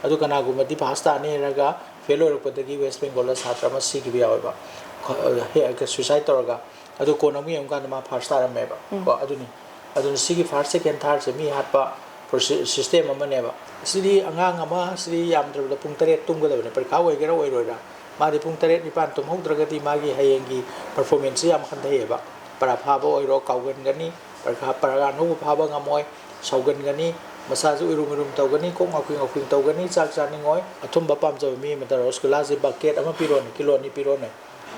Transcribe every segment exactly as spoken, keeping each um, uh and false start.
ꯑꯗꯨ ꯀꯅꯥꯒꯨꯝꯕꯗꯤ ꯐꯥꯁ ꯇꯥꯅꯤ ꯍꯥꯏꯔꯒ ꯐꯦꯜ ꯑꯣꯏꯔꯛꯄꯗꯒꯤ ꯋꯦꯁ ꯕꯦꯡꯒꯣꯜꯗ ꯁꯥꯇ꯭ꯔ ꯑꯃ ꯁꯤꯈꯤꯕ ꯌꯥꯎꯋꯦꯕ, ꯁꯨꯏꯁꯥꯏꯠ ꯇꯧꯔꯒ꯫ ꯑꯗꯨ ꯀꯣꯟꯅ ꯑꯃꯨꯛ ꯌꯦꯡꯉꯨꯀꯥꯟꯗ ꯃꯥ ꯐꯥꯔꯁ ꯇꯥꯔꯝꯃꯦꯕ꯫ ꯀꯣ, ꯑꯗꯨꯅꯤ꯫ ꯑꯗꯨꯅ ꯁꯤꯒꯤ ꯐꯥꯔꯁ, ꯁꯦꯀꯦꯟ, ꯊꯥꯔꯠꯁꯦ ꯃꯤ ꯍꯥꯠꯄ ꯄ꯭ꯔꯣꯁꯦ-, ꯁꯤꯁꯇꯦꯝ ꯑꯃꯅꯦꯕ꯫ ꯁꯤꯗꯤ ꯑꯉꯥꯡ ꯑꯃ, ꯁꯤꯗꯤ ꯌꯥꯝꯗ꯭ꯔꯕꯗ ꯄꯨꯡ ꯇꯔꯦꯠ ꯇꯨꯝꯒꯗꯕꯅꯤ, ꯄꯔꯤꯈꯥ ꯑꯣꯏꯒꯦꯔꯥ ꯑꯣꯏꯔꯣꯏꯔꯥ꯫ ꯃꯥꯗꯤ ꯄꯨꯡ ꯇꯔꯦꯠ ꯅꯤꯄꯥꯟ ꯇꯨꯝꯍꯧꯗ꯭ꯔꯒꯗꯤ ꯃꯥꯒꯤ ꯍꯌꯦꯡꯒꯤ ꯄꯔꯐꯣꯔꯃꯦꯟꯁꯁꯤ ꯌꯥꯝ ꯍꯟꯊꯩꯌꯦꯕ꯫ ꯄꯔꯥ ꯐꯥꯕ ꯑꯣꯏꯔꯣ, ꯀꯥꯎꯒꯟꯒꯅꯤ, ꯄꯔꯤꯈꯥ, ꯄꯔꯥ ꯑꯅꯧꯕ ꯐꯥꯕ ꯉꯝꯃꯣꯏ, ꯁꯥꯎꯒꯟꯒꯅꯤ, ꯃꯁꯥꯁꯨ ꯎꯏꯔꯨꯝ ꯎꯏꯔꯨꯝ ꯇꯧꯒꯅꯤ, ꯀꯣꯛ ꯉꯥꯎꯈꯤ ꯉꯥꯎꯈꯤ ꯇꯧꯒꯅꯤ, ꯆꯥꯛ ꯆꯥꯅꯤꯡꯉꯣꯏ꯫ ꯑꯊꯨꯝꯕ ꯄꯥꯝꯖꯕ ꯃꯤ ꯑꯃꯗ ꯔꯣꯁꯒꯨꯂꯥꯁꯦ ꯕꯛꯀꯦꯠ ꯑꯃ ꯄꯤꯔꯣꯅꯦ, ꯀꯤꯂꯣ ꯑꯅꯤ ꯄꯤꯔꯣꯅꯦ,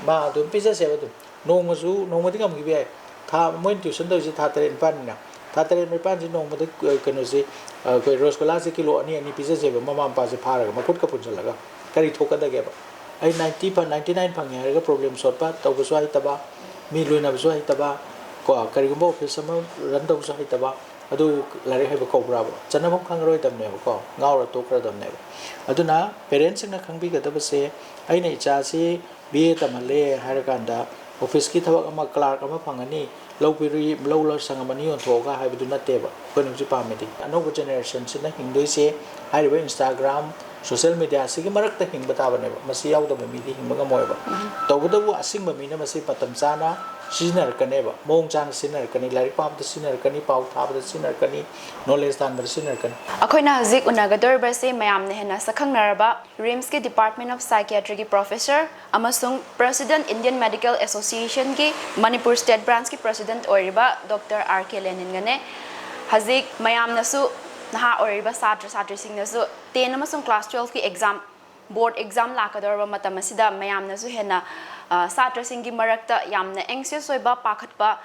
ꯃꯥ ꯑꯗꯨꯝ ꯄꯤꯖꯁꯦꯕ ꯑꯗꯨꯝ꯫ ꯅꯣꯡꯃꯁꯨ, ꯅꯣꯡꯃꯗꯤ ꯉꯝꯈꯤꯕ ꯌꯥꯏ꯫ ꯊꯥ, ꯃꯣꯏꯅ ꯇ꯭ꯌꯨꯁꯟ ꯇꯧꯔꯤꯁꯦ ꯊꯥ ꯇꯔꯦꯠ ꯅꯤꯄꯥꯟꯅꯤꯅ꯫ ꯊꯥ ꯇꯔꯦꯠ ꯅꯤꯄꯥꯟꯁꯤ ꯅꯣꯡꯃꯗ, ꯑ, ꯀꯩꯅꯣꯁꯦ, ꯑ, ꯑꯩꯈꯣꯏ ꯔꯣꯁꯒꯨꯂꯥꯁꯦ ꯀꯤꯂꯣ ꯑꯅꯤ ꯑꯅꯤ ꯄꯤꯖꯁꯦꯕ, ꯃꯃꯥ ꯃꯄꯥꯁꯦ ꯐꯥꯔꯒ, ꯃꯈꯨꯠꯀ ꯄꯨꯟꯁꯤꯜꯂꯒ꯫ ꯀꯔꯤ ꯊꯣꯛꯀꯗꯒꯦꯕ? ꯑꯩ ꯅꯥꯏꯟꯇꯤ ꯐ-, ꯅꯥꯏꯟꯇꯤ ꯅꯥꯏꯟ ꯐꯪꯉꯦ ꯍꯥꯏꯔꯒ ꯄ꯭ꯔꯣꯕ꯭ꯂꯦꯝ ꯁꯣꯜꯕ ꯇꯧꯕꯁꯨ ꯍꯩꯇꯕ, ꯃꯤ ꯂꯣꯏꯅꯕꯁꯨ ꯍꯩꯇꯕ, ꯀꯣ, ꯀꯔꯤꯒꯨꯝꯕ ꯑꯣꯐꯤꯁ ꯑꯃ ꯔꯟ ꯇꯧꯕꯁꯨ ꯍꯩꯇꯕ, ꯑꯗꯨ ꯂꯥꯏꯔꯤꯛ ꯍꯩꯕ ꯀꯧꯕ꯭ꯔꯥꯕ? ꯆꯠꯅꯐꯝ ꯈꯪꯉꯔꯣꯏꯗꯕꯅꯦꯕꯀꯣ, ꯉꯥꯎꯔ ꯇꯣꯛꯈ꯭ꯔꯗꯕꯅꯦꯕ꯫ ꯑꯗꯨꯅ ꯄꯦꯔꯦꯟꯁꯁꯤꯡꯅ ꯈꯪꯕꯤꯒꯗꯕꯁꯦ, ꯑꯩꯅ ꯏꯆꯥꯁꯤ ꯕꯤ ꯑꯦ ꯇꯝꯍꯜꯂꯦ ꯍꯥꯏꯔꯀꯥꯟꯗ ꯑꯣꯐꯤꯁꯀꯤ ꯊꯕꯛ ꯑꯃ, ꯀ꯭ꯂꯥꯔꯛ ꯑꯃ ꯐꯪꯉꯅꯤ, ꯂꯧ ꯄꯤꯔꯨꯏ, ꯂꯧ ꯁꯪꯉꯝ ꯑꯅꯤ ꯌꯣꯟꯊꯣꯛꯑꯒ ꯍꯥꯏꯕꯗꯨ ꯅꯠꯇꯦꯕ ꯑꯩꯈꯣꯏꯅ ꯍꯧꯖꯤꯛ ꯄꯥꯝꯃꯤꯗꯤ꯫ ꯑꯅꯧꯕ ꯖꯦꯅꯦꯔꯦꯁꯟꯁꯤꯅ ꯍꯤꯡꯗꯣꯏꯁꯦ ꯍꯥꯏꯔꯤꯕ Instagram, social media ꯁꯤꯒꯤ ꯃꯔꯛꯇ ꯍꯤꯡꯕ ꯇꯥꯕꯅꯦꯕ꯫ ꯃꯁꯤ ꯌꯥꯎꯗꯕ ꯃꯤꯗꯤ ꯍꯤꯡꯕ ꯉꯝꯃꯣꯏꯕ꯫ ꯇꯧꯕꯇꯕꯨ ꯑꯁꯤꯡꯕ ꯃꯤꯅ ꯃꯁꯤ ꯃꯇꯝ ꯆꯥꯅ ꯁꯤꯖꯤꯟꯅꯔꯛꯀꯅꯦꯕ, ꯃꯑꯣꯡ ꯆꯥꯅ ꯁꯤꯖꯤꯟꯅꯔꯛꯀꯅꯤ, ꯂꯥꯏꯔꯤꯛ ꯄꯥꯕꯗ ꯁꯤꯖꯤꯟꯅꯔꯛꯀꯅꯤ, ꯄꯥꯎ ꯊꯥꯕꯗ ꯁꯤꯖꯤꯟꯅꯔꯛꯀꯅꯤ, ꯅꯣꯂꯦꯖ ꯇꯥꯟꯕꯗ ꯁꯤꯖꯤꯟꯅꯔꯛꯀꯅꯤ꯫ ꯑꯩꯈꯣꯏꯅ ꯍꯧꯖꯤꯛ ꯎꯅꯒꯗꯧꯔꯤꯕꯁꯦ ꯃꯌꯥꯝꯅ ꯍꯦꯟꯅ ꯁꯛꯈꯪꯅꯔꯕ ꯔꯤꯝꯁꯀꯤ Department of Psychiatryꯒꯤ professor ꯑꯃꯁꯨꯡ President, Indian Medical Associationꯒꯤ ꯃꯅꯤꯄꯨꯔ State Branchꯀꯤ president ꯑꯣꯏꯔꯤꯕ ꯗꯣꯛꯇꯔ ꯑꯥꯔ ꯀꯦ ꯂꯦꯅꯤꯟꯒꯅꯦ꯫ ꯍꯧꯖꯤꯛ ꯃꯌꯥꯝꯅꯁꯨ, ꯅꯍꯥ ꯑꯣꯏꯔꯤꯕ ꯁꯥꯇ꯭ꯔ ꯁꯥꯇ꯭ꯔꯤꯁꯤꯡꯅꯁꯨ ten ꯑꯃꯁꯨꯡ class twelveꯀꯤ exam, board exam ꯂꯥꯛꯀꯗꯧꯔꯕ ꯃꯇꯝ ꯑꯁꯤꯗ ꯃꯌꯥꯝꯅꯁꯨ ꯍꯦꯟꯅ, ꯑ, ꯁꯥꯇ꯭ꯔꯁꯤꯡꯒꯤ ꯃꯔꯛꯇ ꯌꯥꯝꯅ anxious ꯑꯣꯏꯕ, ꯄꯥꯈꯠꯄ,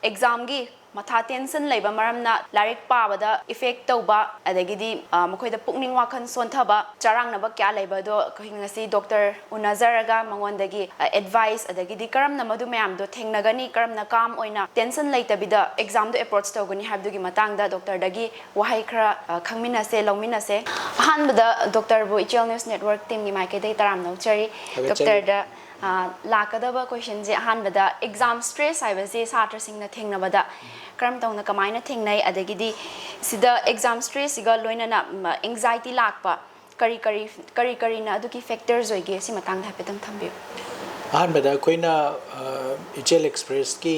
examꯒꯤ ꯃꯊꯥ, tension ꯂꯩꯕ ꯃꯔꯝꯅ ꯂꯥꯏꯔꯤꯛ ꯄꯥꯕꯗ effect ꯇꯧꯕ, ꯑꯗꯒꯤꯗꯤ, ꯑ, ꯃꯈꯣꯏꯗ ꯄꯨꯛꯅꯤꯡ ꯋꯥꯈꯜ ꯁꯣꯟꯊꯕ, ꯆꯔꯥꯡꯅꯕ ꯀꯌꯥ ꯂꯩꯕ ꯑꯗꯣ ꯑꯩꯈꯣꯏ ꯉꯁꯤ ꯗꯣꯛꯇꯔ ꯎꯅꯖꯔꯒ ꯃꯉꯣꯟꯗꯒꯤ, ꯑ, advice, ꯑꯗꯒꯤꯗꯤ ꯀꯔꯝꯅ ꯃꯗꯨ ꯃꯌꯥꯝꯗꯣ ꯊꯦꯡꯅꯒꯅꯤ, ꯀꯔꯝꯅ calm ꯑꯣꯏꯅ tension ꯂꯩꯇꯕꯤꯗ examꯗꯣ approach ꯇꯧꯒꯅꯤ ꯍꯥꯏꯕꯗꯨꯒꯤ ꯃꯇꯥꯡꯗ ꯗꯣꯛꯇꯔꯗꯒꯤ ꯋꯥꯍꯩ ꯈꯔ, ꯑ, ꯈꯪꯃꯤꯟꯅꯁꯦ, ꯂꯧꯃꯤꯟꯅꯁꯦ꯫ ꯑꯍꯥꯟꯕꯗ ꯗꯣꯛꯇꯔꯕꯨ ꯏꯆꯦꯜ News Network teamꯒꯤ ꯃꯥꯏꯀꯩꯗꯒꯤ ꯇꯔꯥꯝꯅ ꯑꯣꯛꯆꯔꯤ꯫ ꯊꯥꯒꯠꯆꯔꯤ꯫ ꯗꯣꯛꯇꯔꯗ ꯑ, ꯂꯥꯛꯀꯗꯕ questionꯁꯦ ꯑꯍꯥꯟꯕꯗ, exam stress ꯍꯥꯏꯕꯁꯦ ꯁꯥꯇ꯭ꯔꯁꯤꯡꯅ ꯊꯦꯡꯅꯕꯗ ꯀꯔꯝ ꯇꯧꯅ, ꯀꯃꯥꯏꯅ ꯊꯦꯡꯅꯩ? ꯑꯗꯒꯤꯗꯤ ꯁꯤꯗ exam stressꯁꯤꯒ ꯂꯣꯏꯅꯅ, ꯎꯝ, anxiety ꯂꯥꯛꯄ, ꯀꯔꯤ ꯀꯔꯤ ꯀꯔꯤ ꯀꯔꯤꯅ ꯑꯗꯨꯒꯤ ꯐꯦꯛꯇꯔꯁ ꯑꯣꯏꯒꯦ? ꯁꯤ ꯃꯇꯥꯡꯗ ꯍꯥꯏꯐꯦꯠꯇꯪ ꯊꯝꯕꯤꯌꯨ꯫ ꯑꯍꯥꯟꯕꯗ ꯑꯩꯈꯣꯏꯅ ꯏꯆꯦꯜ ꯑꯦꯛꯁꯄ꯭ꯔꯦꯁꯀꯤ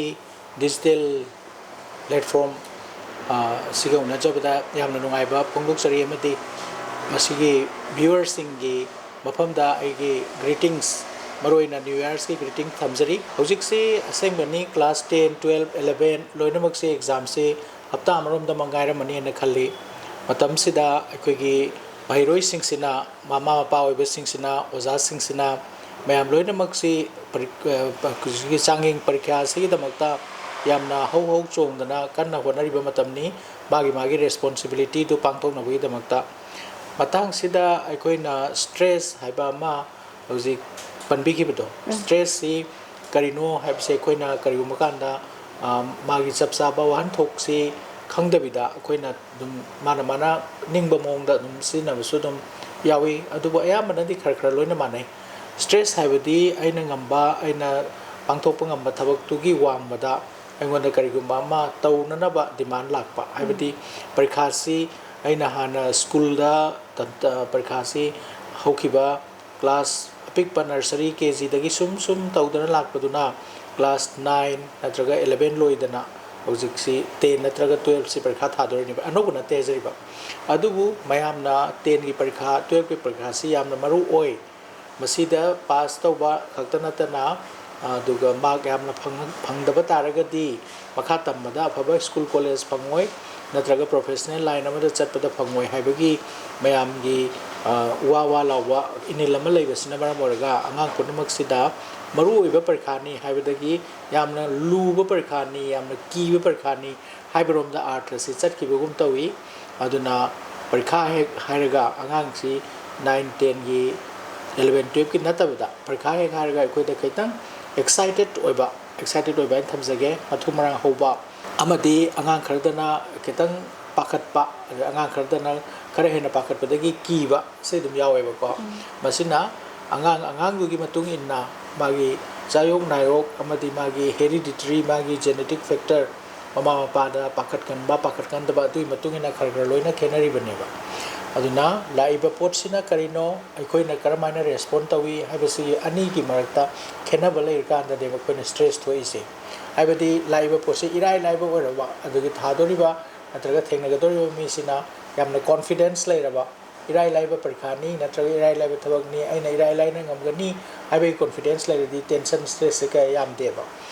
ꯗꯤꯖꯤꯇꯦꯜ ꯄ꯭ꯂꯦꯠꯐꯣꯝ ꯑꯁꯤꯒ ꯎꯅꯖꯕꯗ ꯌꯥꯝꯅ ꯅꯨꯡꯉꯥꯏꯕ ꯐꯣꯡꯗꯣꯛꯆꯔꯤ, ꯑꯃꯗꯤ ꯃꯁꯤꯒꯤ ꯚ꯭ꯌꯨꯋꯔꯁꯤꯡꯒꯤ ꯃꯐꯝꯗ ꯑꯩꯒꯤ ꯒ꯭ꯔꯤꯇꯤꯡꯁ, ꯃꯔꯨꯑꯣꯏꯅ ꯅ꯭ꯌꯨ ꯌꯥꯔꯁꯀꯤ ꯒ꯭ꯔꯤꯇꯤꯡ ꯊꯝꯖꯔꯤ꯫ ꯍꯧꯖꯤꯛꯁꯤ ꯑꯁꯦꯡꯕꯅꯤ ꯀ꯭ꯂꯥꯁ ꯇꯦꯟ, ꯇꯨꯌꯦꯜꯞ, ꯏꯂꯚꯦꯟ ꯂꯣꯏꯅꯃꯛꯁꯤ ꯑꯦꯛꯖꯥꯝꯁꯤ ꯍꯞꯇꯥ ꯑꯃꯔꯣꯝꯗ ꯃꯉꯥꯏꯔꯝꯃꯅꯤ ꯍꯥꯏꯅ ꯈꯜꯂꯤ꯫ ꯃꯇꯝꯁꯤꯗ ꯑꯩꯈꯣꯏꯒꯤ ꯃꯍꯩꯔꯣꯏꯁꯤꯡꯁꯤꯅ, ꯃꯃꯥ ꯃꯄꯥ ꯑꯣꯏꯕꯁꯤꯡꯁꯤꯅ, ꯑꯣꯖꯥꯁꯤꯡꯁꯤꯅ, ꯃꯌꯥꯝ ꯂꯣꯏꯅꯃꯛꯁꯤ ꯄꯔꯤ-, ꯑ, ꯍꯧꯖꯤꯛꯀꯤ ꯆꯥꯡꯌꯦꯡ ꯄꯔꯤꯈ꯭ꯌꯥ ꯑꯁꯤꯒꯤꯗꯃꯛꯇ ꯌꯥꯝꯅ ꯍꯧ ꯍꯧ ꯆꯣꯡꯗꯅ ꯀꯟꯅ ꯍꯣꯠꯅꯔꯤꯕ ꯃꯇꯝꯅꯤ, ꯃꯥꯒꯤ ꯃꯥꯒꯤ ꯔꯦꯁꯄꯣꯟꯁꯤꯕꯤꯂꯤꯇꯤꯗꯨ ꯄꯥꯡꯊꯣꯛꯅꯕꯒꯤꯗꯃꯛꯇ꯫ ꯃꯇꯥꯡꯁꯤꯗ ꯑꯩꯈꯣꯏꯅ ꯁ꯭ꯇ꯭ꯔꯦꯁ ꯍꯥꯏꯕ ꯑꯃ ꯍꯧꯖꯤꯛ ꯄꯟꯕꯤꯈꯤꯕꯗꯣ, ꯁ꯭ꯇ꯭ꯔꯦꯁꯁꯤ ꯀꯔꯤꯅꯣ ꯍꯥꯏꯕꯁꯦ ꯑꯩꯈꯣꯏꯅ ꯀꯔꯤꯒꯨꯝꯕ ꯀꯥꯟꯗ, ꯑ, ꯃꯥꯒꯤ ꯆꯞ ꯆꯥꯕ ꯋꯥꯍꯟꯊꯣꯛꯁꯤ ꯈꯪꯗꯕꯤꯗ ꯑꯩꯈꯣꯏꯅ ꯑꯗꯨꯝ ꯃꯥꯅ ꯃꯥꯅ ꯅꯤꯡꯕ ꯃꯑꯣꯡꯗ ꯑꯗꯨꯝ ꯁꯤꯖꯤꯟꯅꯕꯁꯨ ꯑꯗꯨꯝ ꯌꯥꯎꯏ꯫ ꯑꯗꯨꯕꯨ ꯑꯌꯥꯝꯕꯅꯗꯤ ꯈꯔ ꯈꯔ ꯂꯣꯏꯅ ꯃꯥꯟꯅꯩ꯫ ꯁ꯭ꯇ꯭ꯔꯦꯁ ꯍꯥꯏꯕꯗꯤ ꯑꯩꯅ ꯉꯝꯕ, ꯑꯩꯅ ꯄꯥꯡꯊꯣꯛꯄ ꯉꯝꯕ ꯊꯕꯛꯇꯨꯒꯤ ꯋꯥꯡꯃꯗ ꯑꯩꯉꯣꯟꯗ ꯀꯔꯤꯒꯨꯝꯕ ꯑꯃ ꯇꯧꯅꯅꯕ ꯗꯤꯃꯥꯟ ꯂꯥꯛꯄ꯫ ꯍꯥꯏꯕꯗꯤ ꯄꯔꯤꯈꯥꯁꯤ ꯑꯩꯅ ꯍꯥꯟꯅ ꯁ꯭ꯀꯨꯜꯗ ꯇ-, ꯇ-, ꯄꯔꯤꯈꯥꯁꯤ ꯍꯧꯈꯤꯕ ꯀ꯭ꯂꯥꯁ ꯑꯄꯤꯛꯄ ꯅꯔꯁꯔꯤ, ꯀꯦ ꯖꯤꯗꯒꯤ ꯁꯨꯝ ꯁꯨꯝ ꯇꯧꯗꯅ ꯂꯥꯛꯄꯗꯨꯅ ꯀ꯭ꯂꯥꯁ ꯅꯥꯏꯟ ꯅꯠꯇ꯭ꯔꯒ ꯏꯂꯚꯦꯟ ꯂꯣꯏꯗꯅ ꯍꯧꯖꯤꯛꯁꯤ ꯇꯦꯟ ꯅꯠꯇ꯭ꯔꯒ ꯇꯨꯌꯦꯜꯞꯁꯤ ꯄꯔꯤꯈꯥ ꯊꯥꯗꯣꯔꯤꯅꯦꯕ꯫ ꯑꯅꯧꯕ ꯅꯠꯇꯦ ꯍꯥꯏꯖꯔꯤꯕ꯫ ꯑꯗꯨꯕꯨ ꯃꯌꯥꯝꯅ ꯇꯦꯟꯒꯤ ꯄꯔꯤꯈꯥ, ꯇꯨꯌꯦꯜꯞꯀꯤ ꯄꯔꯤꯈꯥꯁꯤ ꯌꯥꯝꯅ ꯃꯔꯨ ꯑꯣꯏ꯫ ꯃꯁꯤꯗ ꯄꯥꯁ ꯇꯧꯕ ꯈꯛꯇ ꯅꯠꯇꯅ, ꯑꯗꯨꯒ ꯃꯥꯔꯛ ꯌꯥꯝꯅ ꯐꯪ-, ꯐꯪꯗꯕ ꯇꯥꯔꯒꯗꯤ ꯃꯈꯥ ꯇꯝꯕꯗ ꯑꯐꯕ ꯁ꯭ꯀꯨꯜ ꯀꯣꯂꯦꯖ ꯐꯪꯉꯣꯏ, ꯅꯠꯇ꯭ꯔꯒ ꯄ꯭ꯔꯣꯐꯦꯁꯅꯦꯜ ꯂꯥꯏꯟ ꯑꯃꯗ ꯆꯠꯄꯗ ꯐꯪꯉꯣꯏ ꯍꯥꯏꯕꯒꯤ ꯃꯌꯥꯝꯒꯤ, ꯑ, ꯋꯥ ꯋꯥ ꯂꯥꯎꯕ ꯏꯅꯤꯜ ꯑꯃ ꯂꯩꯕꯁꯤꯅ ꯃꯔꯝ ꯑꯣꯏꯔꯒ ꯑꯉꯥꯡ ꯄꯨꯝꯅꯃꯛꯁꯤꯗ ꯃꯔꯨꯑꯣꯏꯕ ꯄꯔꯤꯈꯥꯅꯤ ꯍꯥꯏꯕꯗꯒꯤ ꯌꯥꯝꯅ ꯂꯨꯕ ꯄꯔꯤꯈꯥꯅꯤ, ꯌꯥꯝꯅ ꯀꯤꯕ ꯄꯔꯤꯈꯥꯅꯤ ꯍꯥꯏꯕꯔꯣꯝꯗ ꯑꯥꯔꯊꯁꯤ ꯆꯠꯈꯤꯕꯒꯨꯝ ꯇꯧꯏ꯫ ꯑꯗꯨꯅ ꯄꯔꯤꯈꯥ ꯍꯦꯛ ꯍꯥꯏꯔꯒ ꯑꯉꯥꯡꯁꯤ ꯅꯥꯏꯟ, ꯇꯦꯟꯒꯤ, ꯏꯂꯚꯦꯟ, ꯇꯨꯌꯦꯜꯞꯀꯤ ꯅꯠꯇꯕꯗ ꯄꯔꯤꯈꯥ ꯍꯦꯛ ꯍꯥꯏꯔꯒ ꯑꯩꯈꯣꯏꯗ ꯈꯤꯇꯪ ꯑꯦꯛꯁꯥꯏꯇꯦꯠ ꯑꯣꯏꯕ, ꯑꯦꯛꯁꯥꯏꯇꯦꯠ ꯑꯣꯏꯕ ꯍꯥꯏꯅ ꯊꯝꯖꯒꯦ, ꯃꯊꯨꯝ ꯃꯔꯥꯡ ꯍꯧꯕ, ꯑꯃꯗꯤ ꯑꯉꯥꯡ ꯈꯔꯗꯅ ꯈꯤꯇꯪ ꯄꯥꯈꯠꯄ, ꯑꯗ ꯑꯉꯥꯡ ꯈꯔꯗꯅ ꯈꯔ ꯍꯦꯟꯅ ꯄꯥꯈꯠꯄꯗꯒꯤ ꯀꯤꯕ, ꯁꯤ ꯑꯗꯨꯝ ꯌꯥꯎꯋꯦꯕꯀꯣ꯫ ꯃꯁꯤꯅ ꯑꯉꯥꯡ ꯑꯉꯥꯡꯗꯨꯒꯤ ꯃꯇꯨꯡ ꯏꯟꯅ ꯃꯥꯒꯤ ꯆꯥꯌꯣꯛ ꯅꯥꯌꯣꯛ ꯑꯃꯗꯤ ꯃꯥꯒꯤ ꯍꯦꯔꯤꯗꯤꯇꯔꯤ, ꯃꯥꯒꯤ ꯖꯦꯅꯦꯇꯤꯛ ꯐꯦꯛꯇꯔ, ꯃꯃꯥ ꯃꯄꯥꯗ ꯄꯥꯈꯠꯀꯟꯕ, ꯄꯥꯈꯠꯀꯟꯗꯕ, ꯑꯗꯨꯒꯤ ꯃꯇꯨꯡ ꯏꯟꯅ ꯈꯔ ꯈꯔ ꯂꯣꯏꯅ ꯈꯦꯠꯅꯔꯤꯕꯅꯦꯕ꯫ ꯑꯗꯨꯅ ꯂꯥꯛꯏꯕ ꯄꯣꯠꯁꯤꯅ ꯀꯔꯤꯅꯣ, ꯑꯩꯈꯣꯏꯅ ꯀꯔꯝꯍꯥꯏꯅ ꯔꯦꯁꯄꯣꯟ ꯇꯧꯏ ꯍꯥꯏꯕꯁꯤꯒꯤ ꯑꯅꯤꯒꯤ ꯃꯔꯛꯇ ꯈꯦꯠꯅꯕ ꯂꯩꯔꯀꯥꯟꯗꯅꯦꯕ ꯑꯩꯈꯣꯏꯅ ꯁ꯭ꯇ꯭ꯔꯦꯁ ꯊꯣꯛꯏꯁꯦ꯫ ꯍꯥꯏꯕꯗꯤ ꯂꯥꯛꯏꯕ ꯄꯣꯠꯁꯤ ꯏꯔꯥꯏ ꯂꯥꯏꯕ ꯑꯣꯏꯔꯕ, ꯑꯗꯒꯤ ꯊꯥꯗꯣꯔꯤꯕ ꯅꯠꯇ꯭ꯔꯒ ꯊꯦꯡꯅꯒꯗꯧꯔꯤꯕ ꯃꯤꯁꯤꯅ ꯌꯥꯝꯅ ꯀꯣꯟꯐꯤꯗꯦꯟꯁ ꯂꯩꯔꯕ, ꯏꯔꯥꯏ ꯂꯥꯏꯕ ꯄꯔꯤꯈꯥꯅꯤ ꯅꯠꯇ꯭ꯔꯒ ꯏꯔꯥꯏ ꯂꯥꯏꯕ ꯊꯕꯛꯅꯤ, ꯑꯩꯅ ꯏꯔꯥꯏ ꯂꯥꯏꯅ ꯉꯝꯒꯅꯤ ꯍꯥꯏꯕꯒꯤ ꯀꯣꯟꯐꯤꯗꯦꯟꯁ ꯂꯩꯔꯗꯤ ꯇꯦꯟꯁꯟ, ꯁ꯭ꯇ꯭ꯔꯦꯁꯁꯦ ꯀꯌꯥ ꯌꯥꯝꯗꯦꯕ꯫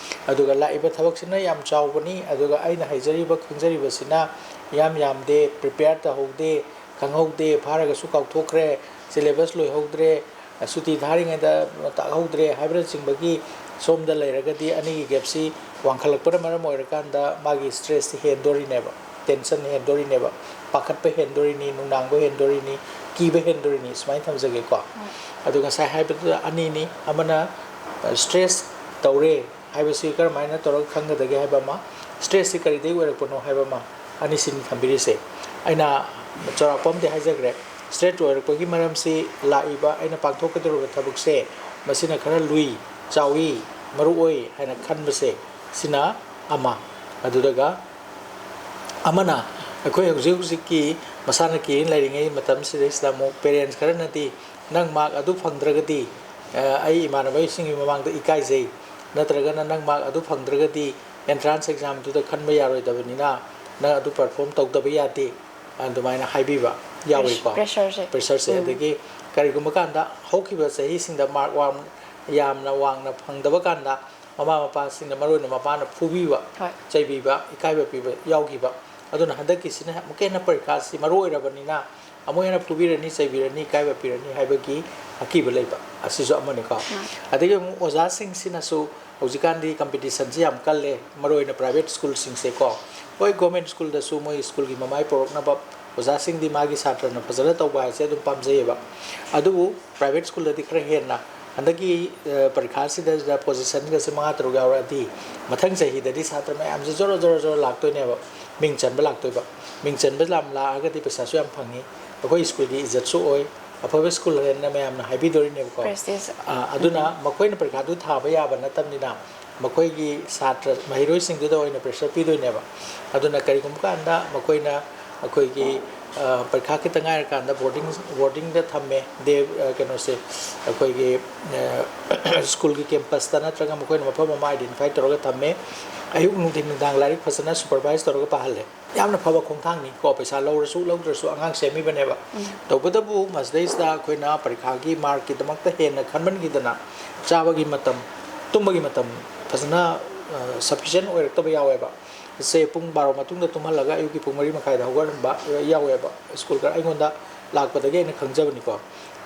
ꯑꯗꯨꯒ ꯂꯥꯛꯏꯕ ꯊꯕꯛꯁꯤꯅ ꯌꯥꯝ ꯆꯥꯎꯕꯅꯤ, ꯑꯗꯨꯒ ꯑꯩꯅ ꯍꯩꯖꯔꯤꯕ ꯈꯪꯖꯔꯤꯕꯁꯤꯅ ꯏꯌꯥꯝ ꯌꯥꯝꯗꯦ, ꯄ꯭ꯔꯤꯄꯦꯌꯔ ꯇꯧꯍꯧꯗꯦ, ꯈꯪꯍꯧꯗꯦ, ꯐꯥꯔꯒꯁꯨ ꯀꯥꯎꯊꯣꯛꯈ꯭ꯔꯦ, ꯁꯤꯂꯦꯕꯁ ꯂꯣꯏꯍꯧꯗ꯭ꯔꯦ, ꯁꯨꯇꯤ ꯊꯥꯔꯤꯉꯩꯗ ꯇꯥꯛꯍꯧꯗ꯭ꯔꯦ ꯍꯥꯏꯕꯅꯆꯤꯡꯕꯒꯤ ꯁꯣꯝꯗ ꯂꯩꯔꯒꯗꯤ ꯑꯅꯤꯒꯤ ꯒꯦꯞꯁꯤ ꯋꯥꯡꯈꯠꯂꯛꯄꯅ ꯃꯔꯝ ꯑꯣꯏꯔꯀꯥꯟꯗ ꯃꯥꯒꯤ ꯁ꯭ꯇ꯭ꯔꯦꯁꯁꯤ ꯍꯦꯟꯗꯣꯔꯤꯅꯦꯕ, ꯇꯦꯟꯁꯟ ꯍꯦꯟꯗꯣꯔꯤꯅꯦꯕ, ꯄꯥꯈꯠꯄ ꯍꯦꯟꯗꯣꯔꯤꯅꯤ, ꯅꯨꯡꯅꯥꯡꯕ ꯍꯦꯟꯗꯣꯔꯤꯅꯤ, ꯀꯤꯕ ꯍꯦꯟꯗꯣꯔꯤꯅꯤ, ꯁꯨꯃꯥꯏꯅ ꯊꯝꯖꯒꯦꯀꯣ꯫ ꯑꯗꯣ ꯉꯁꯥꯏ ꯍꯥꯏꯕꯗꯨꯗ ꯑꯅꯤꯅꯤ, ꯑꯃꯅ ꯁ꯭ꯇ꯭ꯔꯦꯁ ꯇꯧꯔꯦ ꯍꯥꯏꯕꯁꯤ ꯀꯔꯝꯍꯥꯏꯅ ꯇꯧꯔꯒ ꯈꯪꯒꯗꯒꯦ ꯍꯥꯏꯕ ꯑꯃ, ꯁ꯭ꯇ꯭ꯔꯦꯁꯁꯤ ꯀꯔꯤꯗꯒꯤ ꯑꯣꯏꯔꯛꯄꯅꯣ ꯍꯥꯏꯕ ꯑꯃ, ꯑꯅꯤꯁꯤꯅꯤ ꯊꯝꯕꯤꯔꯤꯁꯦ꯫ ꯑꯩꯅ ꯆꯥꯎꯔꯥꯛꯄ ꯑꯃꯗꯤ ꯍꯥꯏꯖꯈ꯭ꯔꯦ꯫ ꯁ꯭ꯇ꯭ꯔꯦꯁ ꯑꯣꯏꯔꯛꯄꯒꯤ ꯃꯔꯝꯁꯤ ꯂꯥꯛꯏꯕ ꯑꯩꯅ ꯄꯥꯡꯊꯣꯛꯀꯗꯧꯔꯤꯕ ꯊꯕꯛꯁꯦ ꯃꯁꯤꯅ ꯈꯔ ꯂꯨꯏ, ꯆꯥꯎꯏ, ꯃꯔꯨ ꯑꯣꯏ ꯍꯥꯏꯅ ꯈꯟꯕꯁꯦ, ꯁꯤꯅ ꯑꯃ꯫ ꯑꯗꯨꯗꯒ ꯑꯃꯅ ꯑꯩꯈꯣꯏ ꯍꯧꯖꯤꯛ ꯍꯧꯖꯤꯛꯀꯤ ꯃꯁꯥꯟꯅ ꯀꯦꯔꯤꯌꯔ ꯂꯩꯔꯤꯉꯩ ꯃꯇꯝꯁꯤꯗꯩꯁꯤꯗ ꯑꯃꯨꯛ ꯄꯦꯔꯦꯟꯁ ꯈꯔꯅꯗꯤ ꯅꯪ ꯃꯥꯔꯛ ꯑꯗꯨ ꯐꯪꯗ꯭ꯔꯒꯗꯤ, ꯑ, ꯑꯩ ꯏꯃꯥꯟꯅꯕꯁꯤꯡꯒꯤ ꯃꯃꯥꯡꯗ ꯏꯀꯥꯏꯖꯩ, ꯅꯠꯇ꯭ꯔꯒꯅ ꯅꯪ ꯃꯥꯔꯛ ꯑꯗꯨ ꯐꯪꯗ꯭ꯔꯒꯗꯤ ꯑꯦꯟꯇ꯭ꯔꯥꯟꯁ ꯑꯦꯛꯖꯥꯝꯗꯨꯗ ꯈꯟꯕ ꯌꯥꯔꯣꯏꯗꯕꯅꯤꯅ ꯅꯪ ꯑꯗꯨ ꯄꯔꯐꯣꯔꯝ ꯇꯧꯗꯕ ꯌꯥꯗꯦ, ꯑꯗꯨꯃꯥꯏꯅ ꯍꯥꯏꯕꯤꯕ ꯌꯥꯎꯏꯀꯣ꯫ ꯄ꯭ꯔꯦꯁꯔꯁꯦ꯫ ꯄ꯭ꯔꯦꯁꯔꯁꯦ꯫ ꯎꯝ꯫ ꯑꯗꯒꯤ ꯀꯔꯤꯒꯨꯝꯕ ꯀꯥꯟꯗ ꯍꯧꯈꯤꯕ ꯆꯍꯤꯁꯤꯡꯗ ꯃꯥꯔꯛ ꯋꯥꯡ-, ꯌꯥꯝꯅ ꯋꯥꯡꯅ ꯐꯪꯗꯕ ꯀꯥꯟꯗ ꯃꯃꯥ ꯃꯄꯥꯁꯤꯡꯅ, ꯃꯔꯨ ꯑꯣꯏꯅ ꯃꯄꯥꯅ ꯐꯨꯕꯤꯕ, ꯍꯣꯏ꯫ ꯆꯩꯕꯤꯕ, ꯏꯀꯥꯏꯕ ꯄꯤꯕ ꯌꯥꯎꯈꯤꯕ꯫ ꯑꯗꯨꯅ ꯍꯟꯗꯛꯀꯤꯁꯤꯅ ꯑꯃꯨꯛꯀ ꯍꯦꯟꯅ ꯄꯔꯤꯈꯥꯁꯤ ꯃꯔꯨ ꯑꯣꯏꯔꯕꯅꯤꯅ ꯑꯃꯨꯛ ꯍꯦꯟꯅ ꯐꯨꯕꯤꯔꯅꯤ, ꯆꯩꯕꯤꯔꯅꯤ, ꯏꯀꯥꯏꯕ ꯄꯤꯔꯅꯤ ꯍꯥꯏꯕꯒꯤ ꯑꯀꯤꯕ ꯂꯩꯕ, ꯑꯁꯤꯁꯨ ꯑꯃꯅꯤꯀꯣ꯫ ꯎꯝ꯫ ꯑꯗꯒꯤ ꯑꯃꯨꯛ ꯑꯣꯖꯥꯁꯤꯡꯁꯤꯅꯁꯨ ꯍꯧꯖꯤꯛꯀꯥꯟꯗꯤ ꯀꯝꯄꯤꯇꯤꯁꯟꯁꯤ ꯌꯥꯝ ꯀꯜꯂꯦ, ꯃꯔꯨ ꯑꯣꯏꯅ ꯄ꯭ꯔꯥꯏꯚꯦꯠ ꯁ꯭ꯀꯨꯜꯁꯤꯡꯁꯦꯀꯣ꯫ ꯍꯣꯏ, ꯒꯣꯔꯃꯦꯟ ꯁ꯭ꯀꯨꯜꯗꯁꯨ ꯃꯣꯏ ꯁ꯭ꯀꯨꯜꯒꯤ ꯃꯃꯥꯏ ꯄꯣꯔꯛꯅꯕ ꯑꯣꯖꯥꯁꯤꯡꯗꯤ ꯃꯥꯒꯤ ꯁꯥꯇ꯭ꯔꯅ ꯐꯖꯅ ꯇꯧꯕ ꯍꯥꯏꯁꯦ ꯑꯗꯨꯝ ꯄꯥꯝꯖꯩꯌꯦꯕ꯫ ꯑꯗꯨꯕꯨ ꯄ꯭ꯔꯥꯏꯚꯦꯠ ꯁ꯭ꯀꯨꯜꯗꯗꯤ ꯈꯔ ꯍꯦꯟꯅ ꯍꯟꯗꯛꯀꯤ, ꯑ, ꯄꯔꯤꯈꯥꯁꯤꯗ ꯄꯣꯖꯤꯁꯟꯒꯁꯦ ꯃꯉꯥ ꯇꯔꯨꯛ ꯌꯥꯎꯔꯛꯑꯗꯤ ꯃꯊꯪ ꯆꯍꯤꯗꯗꯤ ꯁꯥꯇ꯭ꯔ ꯃꯌꯥꯝꯁꯦ ꯖꯣꯔꯣ ꯖꯣꯔꯣ ꯖꯣꯔꯣ ꯂꯥꯛꯇꯣꯏꯅꯦꯕ, ꯃꯤꯡ ꯆꯟꯕ ꯂꯥꯛꯇꯣꯏꯕ꯫ ꯃꯤꯡ ꯆꯟꯕ ꯌꯥꯝ ꯂꯥꯛꯑꯒꯗꯤ ꯄꯩꯁꯥꯁꯨ ꯌꯥꯝ ꯐꯪꯉꯤ, ꯑꯩꯈꯣꯏ ꯁ꯭ꯀꯨꯜꯒꯤ ꯏꯖꯠꯁꯨ ꯑꯣꯏ, ꯑꯐꯕ ꯁ꯭ꯀꯨꯜ ꯍꯥꯏꯅ ꯃꯌꯥꯝꯅ ꯍꯥꯏꯕꯤꯗꯣꯔꯤꯅꯦꯕꯀꯣ꯫ ꯄ꯭ꯔꯦꯁꯇꯤꯖ꯫ ꯑ, ꯑꯗꯨꯅ ꯃꯈꯣꯏꯅ ꯄꯔꯤꯈꯥꯗꯨ ꯊꯥꯕ ꯌꯥꯕ ꯅꯠꯇꯕꯅꯤꯅ ꯃꯈꯣꯏꯒꯤ ꯁꯥꯇ꯭ꯔ ꯃꯍꯩꯔꯣꯏꯁꯤꯡꯗꯨꯗ ꯑꯣꯏꯅ ꯄ꯭ꯔꯦꯁꯔ ꯄꯤꯗꯣꯏꯅꯦꯕ꯫ ꯑꯗꯨꯅ ꯀꯔꯤꯒꯨꯝꯕ ꯀꯥꯟꯗ ꯃꯈꯣꯏꯅ ꯑꯩꯈꯣꯏꯒꯤ ꯄꯔꯤꯈꯥ ꯈꯤꯇꯪ ꯉꯥꯏꯔꯀꯥꯟꯗ ꯕꯣꯔꯗꯤꯡ ꯕꯣꯔꯗꯤꯡꯗ ꯊꯝꯃꯦ꯫ ꯗꯦ ꯀꯩꯅꯣꯁꯦ, ꯑꯩꯈꯣꯏꯒꯤ ꯁ꯭ꯀꯨꯜꯒꯤ ꯀꯦꯝꯄꯁꯇ ꯅꯠꯇ꯭ꯔꯒ ꯃꯈꯣꯏꯅ ꯃꯐꯝ ꯑꯃ ꯑꯥꯏꯗꯦꯟꯇꯤꯐꯥꯏ ꯇꯧꯔꯒ ꯊꯝꯃꯦ꯫ ꯑꯌꯨꯛ ꯅꯨꯡꯊꯤꯟ ꯅꯨꯡꯗꯥꯡ ꯂꯥꯏꯔꯤꯛ ꯐꯖꯅ ꯁꯨꯄꯔꯚꯥꯏꯁ ꯇꯧꯔꯒ ꯄꯥꯍꯜꯂꯦ꯫ ꯌꯥꯝꯅ ꯐꯕ ꯈꯣꯡꯊꯥꯡꯅꯤ ꯀꯣ, ꯄꯩꯁꯥ ꯂꯧꯔꯁꯨ ꯂꯧꯗ꯭ꯔꯁꯨ ꯑꯉꯥꯡ ꯁꯦꯝꯃꯤꯕꯅꯦꯕ꯫ ꯇꯧꯕꯇꯕꯨ ꯃꯁꯤꯗꯩꯁꯤꯗ ꯑꯩꯈꯣꯏꯅ ꯄꯔꯤꯈꯥꯒꯤ ꯃꯥꯔꯛꯀꯤꯗꯃꯛꯇ ꯍꯦꯟꯅ ꯈꯟꯃꯟꯈꯤꯗꯅ ꯆꯥꯕꯒꯤ ꯃꯇꯝ, ꯇꯨꯝꯕꯒꯤ ꯃꯇꯝ ꯐꯖꯅ ꯁꯐꯤꯁꯦꯟ ꯑꯣꯏꯔꯛꯇꯕ ꯌꯥꯎꯋꯦꯕ꯫ ꯁꯦ ꯄꯨꯡ ꯕꯥꯔꯣ ꯃꯇꯨꯡꯗ ꯇꯨꯝꯍꯜꯂꯒ ꯑꯌꯨꯛꯀꯤ ꯄꯨꯡ ꯃꯔꯤ ꯃꯈꯥꯏꯗ ꯍꯧꯒꯠꯍꯟꯕ ꯌꯥꯎꯋꯦꯕ꯫ ꯁ꯭ꯀꯨꯜ ꯈꯔ ꯑꯩꯉꯣꯟꯗ ꯂꯥꯛꯄꯗꯒꯤ ꯑꯩꯅ ꯈꯪꯖꯕꯅꯤꯀꯣ꯫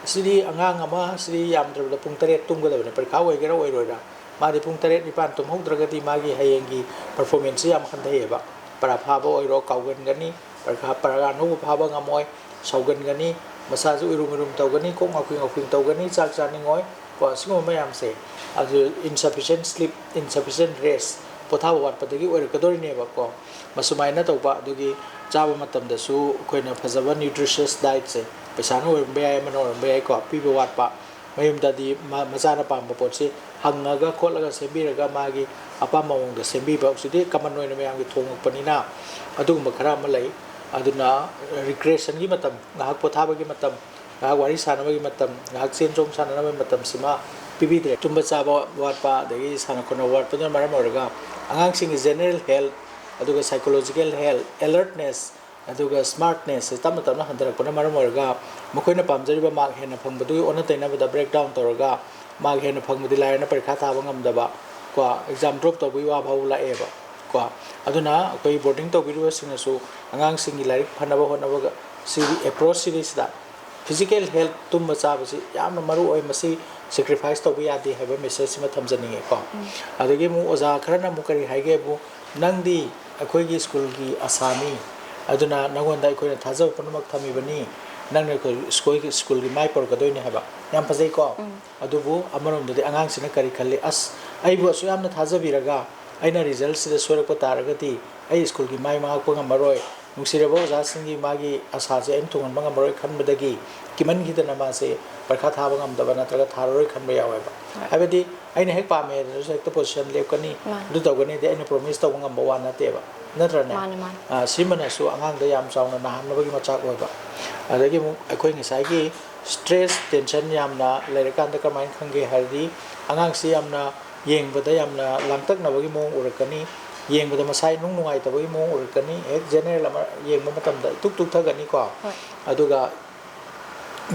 ꯁꯤꯗꯤ ꯑꯉꯥꯡ ꯑꯃ ꯁꯤꯗꯤ ꯌꯥꯝꯗ꯭ꯔꯕꯗ ꯄꯨꯡ ꯇꯔꯦꯠ ꯇꯨꯝꯒꯗꯕꯅꯤ, ꯄꯔꯤꯈꯥ ꯑꯣꯏꯒꯦꯔꯥ ꯑꯣꯏꯔꯣꯏꯔꯥ꯫ ꯃꯥꯗꯤ ꯄꯨꯡ ꯇꯔꯦꯠ ꯅꯤꯄꯥꯟ ꯇꯨꯝꯍꯧꯗ꯭ꯔꯒꯗꯤ ꯃꯥꯒꯤ ꯍꯌꯦꯡꯒꯤ ꯄꯔꯐꯣꯔꯃꯦꯟꯁꯁꯤ ꯌꯥꯝ ꯍꯟꯊꯩꯌꯦꯕ꯫ ꯄꯔꯥ ꯐꯥꯕ ꯑꯣꯏꯔꯣ ꯀꯥꯎꯒꯟꯒꯅꯤ, ꯄꯔꯤꯈꯥ ꯄꯔꯥ ꯑꯅꯧꯕ ꯐꯥꯕ ꯉꯝꯃꯣꯏ, ꯁꯥꯎꯒꯟꯒꯅꯤ, ꯃꯁꯥꯁꯨ ꯎꯏꯔꯨꯝ ꯎꯏꯔꯨꯝ ꯇꯧꯒꯅꯤ, ꯀꯣꯛ ꯉꯥꯎꯈꯤ ꯉꯥꯎꯈꯤ ꯇꯧꯒꯅꯤ, ꯆꯥꯛ ꯆꯥꯅꯤꯡꯉꯣꯏ꯫ ꯀꯣ, ꯁꯤꯒꯨꯝꯕ ꯃꯌꯥꯝꯁꯦ ꯑꯗꯨ insufficient sleep, insufficient rest, ꯄꯣꯊꯥꯕ ꯋꯥꯠꯄꯗꯒꯤ ꯑꯣꯏꯔꯛꯀꯗꯣꯔꯤꯅꯦꯕꯀꯣ꯫ ꯃꯁꯨꯃꯥꯏꯅ ꯇꯧꯕ, ꯑꯗꯨꯒꯤ ꯆꯥꯕ ꯃꯇꯝꯗꯁꯨ ꯑꯩꯈꯣꯏꯅ ꯐꯖꯕ nutritious dietꯁꯦ, ꯄꯩꯁꯥꯅ ꯑꯣꯏꯔꯝꯕ ꯌꯥꯏ, ꯑꯃꯅ ꯑꯣꯏꯔꯝꯕ ꯌꯥꯏꯀꯣ, ꯄꯤꯕ ꯋꯥꯠꯄ꯫ ꯃꯌꯨꯝꯗꯗꯤ ꯃ-, ꯃꯆꯥꯅ ꯄꯥꯝꯕ ꯄꯣꯠꯁꯤ ꯍꯪꯉꯒ ꯈꯣꯠꯂꯒ ꯁꯦꯝꯕꯤꯔꯒ ꯃꯥꯒꯤ ꯑꯄꯥꯝꯕ ꯃꯑꯣꯡꯗ ꯁꯦꯝꯕꯤꯕ, ꯍꯧꯖꯤꯛꯇꯤ common ꯑꯣꯏꯅ ꯃꯌꯥꯝꯒꯤ ꯊꯣꯡꯉꯛꯄꯅꯤꯅ꯫ ꯑꯗꯨꯒꯨꯝꯕ ꯈꯔ ꯑꯃ ꯂꯩ꯫ ꯑꯗꯨꯅ recreationꯒꯤ ꯃꯇꯝ, ꯉꯥꯏꯍꯥꯛ ꯄꯣꯊꯥꯕꯒꯤ ꯃꯇꯝ, ꯉꯥꯏꯍꯥꯛ ꯋꯥꯔꯤ ꯁꯥꯟꯅꯕꯒꯤ ꯃꯇꯝ, ꯉꯥꯏꯍꯥꯛ ꯆꯦꯟ ꯆꯣꯡ ꯁꯥꯟꯅꯅꯕꯒꯤ ꯃꯇꯝꯁꯤꯃ ꯄꯤꯕꯤꯗ꯭ꯔꯦ꯫ ꯇꯨꯝꯕ ꯆꯥꯕ ꯋꯥꯠꯄ, ꯑꯗꯒꯤ ꯁꯥꯟꯅ ꯈꯣꯠꯅꯕ ꯋꯥꯠꯄꯗꯨꯅ ꯃꯔꯝ ꯑꯣꯏꯔꯒ ꯑꯉꯥꯡꯁꯤꯡꯒꯤ general health, ꯑꯗꯨꯒ psychological health, alertness, ꯑꯗꯨꯒ smartnessꯁꯦ ꯇꯞꯅ ꯇꯞꯅ ꯍꯟꯊꯔꯛꯄꯅ ꯃꯔꯝ ꯑꯣꯏꯔꯒ ꯃꯈꯣꯏꯅ ꯄꯥꯝꯖꯔꯤꯕ ꯃꯥꯔꯛ ꯍꯦꯟꯅ ꯐꯪꯕꯗꯨꯒꯤ ꯑꯣꯟꯅ ꯇꯩꯅꯕꯗ breakdown ꯇꯧꯔꯒ ꯃꯥꯔꯛ ꯍꯦꯟꯅ ꯐꯪꯕꯗꯤ ꯂꯥꯏꯔꯅ ꯄꯔꯤꯈꯥ ꯊꯥꯕ ꯉꯝꯗꯕ, ꯀꯣ, exam drop ꯇꯧꯕꯒꯤ ꯋꯥ ꯐꯥꯎꯕ ꯂꯥꯛꯑꯦꯕ꯫ ꯀꯣ, ꯑꯗꯨꯅ ꯑꯩꯈꯣꯏ boarding ꯇꯧꯕꯤꯔꯤꯕꯁꯤꯡꯅꯁꯨ ꯑꯉꯥꯡꯁꯤꯡꯒꯤ ꯂꯥꯏꯔꯤꯛ ꯐꯅꯕ ꯍꯣꯠꯅꯕꯒ ꯁꯤꯒꯤ approach ꯁꯤꯗꯩꯁꯤꯗ physical health, ꯇꯨꯝꯕ ꯆꯥꯕꯁꯤ ꯌꯥꯝꯅ ꯃꯔꯨ ꯑꯣꯏ꯫ ꯃꯁꯤ sacrifice ꯇꯧꯕ ꯌꯥꯗꯦ ꯍꯥꯏꯕ message ꯁꯤꯃ ꯊꯝꯖꯅꯤꯡꯉꯦꯀꯣ꯫ ꯑꯗꯒꯤ ꯑꯃꯨꯛ ꯑꯣꯖꯥ ꯈꯔꯅ ꯑꯃꯨꯛ ꯀꯔꯤ ꯍꯥꯏꯒꯦꯕꯨ, "ꯅꯪꯗꯤ ꯑꯩꯈꯣꯏꯒꯤ ꯁ꯭ꯀꯨꯜꯒꯤ ꯑꯁꯥꯅꯤ, ꯑꯗꯨꯅ ꯅꯉꯣꯟꯗ ꯑꯩꯈꯣꯏꯅ ꯊꯥꯖꯕ ꯄꯨꯝꯅꯃꯛ ꯊꯝꯃꯤꯕꯅꯤ, ꯅꯪꯅ ꯑꯩꯈꯣꯏ ꯁ꯭ꯀꯨꯜꯒꯤ, ꯁ꯭ꯀꯨꯜꯒꯤ ꯃꯥꯏ ꯄꯨꯔꯛꯀꯗꯣꯏꯅꯤ" ꯍꯥꯏꯕ꯫ ꯌꯥꯝ ꯐꯖꯩꯀꯣ꯫ ꯑꯗꯨꯕꯨ ꯑꯃꯔꯣꯝꯗꯗꯤ ꯑꯉꯥꯡꯁꯤꯅ ꯀꯔꯤ ꯈꯜꯂꯤ? "ꯑꯁ, ꯑꯩꯕꯨ ꯑꯁꯨꯛ ꯌꯥꯝꯅ ꯊꯥꯖꯕꯤꯔꯒ ꯑꯩꯅ resultꯁꯤꯗ ꯁꯣꯏꯔꯛꯄ ꯇꯥꯔꯒꯗꯤ ꯑꯩ ꯁ꯭ꯀꯨꯜꯒꯤ ꯃꯥꯏ ꯉꯥꯛꯄ ꯉꯝꯃꯔꯣꯏ, ꯅꯨꯡꯁꯤꯔꯕ ꯑꯣꯖꯥꯁꯤꯡꯒꯤ ꯃꯥꯒꯤ ꯑꯁꯥꯁꯦ ꯑꯩꯅ ꯊꯨꯡꯍꯟꯕ ꯉꯝꯃꯔꯣꯏ" ꯈꯟꯕꯗꯒꯤ ꯀꯤꯃꯟꯈꯤꯗꯅ ꯃꯥꯁꯦ ꯄꯔꯤꯈꯥ ꯊꯥꯕ ꯉꯝꯗꯕ ꯅꯠꯇ꯭ꯔꯒ ꯊꯥꯔꯔꯣꯏ ꯈꯟꯕ ꯌꯥꯎꯋꯦꯕ꯫ ꯍꯣꯏ꯫ ꯍꯥꯏꯕꯗꯤ ꯑꯩꯅ ꯍꯦꯛ ꯄꯥꯝꯃꯦ ꯍꯥꯏꯗꯅꯁꯨ ꯍꯦꯛꯇ position ꯂꯦꯞꯀꯅꯤ, ꯃꯥꯅꯤ꯫ ꯑꯗꯨ ꯇꯧꯒꯅꯤꯗꯤ ꯑꯩꯅ promise ꯇꯧꯕ ꯉꯝꯕ ꯋꯥ ꯅꯠꯇꯦꯕ꯫ ꯅꯠꯇ꯭ꯔꯅꯦ? ꯃꯥꯅꯦ, ꯃꯥꯅꯦ. ꯑ, ꯁꯤꯃꯅꯁꯨ ꯑꯉꯥꯡꯗ ꯌꯥꯝ ꯆꯥꯎꯅ ꯅꯥꯍꯟꯅꯕꯒꯤ ꯃꯆꯥꯛ ꯑꯣꯏꯕ꯫ ꯑꯗꯒꯤ ꯑꯃꯨꯛ ꯑꯩꯈꯣꯏ ꯉꯁꯥꯏꯒꯤ stress, tension ꯌꯥꯝꯅ ꯂꯩꯔꯀꯥꯟꯗ ꯀꯔꯝꯍꯥꯏꯅ ꯈꯪꯒꯦ ꯍꯥꯏꯔꯗꯤ, ꯑꯉꯥꯡꯁꯤ ꯌꯥꯝꯅ ꯌꯦꯡꯕꯗ ꯌꯥꯝꯅ ꯂꯥꯡꯇꯛꯅꯕꯒꯤ ꯃꯑꯣꯡ ꯎꯔꯛꯀꯅꯤ, ꯌꯦꯡꯕꯗ ꯃꯁꯥ ꯏꯅꯨꯡ ꯅꯨꯡꯉꯥꯏꯇꯕꯒꯤ ꯃꯑꯣꯡ ꯎꯔꯛꯀꯅꯤ, ꯍꯦꯛ general ꯑꯃ ꯌꯦꯡꯕ ꯃꯇꯝꯗ ꯏꯇꯨꯛ ꯇꯨꯛꯊꯒꯅꯤꯀꯣ꯫ ꯍꯣꯏ. ꯑꯗꯨꯒ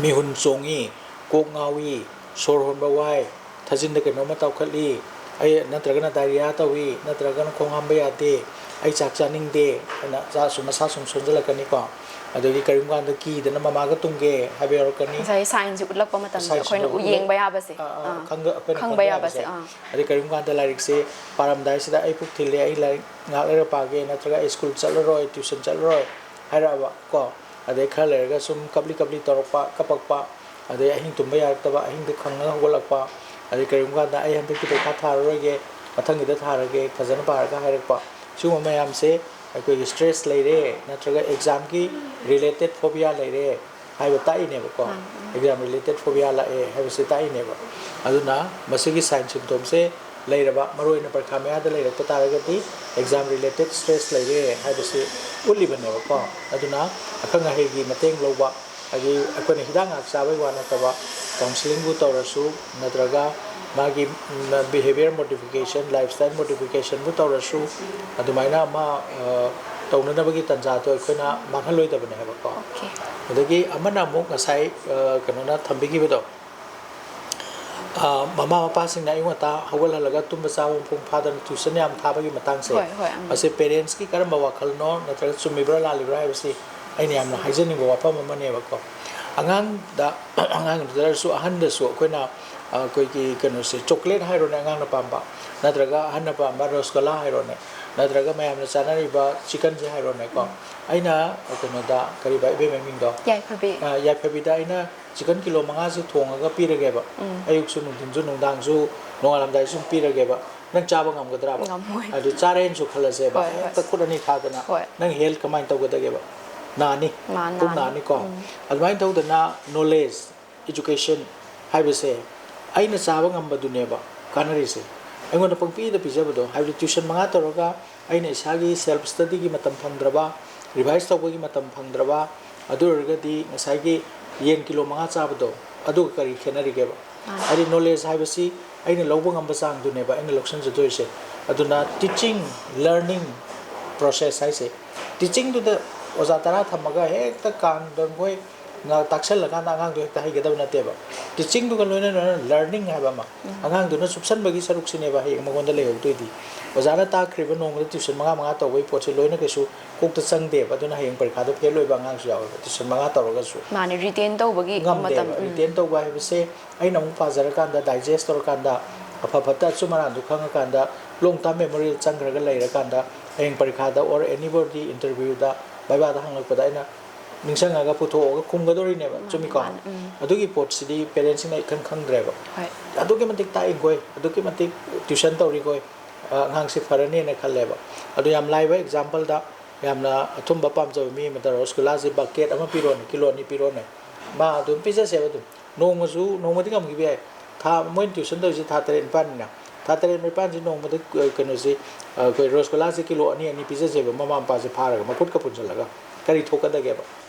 ꯃꯤꯍꯨꯟ ꯆꯣꯡꯉꯤ, ꯀꯣꯛ ꯉꯥꯎꯏ, ꯁꯣꯔ ꯍꯣꯟꯕ ꯋꯥꯏ, ꯊꯥꯖꯤꯟꯗ ꯀꯩꯅꯣꯝꯃ ꯇꯧꯈꯠꯂꯤ, ꯑꯩ, ꯅꯠꯇ꯭ꯔꯒꯅ diarrhea ꯇꯧꯏ, ꯅꯠꯇ꯭ꯔꯒꯅ ꯈꯣꯡ ꯍꯥꯝꯕ ꯌꯥꯗꯦ, ꯑꯩ ꯆꯥꯛ ꯆꯥꯅꯤꯡꯗꯦ ꯍꯥꯏꯅ ꯆꯥ-, ꯁꯨꯝ ꯃꯁꯥ ꯁꯨꯝ ꯁꯣꯟꯖꯜꯂꯛꯀꯅꯤꯀꯣ꯫ ꯑꯗꯒꯤ ꯀꯔꯤꯒꯨꯝꯕ ꯀꯥꯟꯗ ꯀꯤꯗꯅ ꯃꯃꯥꯒ ꯇꯨꯝꯒꯦ ꯍꯥꯏꯕ ꯌꯥꯎꯔꯛꯀꯅꯤ꯫ ꯉꯁꯥꯏ sign ꯁꯦ ꯎꯠꯂꯛꯄ ꯃꯇꯝꯗ Sign ꯁꯤꯡꯗꯣ ꯑꯩꯈꯣꯏꯅ ꯎ-, ꯎꯠꯂꯛ-, ꯌꯦꯡꯕ ꯌꯥꯕꯁꯦ꯫ ꯑ, ꯑ, ꯑꯥ. ꯈꯪꯕ-, ꯑꯩꯈꯣꯏꯅ ꯈꯪꯕ ꯈꯪꯕ ꯌꯥꯕꯁꯦ, ꯌꯥꯕꯁꯦ꯫ ꯑꯥ. ꯑꯗꯩ ꯀꯔꯤꯒꯨꯝꯕ ꯀꯥꯟꯗ ꯂꯥꯏꯔꯤꯛꯁꯦ ꯄꯥꯔꯝꯗꯥꯏꯁꯤꯗ ꯑꯩ ꯄꯨꯛ ꯊꯤꯜꯂꯦ, ꯑꯩ ꯂꯥꯏꯔꯤꯛ ꯉꯥꯏꯍꯥꯛ ꯂꯩꯔ ꯄꯥꯒꯦ, ꯅꯠꯇ꯭ꯔꯒ ꯑꯩ ꯁ꯭ꯀꯨꯜ ꯆꯠꯂꯔꯣꯏ, tuition ꯆꯠꯂꯔꯣꯏ ꯍꯥꯏꯔꯛꯑꯕ ꯀꯣ꯫ ꯑꯗꯩ ꯈꯔ ꯂꯩꯔꯒ ꯁꯨꯝ ꯀꯞꯂꯤ ꯀꯞꯂꯤ ꯇꯧꯔꯛꯄ, ꯀꯞꯄꯛꯄ, ꯑꯗꯩ ꯑꯍꯤꯡ ꯇꯨꯝꯕ ꯌꯥꯔꯛꯇꯕ, ꯑꯍꯤꯡꯗ ꯈꯪꯉꯒ ꯍꯧꯒꯠꯂꯛꯄ, ꯑꯗꯩ ꯀꯔꯤꯒꯨꯝꯕ ꯀꯥꯟꯗ "ꯑꯩ ꯍꯟꯗꯛꯀꯤ ꯄꯩꯈꯥ ꯊꯥꯔꯔꯣꯏꯒꯦ, ꯃꯊꯪꯒꯤꯗ ꯊꯥꯔꯒꯦ, ꯐꯖꯅ ꯄꯥꯔꯒ" ꯍꯥꯏꯔꯛꯄ, ꯁꯤꯒꯨꯝꯕ ꯃꯌꯥꯝꯁꯦ ꯑꯩꯈꯣꯏꯒꯤ stress ꯂꯩꯔꯦ, ꯅꯠꯇ꯭ꯔꯒ exam ꯒꯤ related phobia ꯂꯩꯔꯦ ꯍꯥꯏꯕ ꯇꯥꯛꯏꯅꯦꯕꯀꯣ꯫ ꯃꯥꯅꯤ. Exam related phobia ꯂꯥꯛꯑꯦ ꯍꯥꯏꯕꯁꯦ ꯇꯥꯛꯏꯅꯦꯕ꯫ ꯑꯗꯨꯅ ꯃꯁꯤꯒꯤ sign symptom ꯁꯦ ꯂꯩꯔꯕ, ꯃꯔꯨꯑꯣꯏꯅ ꯄꯔꯤꯈꯥ ꯃꯌꯥꯗ ꯂꯩꯔꯛꯄ ꯇꯥꯔꯒꯗꯤ exam related stress ꯂꯩꯔꯦ ꯍꯥꯏꯕꯁꯤ ꯎꯠꯂꯤꯕꯅꯦꯕꯀꯣ꯫ ꯑꯗꯨꯅ ꯑꯈꯪ ꯑꯍꯩꯒꯤ ꯃꯇꯦꯡ ꯂꯧꯕ, ꯍꯥꯏꯗꯤ ꯑꯩꯈꯣꯏꯅ ꯍꯤꯗꯥꯛ ꯉꯥꯛ ꯆꯥꯕꯒꯤ ꯋꯥ ꯅꯠꯇꯕ, counselling ꯕꯨ ꯇꯧꯔꯁꯨ, ꯅꯠꯇ꯭ꯔꯒ ꯃꯥꯒꯤ, ꯎꯝ, behaviour modification, lifestyle modification ꯕꯨ ꯇꯧꯔꯁꯨ, ꯑꯗꯨꯃꯥꯏꯅ ꯑꯃ, ꯑ, ꯇꯧꯅꯅꯕꯒꯤ ꯇꯥꯟꯖꯥꯗꯣ ꯑꯩꯈꯣꯏꯅ ꯃꯥꯡꯍꯜꯂꯣꯏꯗꯕꯅꯦ ꯍꯥꯏꯕꯀꯣ꯫ Okay. ꯑꯗꯒꯤ ꯑꯃꯅ ꯑꯃꯨꯛ ꯉꯁꯥꯏ, ꯑ, ꯀꯩꯅꯣꯅ ꯊꯝꯕꯤꯈꯤꯕꯗꯣ, ꯑ, ꯃꯃꯥ ꯃꯄꯥꯁꯤꯡꯅ ꯑꯌꯨꯛ ꯉꯟꯇꯥ ꯍꯧꯒꯠꯍꯜꯂꯒ ꯇꯨꯝꯕ ꯆꯥꯕ ꯃꯄꯨꯡ ꯐꯥꯗꯅ tuition ꯌꯥꯝ ꯊꯥꯕꯒꯤ ꯃꯇꯥꯡꯁꯦ, ꯍꯣꯏ, ꯍꯣꯏ, ꯎꯝ. ꯃꯁꯤ parents ꯀꯤ ꯀꯔꯝꯕ ꯋꯥꯈꯜꯅꯣ, ꯅꯠꯇ꯭ꯔꯒ ꯆꯨꯝꯃꯤꯕ꯭ꯔꯥ ꯂꯥꯜꯂꯤꯕ꯭ꯔꯥ ꯍꯥꯏꯕꯁꯤ ꯑꯩꯅ ꯌꯥꯝꯅ ꯍꯥꯏꯖꯅꯤꯡꯕ ꯋꯥꯐꯝ ꯑꯃꯅꯦꯕꯀꯣ꯫ ꯑꯉꯥꯡꯗ, ꯑꯉꯥꯡꯗꯁꯨ ꯑꯍꯟꯗꯁꯨ ꯑꯩꯈꯣꯏꯅ, ꯑ, ꯑꯩꯈꯣꯏꯒꯤ ꯀꯩꯅꯣꯁꯦ, chocolate ꯍꯥꯏꯔꯣꯅꯦ ꯑꯉꯥꯡꯅ ꯄꯥꯝꯕ, ꯅꯠꯇ꯭ꯔꯒ ꯑꯍꯟꯅ ꯄꯥꯝꯕ ꯔꯁꯒꯨꯂꯥ ꯍꯥꯏꯔꯣꯅꯦ, ꯅꯠꯇ꯭ꯔꯒ ꯃꯌꯥꯝꯅ ꯆꯥꯅꯔꯤꯕ chicken ꯁꯦ ꯍꯥꯏꯔꯣꯅꯦꯀꯣ꯫ ꯑꯩꯅ ꯀꯩꯅꯣꯗ, ꯀꯔꯤꯕ ꯏꯕꯦꯝꯃ ꯃꯃꯤꯡꯗꯣ? ꯌꯥꯏꯐꯕꯤ. ꯑ, ꯌꯥꯏꯐꯕꯤꯗ ꯑꯩꯅ chicken ꯀꯤꯂꯣ ꯃꯉꯥꯁꯦ ꯊꯣꯡꯉꯒ ꯄꯤꯔꯒꯦꯕ꯫ ꯎꯝ. ꯑꯌꯨꯛꯁꯨ, ꯅꯨꯡꯊꯤꯟꯁꯨ, ꯅꯨꯡꯗꯥꯡꯁꯨ, ꯅꯣꯡꯉꯥꯜꯂꯝꯗꯥꯏꯁꯨ ꯁꯨꯝ ꯄꯤꯔꯒꯦꯕ꯫ ꯅꯪ ꯆꯥꯕ ꯉꯝꯒꯗ꯭ꯔꯥꯕ? ꯉꯝꯃꯣꯏ. ꯑꯗꯨ ꯆꯥꯔꯦꯅꯁꯨ ꯈꯜꯂꯁꯦꯕ꯫ ꯍꯣꯏ, ꯍꯣꯏ. ꯍꯦꯛꯇ ꯈꯨꯠ ꯑꯅꯤ ꯊꯥꯗꯅ꯫ ꯍꯣꯏ. ꯅꯪ health ꯀꯃꯥꯏꯅ ꯇꯧꯒꯗꯒꯦꯕ? ꯅꯥꯅꯤ꯫ ꯅꯥ-, ꯄꯨꯛ ꯅꯥꯅꯤ. ꯅꯥꯅꯤꯀꯣ꯫ ꯎꯝ. ꯑꯗꯨꯃꯥꯏꯅ ꯇꯧꯗꯅ knowledge, education ꯍꯥꯏꯕꯁꯦ ꯑꯩꯅ ꯆꯥꯕ ꯉꯝꯕꯗꯨꯅꯦꯕ ꯀꯥꯟꯅꯔꯤꯁꯦ꯫ ꯑꯩꯉꯣꯟꯗ ꯄꯪꯄꯤꯗ ꯄꯤꯖꯕꯗꯣ, ꯍꯥꯏꯕꯗꯤ tuition ꯃꯉꯥ ꯇꯧꯔꯒ ꯑꯩꯅ ꯏꯁꯥꯒꯤ ꯁꯦꯜꯐ ꯁ꯭ꯇꯗꯤꯒꯤ ꯃꯇꯝ ꯐꯪꯗ꯭ꯔꯕ, ꯔꯤꯚꯥꯏꯁ ꯇꯧꯕꯒꯤ ꯃꯇꯝ ꯐꯪꯗ꯭ꯔꯕ, ꯑꯗꯨ ꯑꯣꯏꯔꯒꯗꯤ ꯉꯁꯥꯏꯒꯤ ꯌꯦꯟ ꯀꯤꯂꯣ ꯃꯉꯥ ꯆꯥꯕꯗꯣ, ꯑꯗꯨꯒ ꯀꯔꯤ ꯈꯦꯠꯅꯔꯤꯒꯦꯕ? ꯍꯥꯏꯗꯤ ꯅꯣꯂꯦꯖ ꯍꯥꯏꯕꯁꯤ ꯑꯩꯅ ꯂꯧꯕ ꯉꯝꯕ ꯆꯥꯡꯗꯨꯅꯦꯕ ꯑꯩꯅ ꯂꯧꯁꯤꯟꯖꯗꯣꯏꯁꯦ꯫ ꯑꯗꯨꯅ ꯇꯤꯆꯤꯡ, ꯂꯔꯅꯤꯡ ꯄ꯭ꯔꯣꯁꯦꯁ ꯍꯥꯏꯁꯦ, ꯇꯤꯆꯤꯡꯗꯨꯗ ꯑꯣꯖꯥ ꯇꯔꯥ ꯊꯝꯃꯒ ꯍꯦꯛꯇ ꯀꯥꯡꯗꯪꯈꯣꯏ ꯉꯥ-, ꯇꯥꯛꯁꯜꯂꯀꯥꯟꯗ ꯑꯉꯥꯡꯗꯣ ꯍꯦꯛꯇ ꯍꯩꯒꯗꯕ ꯅꯠꯇꯦꯕ꯫ ꯇꯤꯆꯤꯡꯗꯨꯒ ꯂꯣꯏꯅꯅ ꯂꯔꯅꯤꯡ ꯍꯥꯏꯕ ꯑꯃ, ꯑꯉꯥꯡꯗꯨꯅ ꯆꯨꯞꯁꯟꯕꯒꯤ ꯁꯔꯨꯛꯁꯤꯅꯦꯕ ꯍꯌꯦꯡ ꯃꯉꯣꯟꯗ ꯂꯩꯍꯧꯗꯣꯏꯗꯤ꯫ ꯑꯣꯖꯥꯅ ꯇꯥꯛꯈ꯭ꯔꯤꯕ ꯅꯣꯡꯃꯗ ꯇ꯭ꯌꯨꯁꯟ ꯃꯉꯥ ꯃꯉꯥ ꯇꯧꯕꯒꯤ ꯄꯣꯠꯁꯦ ꯂꯣꯏꯅ ꯀꯩꯁꯨ ꯀꯣꯛꯇ ꯆꯪꯗꯦꯕ꯫ ꯑꯗꯨꯅ ꯍꯌꯦꯡ ꯄꯔꯤꯈꯥꯗ ꯐꯦꯜ ꯑꯣꯏꯕ ꯑꯉꯥꯡꯁꯨ ꯌꯥꯎꯋꯦꯕ, ꯇ꯭ꯌꯨꯁꯟ ꯃꯉꯥ ꯇꯧꯔꯒꯁꯨ꯫ ꯃꯥꯅꯦ, ꯔꯤꯇꯦꯟ ꯇꯧꯕꯒꯤ ꯉꯝꯗꯦꯕ꯫ ꯃꯇꯝ, ꯎꯝ꯫ ꯔꯤꯇꯦꯟ ꯇꯧꯕ ꯍꯥꯏꯕꯁꯦ ꯑꯩꯅ ꯑꯃꯨꯛ ꯄꯥꯖꯔꯀꯥꯟꯗ, ꯗꯥꯏꯖꯦꯁ ꯇꯧꯔꯀꯥꯟꯗ, ꯑꯐ ꯐꯠꯇ ꯑꯆꯨꯝ ꯑꯔꯥꯟꯗꯨ ꯈꯪꯉꯀꯥꯟꯗ, ꯂꯣꯡ ꯇꯥꯔꯝ ꯃꯦꯃꯣꯔꯤꯗ ꯆꯪꯈ꯭ꯔꯒ ꯂꯩꯔꯀꯥꯟꯗ, ꯍꯌꯦꯡ ꯄꯔꯤꯈꯥꯗ or anybody interview ꯗ, ꯕꯥꯏꯕꯥꯗ ꯍꯪꯉꯛꯄꯗ ꯑꯩꯅ ꯅꯤꯡꯁꯤꯡꯉꯒ ꯄꯨꯊꯣꯛꯑꯒ ꯈꯨꯝꯒꯗꯧꯔꯤꯅꯦꯕ꯫ ꯃꯥꯅꯦ, ꯆꯨꯝꯃꯤꯀꯣ? ꯃꯥꯅꯦ, ꯎꯝ꯫ ꯑꯗꯨꯒꯤ ꯄꯣꯠꯁꯤꯗꯤ ꯄꯦꯔꯦꯟꯁꯁꯤꯡꯅ ꯏꯈꯪ ꯈꯪꯗ꯭ꯔꯦꯕ꯫ ꯍꯣꯏ꯫ ꯑꯗꯨꯛꯀꯤ ꯃꯇꯤꯛ ꯇꯥꯛꯏꯈꯣꯏ, ꯑꯗꯨꯛꯀꯤ ꯃꯇꯤꯛ ꯇ꯭ꯌꯨꯁꯟ ꯇꯧꯔꯤꯈꯣꯏ, ꯑ, ꯑꯉꯥꯡꯁꯤ ꯐꯔꯅꯤꯅ ꯈꯜꯂꯦꯕ꯫ ꯑꯗꯨ ꯌꯥꯝ ꯂꯥꯏꯕ ꯑꯦꯛꯖꯥꯝꯄꯜꯗ, ꯌꯥꯝꯅ ꯑꯊꯨꯝꯕ ꯄꯥꯝꯖꯕ ꯃꯤ ꯑꯃꯗ ꯔꯣꯁꯒꯨꯂꯥꯁꯦ ꯕꯛꯀꯦꯠ ꯑꯃ ꯄꯤꯔꯣꯅꯦ, ꯀꯤꯂꯣ ꯑꯅꯤ ꯄꯤꯔꯣꯅꯦ, ꯃꯥ ꯑꯗꯨꯝ ꯄꯤꯖꯁꯦꯕ꯫ ꯑꯗꯨꯝ ꯅꯣꯡꯃꯁꯨ, ꯅꯣꯡꯃꯗꯤ ꯉꯝꯈꯤꯕ ꯌꯥꯏ, ꯊꯥ, ꯃꯣꯏꯅ ꯇ꯭ꯌꯨꯁꯟ ꯇꯧꯔꯤꯁꯦ ꯊꯥ ꯇꯔꯦꯠ ꯅꯤꯄꯥꯜꯅꯤꯅ, ꯊꯥ ꯇꯔꯦꯠ ꯅꯤꯄꯥꯜꯁꯤ ꯅꯣꯡꯃꯗ, ꯑ, ꯀꯩꯅꯣꯁꯤ, ꯑ, ꯑꯩꯈꯣꯏ ꯔꯣꯁꯒꯨꯂꯥꯁꯤ ꯀꯤꯂꯣ ꯑꯅꯤ ꯑꯅꯤ ꯄꯤꯖꯁꯦꯕ, ꯃꯃꯥ ꯃꯄꯥꯁꯦ ꯐꯥꯔꯒ, ꯃꯈꯨꯠꯀ ꯄꯨꯟꯁꯤꯜꯂꯒ꯫ ꯀꯔꯤ ꯊꯣꯛꯀꯗꯒꯦꯕ?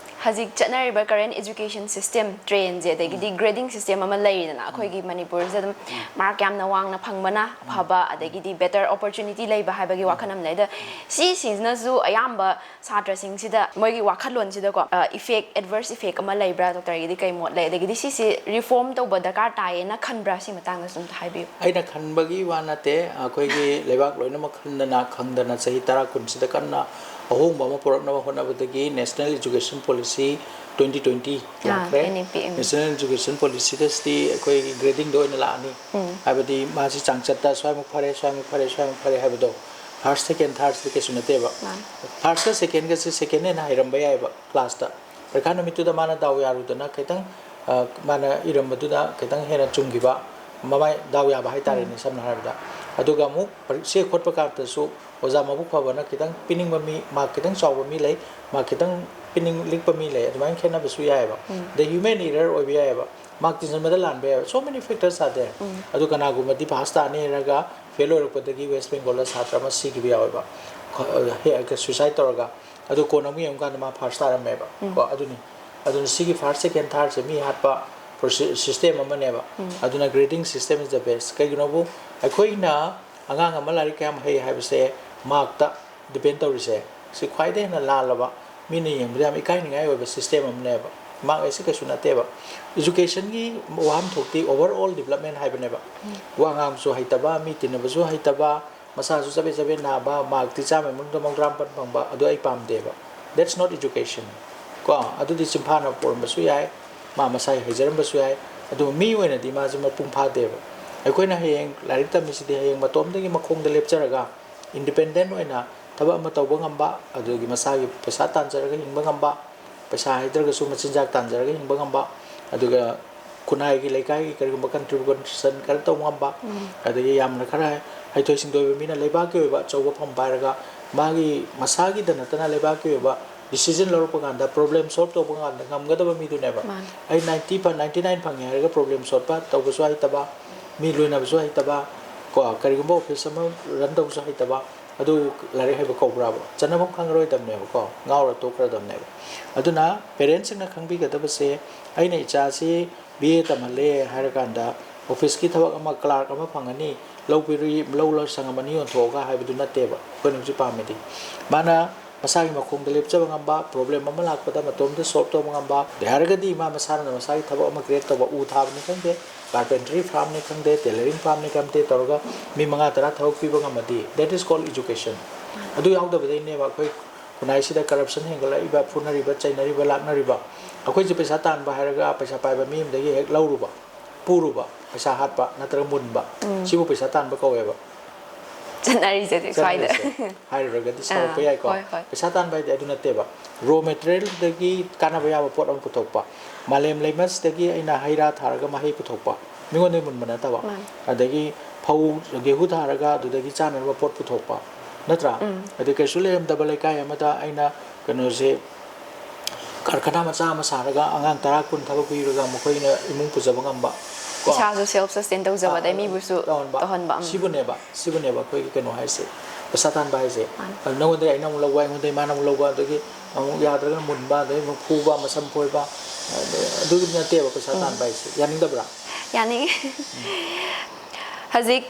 ꯍꯧꯖꯤꯛ ꯆꯠꯅꯔꯤꯕ ꯀꯔꯦꯟ ꯑꯦꯖꯨꯀꯦꯁꯟ ꯁꯤꯁꯇꯦꯝ, ꯇ꯭ꯔꯦꯟꯁꯦ, ꯑꯗꯒꯤꯗꯤ ꯎꯝ꯫ ꯒ꯭ꯔꯦꯗꯤꯡ ꯁꯤꯁꯇꯦꯝ ꯑꯃ ꯂꯩꯔꯤꯗꯅ, ꯎꯝ꯫ ꯑꯩꯈꯣꯏꯒꯤ ꯃꯅꯤꯄꯨꯔꯁꯤꯗ ꯑꯗꯨꯝ ꯎꯝ꯫ ꯃꯥꯔꯛ ꯌꯥꯝꯅ ꯋꯥꯡꯅ ꯐꯪꯕꯅ ꯎꯝ꯫ ꯑꯐꯕ, ꯑꯗꯒꯤꯗꯤ ꯕꯦꯇꯔ ꯑꯣꯄꯣꯔꯆꯨꯅꯤꯇꯤ ꯂꯩꯕ ꯍꯥꯏꯕꯒꯤ ꯎꯝ꯫ ꯋꯥꯈꯜ ꯑꯃ ꯂꯩ꯫ ꯑꯗ ꯎꯝ꯫ ꯁꯤꯁꯤꯡꯁꯤꯅꯁꯨ ꯑꯌꯥꯝꯕ ꯁꯥꯇ꯭ꯔꯁꯤꯡꯁꯤꯗ ꯃꯣꯏꯒꯤ ꯋꯥꯈꯜꯂꯣꯟꯁꯤꯗꯀꯣ, ꯑ, ꯏꯐꯦꯛ, ꯑꯦꯗꯚꯔꯁ ꯏꯐꯦꯛ ꯑꯃ ꯂꯩꯕ꯭ꯔꯥ? ꯗꯣꯛꯇꯔꯒꯤꯗꯤ ꯀꯩ ꯃꯣꯠ ꯂꯩ? ꯑꯗꯒꯤꯗꯤ ꯁꯤꯁꯦ ꯔꯤꯐꯣꯔꯝ ꯇꯧꯕ ꯗꯔꯀꯥꯔ ꯇꯥꯏꯌꯦꯅ ꯈꯟꯕ꯭ꯔꯥ? ꯁꯤ ꯃꯇꯥꯡꯗꯁꯨ ꯑꯝꯇ ꯍꯥꯏꯕꯤꯌꯨ꯫ ꯑꯩꯅ ꯈꯟꯕꯒꯤ ꯋꯥ ꯅꯠꯇꯦ, ꯑꯩꯈꯣꯏꯒꯤ ꯂꯩꯕꯥꯛ ꯂꯣꯏꯅꯃꯛ ꯈꯟꯗꯅ ꯈꯪꯗꯅ ꯆꯍꯤ ꯇꯔꯥ ꯀꯨꯟꯁꯤꯗ ꯀꯟꯅ ꯑꯍꯣꯡꯕ ꯑꯃ ꯄꯨꯔꯛꯅꯕ ꯍꯣꯠꯅꯕꯗꯒꯤ National Education Policy twenty twenty ꯑꯥ, ꯂꯥꯛꯈ꯭ꯔꯦ꯫ N E P, ꯎꯝ꯫ National Education Policy ꯗ ꯁꯤꯗꯤ ꯑꯩꯈꯣꯏꯒꯤ ꯒ꯭ꯔꯦꯗꯤꯡꯗ ꯑꯣꯏꯅ ꯂꯥꯛꯑꯅꯤ꯫ ꯎꯝ꯫ ꯍꯥꯏꯕꯗꯤ ꯃꯥꯁꯤ ꯆꯥꯡꯆꯠꯇ ꯁ꯭ꯋꯥꯏꯃꯨꯛ ꯐꯔꯦ, ꯁ꯭ꯋꯥꯏꯃꯨꯛ ꯐꯔꯦ, ꯁ꯭ꯋꯥꯏꯃꯨꯛ ꯐꯔꯦ ꯍꯥꯏꯕꯗꯣ, ꯐꯥꯔꯁ, ꯁꯦꯀꯦꯟ, ꯊꯥꯔꯠꯁꯤꯗꯤ ꯀꯩꯁꯨ ꯅꯠꯇꯦꯕ꯫ ꯃꯥꯅꯤ꯫ ꯐꯥꯔꯁꯀ ꯁꯦꯀꯦꯟꯒꯁꯦ ꯁꯦꯀꯦꯟ ꯍꯦꯟꯅ ꯍꯩꯔꯝꯕ ꯌꯥꯏꯑꯕ ꯀ꯭ꯂꯥꯁꯇ꯫ ꯄꯔꯤꯈꯥ ꯅꯨꯃꯤꯠꯇꯨꯗ ꯃꯥꯅ ꯗꯥꯎ ꯌꯥꯔꯨꯗꯅ ꯈꯤꯇꯪ, ꯑ, ꯃꯥꯅ ꯏꯔꯝꯕꯗꯨꯅ ꯈꯤꯇꯪ ꯍꯦꯟꯅ ꯆꯨꯝꯈꯤꯕ, ꯃꯃꯥꯏ ꯗꯥꯎ ꯌꯥꯕ ꯍꯥꯏꯇꯥꯔꯦꯅꯦ, ꯎꯝ꯫ ꯁꯝꯅ ꯍꯥꯏꯔꯕꯗ꯫ ꯑꯗꯨꯒ ꯑꯃꯨꯛ ꯄꯔꯤ-, ꯆꯦ ꯈꯣꯠꯄ ꯀꯥꯟꯗꯁꯨ ꯑꯣꯖꯥ ꯃꯕꯨꯛ ꯐꯕꯅ ꯈꯤꯇꯪ ꯄꯤꯅꯤꯡꯕ ꯃꯤ, ꯃꯥꯔꯛ ꯈꯤꯇꯪ ꯆꯥꯎꯕ ꯃꯤ ꯂꯩ, ꯃꯥꯔꯛ ꯈꯤꯇꯪ ꯄꯤꯅꯤꯡ-, ꯂꯤꯛꯄ ꯃꯤ ꯂꯩ, ꯑꯗꯨꯃꯥꯏꯅ ꯈꯦꯠꯅꯕꯁꯨ ꯌꯥꯏꯑꯕ꯫ ꯎꯝ꯫ ꯑꯗꯩ human error ꯑꯣꯏꯕ ꯌꯥꯏꯑꯕ, ꯃꯥꯔꯛ ꯇꯤꯟꯁꯤꯟꯕꯗ ꯂꯥꯟꯕ ꯌꯥꯏꯑꯕ, so many factors are there꯫ ꯎꯝ꯫ ꯑꯗꯨ ꯀꯅꯥꯒꯨꯝꯕꯗꯤ ꯄꯥꯁ ꯇꯥꯅꯤ ꯍꯥꯏꯔꯒ ꯐꯦꯜ ꯑꯣꯏꯔꯛꯄꯗꯒꯤ ꯋꯦꯁ ꯕꯦꯡꯒꯣꯜꯗ ꯁꯥꯇ꯭ꯔ ꯑꯃ ꯁꯤꯈꯤꯕ ꯌꯥꯎꯋꯦꯕ꯫ ꯈ-, ꯍꯦꯛ suicide ꯇꯧꯔꯒ꯫ ꯑꯗꯨ ꯀꯣꯟꯅ ꯑꯃꯨꯛ ꯌꯦꯡꯉꯀꯥꯟꯗ ꯃꯥ first ꯇꯥꯔꯝꯃꯦꯕ꯫ ꯎꯝ꯫ ꯀꯣ, ꯑꯗꯨꯅꯤ꯫ ꯑꯗꯨꯅ ꯁꯤꯒꯤ first, second, thirdꯁꯦ ꯃꯤ ꯍꯥꯠꯄ ꯄ꯭ꯔꯣꯁꯦ-, system ꯑꯃꯅꯦꯕ꯫ ꯎꯝ꯫ ꯑꯗꯨꯅ grading system is the best꯫ ꯀꯩꯒꯤꯅꯣꯕꯨ ꯑꯩꯈꯣꯏꯅ ꯑꯉꯥꯡ ꯑꯃ ꯂꯥꯏꯔꯤꯛ ꯀꯌꯥꯝ ꯍꯩ ꯍꯥꯏꯕꯁꯦ markꯇ depend ꯇꯧꯔꯤꯁꯦ꯫ ꯁꯤ ꯈ꯭ꯋꯥꯏꯗꯒꯤ ꯍꯦꯟꯅ ꯂꯥꯜꯂꯕ, ꯃꯤꯅ ꯌꯦꯡꯕꯗ ꯌꯥꯝ ꯏꯀꯥꯏꯅꯤꯡꯉꯥꯏ ꯑꯣꯏꯕ system ꯑꯃꯅꯦꯕ꯫ Mark ꯍꯥꯏꯁꯤ ꯀꯩꯁꯨ ꯅꯠꯇꯦꯕ꯫ Educationꯒꯤ ꯋꯥꯍꯟꯊꯣꯛꯇꯤ overall development ꯍꯥꯏꯕꯅꯦꯕ꯫ ꯎꯝ꯫ ꯋꯥ ꯉꯥꯡꯕꯁꯨ ꯍꯩꯇꯕ, ꯃꯤ ꯇꯤꯟꯅꯕꯁꯨ ꯍꯩꯇꯕ, ꯃꯁꯥꯁꯨ ꯆꯕꯦꯠ ꯆꯕꯦꯠ ꯅꯥꯕ, markꯇꯤ ꯆꯥꯝꯃꯒꯤ ꯃꯅꯨꯡꯗ ꯃꯧꯗ꯭ꯔꯥ ꯃꯥꯄꯟ ꯐꯪꯕ, ꯑꯗꯨ ꯑꯩ ꯄꯥꯝꯗꯦꯕ꯫ That's not education꯫ ꯀꯣ, ꯑꯗꯨꯗꯤ ꯆꯤꯟꯐꯥꯅ ꯄꯣꯔꯝꯕꯁꯨ ꯌꯥꯏ, ꯃꯥ ꯃꯁꯥꯒꯤ ꯍꯩꯖꯔꯝꯕꯁꯨ ꯌꯥꯏ, ꯑꯗꯨꯕꯨ ꯃꯤ ꯑꯣꯏꯅꯗꯤ ꯃꯥꯁꯦ ꯃꯄꯨꯡ ꯐꯥꯗꯦꯕ꯫ ꯑꯩꯈꯣꯏꯅ ꯍꯌꯦꯡ ꯂꯥꯏꯔꯤꯛ ꯇꯝꯃꯤꯁꯤꯗꯤ ꯍꯌꯦꯡ ꯃꯇꯣꯝꯗꯒꯤ ꯃꯈꯣꯡꯗ ꯂꯦꯞꯆꯔꯒ, independent ꯑꯣꯏꯅ ꯊꯕꯛ ꯑꯃ ꯇꯧꯕ ꯉꯝꯕ, ꯑꯗꯨꯒꯤ ꯃꯁꯥꯒꯤ ꯄꯩꯁꯥ ꯇꯥꯟꯖꯔꯒ ꯍꯤꯡꯕ ꯉꯝꯕ, ꯄꯩꯁꯥ ꯍꯥꯏꯗ꯭ꯔꯒꯁꯨ ꯃꯆꯤꯟꯖꯥꯛ ꯇꯥꯟꯖꯔꯒ ꯍꯤꯡꯕ ꯉꯝꯕ, ꯑꯗꯨꯒ ꯈꯨꯟꯅꯥꯏꯒꯤ, ꯂꯩꯀꯥꯏꯒꯤ ꯀꯔꯤꯒꯨꯝꯕ contribution ꯈꯔ ꯇꯧꯕ ꯉꯝꯕ, ꯎꯝ꯫ ꯑꯗꯒꯤ ꯌꯥꯝꯅ ꯈꯔ ꯍꯩ-, ꯍꯩꯊꯣꯏ ꯁꯤꯡꯊꯣꯏꯕ ꯃꯤꯅ ꯂꯩꯕꯥꯛꯀꯤ ꯑꯣꯏꯕ ꯑꯆꯧꯕ ꯐꯝ ꯄꯥꯏꯔꯒ ꯃꯥꯒꯤ ꯃꯁꯥꯒꯤꯗ ꯅꯠꯇꯅ ꯂꯩꯕꯥꯛꯀꯤ ꯑꯣꯏꯕ decision ꯂꯧꯔꯛꯄ ꯀꯥꯟꯗ, problem solve ꯇꯧꯕ ꯀꯥꯟꯗ ꯉꯝꯒꯗꯕ ꯃꯤꯗꯨꯅꯦꯕ꯫ ꯃꯥꯅꯤ꯫ ꯑꯩ ninety ꯐ-, ninety nine ꯐꯪꯉꯦ ꯍꯥꯏꯔꯒ problem solve ꯇꯧꯕꯁꯨ ꯍꯩꯇꯕ, ꯃꯤ ꯂꯣꯏꯅꯕꯁꯨ ꯍꯩꯇꯕ, ꯀꯣ, ꯀꯔꯤꯒꯨꯝꯕ office ꯑꯃ run ꯇꯧꯕꯁꯨ ꯍꯩꯇꯕ, ꯑꯗꯨ ꯂꯥꯏꯔꯤꯛ ꯍꯩꯕ ꯀꯧꯕ꯭ꯔꯥꯕ? ꯆꯠꯅꯐꯝ ꯈꯪꯉꯔꯣꯏꯗꯕꯅꯦꯕꯀꯣ, ꯉꯥꯎꯔ ꯇꯣꯛꯈ꯭ꯔꯗꯕꯅꯦꯕ꯫ ꯑꯗꯨꯅ parentꯁꯤꯡꯅ ꯈꯪꯕꯤꯒꯗꯕꯁꯦ, ꯑꯩꯅ ꯏꯆꯥꯁꯤ B A ꯇꯝꯍꯜꯂꯦ ꯍꯥꯏꯔꯀꯥꯟꯗ officeꯀꯤ ꯊꯕꯛ ꯑꯃ, clerk ꯑꯃ ꯐꯪꯉꯅꯤ, ꯂꯧ ꯄꯤꯔꯨꯏ, ꯂꯧ ꯂꯧ ꯁꯪꯉꯝ ꯑꯅꯤ ꯌꯣꯟꯊꯣꯛꯑꯒ ꯍꯥꯏꯕꯗꯨ ꯅꯠꯇꯦꯕ ꯑꯩꯈꯣꯏꯅ ꯍꯧꯖꯤꯛ ꯄꯥꯝꯃꯤꯗꯤ꯫ ꯃꯥꯅ ꯃꯁꯥꯒꯤ ꯃꯈꯣꯡꯗ ꯂꯦꯞꯆꯕ ꯉꯝꯕ, problem ꯑꯃ ꯂꯥꯛꯄꯗ ꯃꯇꯣꯝꯇ solve ꯇꯧꯕ ꯉꯝꯕ, ꯌꯥꯔꯒꯗꯤ ꯃꯥ ꯃꯁꯥꯅ ꯃꯁꯥꯒꯤ ꯊꯕꯛ ꯑꯃ create ꯇꯧꯕ, ꯎ ꯊꯥꯕꯅꯤ ꯈꯪꯗꯦ, carpentry farmꯅꯤ ꯈꯪꯗꯦ, tailoring farmꯅꯤ ꯈꯪꯗꯦ ꯇꯧꯔꯒ ꯃꯤ ꯃꯉꯥ ꯇꯔꯥ ꯊꯕꯛ ꯄꯤꯕ ꯉꯝꯃꯗꯤ, that is called education꯫ ꯑꯗꯨ ꯌꯥꯎꯗꯕꯗꯩꯅꯦꯕ ꯑꯩꯈꯣꯏ ꯈꯨꯟꯅꯥꯏꯁꯤꯗ corruption ꯍꯦꯟꯒꯠꯂꯛꯏꯕ, ꯐꯨꯅꯔꯤꯕ, ꯆꯩꯅꯔꯤꯕ, ꯂꯥꯛꯅꯔꯤꯕ꯫ ꯑꯩꯈꯣꯏꯁꯦ ꯄꯩꯁꯥ ꯇꯥꯟꯕ ꯍꯥꯏꯔꯒ ꯄꯩꯁꯥ ꯄꯥꯏꯕ ꯃꯤ ꯑꯃꯗꯒꯤ ꯍꯦꯛ ꯂꯧꯔꯨꯕ, ꯄꯨꯔꯨꯕ, ꯄꯩꯁꯥ ꯍꯥꯠꯄ ꯅꯠꯇ꯭ꯔꯒ ꯃꯨꯟꯕ, ꯎꯝ꯫ ꯁꯤꯕꯨ ꯄꯩꯁꯥ ꯇꯥꯟꯕ ꯀꯧꯋꯦꯕ꯫ ꯆꯠꯅꯔꯤꯁꯦ ꯍꯧꯖꯤꯛ ꯁ꯭ꯋꯥꯏꯗ꯫ ꯆꯠꯅꯔꯤꯁꯦ ꯍꯥꯏꯔꯨꯔꯒꯗꯤ ꯁꯥꯎꯔꯛꯄ ꯑꯥ, ꯌꯥꯏꯀꯣ꯫ ꯍꯣꯏ, ꯍꯣꯏ꯫ ꯄꯩꯁꯥ ꯇꯥꯟꯕ ꯍꯥꯏꯗꯤ ꯑꯗꯨ ꯅꯠꯇꯦꯕ꯫ Raw materialꯗꯒꯤ ꯀꯥꯟꯅꯕ ꯌꯥꯕ ꯄꯣꯠ ꯑꯃ ꯄꯨꯊꯣꯛꯄ꯫ ꯃꯥꯂꯦꯝ ꯂꯩꯃꯁꯤꯗꯒꯤ ꯑꯩꯅ ꯍꯩ ꯔꯥ ꯊꯥꯔꯒ ꯃꯍꯩ ꯄꯨꯊꯣꯛꯄ꯫ ꯃꯤꯉꯣꯟꯗꯒꯤ ꯃꯨꯟꯕ ꯅꯠꯇꯕ꯫ ꯃꯥꯅꯤ꯫ ꯑꯗꯒꯤ ꯐꯧ, ꯒꯦꯍꯨ ꯊꯥꯔꯒ ꯑꯗꯨꯗꯒꯤ ꯆꯥꯅꯅꯕ ꯄꯣꯠ ꯄꯨꯊꯣꯛꯄ꯫ ꯅꯠꯇ꯭ꯔꯥ? ꯎꯝ꯫ ꯑꯗꯩ ꯀꯩꯁꯨ ꯂꯩꯔꯝꯗꯕ ꯂꯩꯀꯥꯏ ꯑꯃꯗ ꯑꯩꯅ ꯀꯩꯅꯣꯁꯦ, ꯀꯔꯈꯅꯥ ꯃꯆꯥ ꯑꯃ ꯁꯥꯔꯒ ꯑꯉꯥꯡ ꯇꯔꯥ ꯀꯨꯟ ꯊꯕꯛ ꯄꯤꯔꯒ ꯃꯈꯣꯏꯅ ꯏꯃꯨꯡ ꯄꯨꯖꯕ ꯉꯝꯕ꯫ ꯏꯁꯥꯁꯨ self sustain ꯇꯧꯖꯕ, ꯑꯗꯩ ꯑꯥ, ꯃꯤꯕꯨꯁꯨ ꯇꯧꯍꯟꯕ꯫ ꯇꯧꯍꯟꯕ, ꯎꯝ꯫ ꯁꯤꯕꯨꯅꯦꯕ ꯁꯤꯕꯨꯅꯦꯕ ꯑꯩꯈꯣꯏꯒꯤ ꯀꯩꯅꯣ ꯍꯥꯏꯁꯦ, ꯄꯩꯁꯥ ꯇꯥꯟꯕ ꯍꯥꯏꯁꯦ꯫ ꯃꯥꯅꯤ꯫ ꯑꯗꯨ ꯅꯉꯣꯟꯗꯩ ꯑꯩꯅ ꯑꯃꯨꯛ ꯂꯧꯕ, ꯑꯩꯉꯣꯟꯗꯩ ꯃꯥꯅ ꯑꯃꯨꯛ ꯂꯧꯕ, ꯑꯗꯒꯤ ꯑꯃꯨꯛ ꯌꯥꯗ꯭ꯔꯒꯅ ꯃꯨꯟꯕ, ꯑꯗꯩ ꯑꯃꯨꯛ ꯐꯨꯕ, ꯃꯁꯝ ꯐꯣꯏꯕ, ꯑꯗꯩ ꯑꯗꯨꯗꯤ ꯅꯠꯇꯦꯕ ꯄꯩꯁꯥ ꯇꯥꯟꯕ ꯍꯥꯏꯁꯦ꯫ ꯌꯥꯅꯤꯡꯗꯕ꯭ꯔꯥ? ꯌꯥꯅꯤꯡꯉꯤ꯫ ꯍꯧꯖꯤꯛ,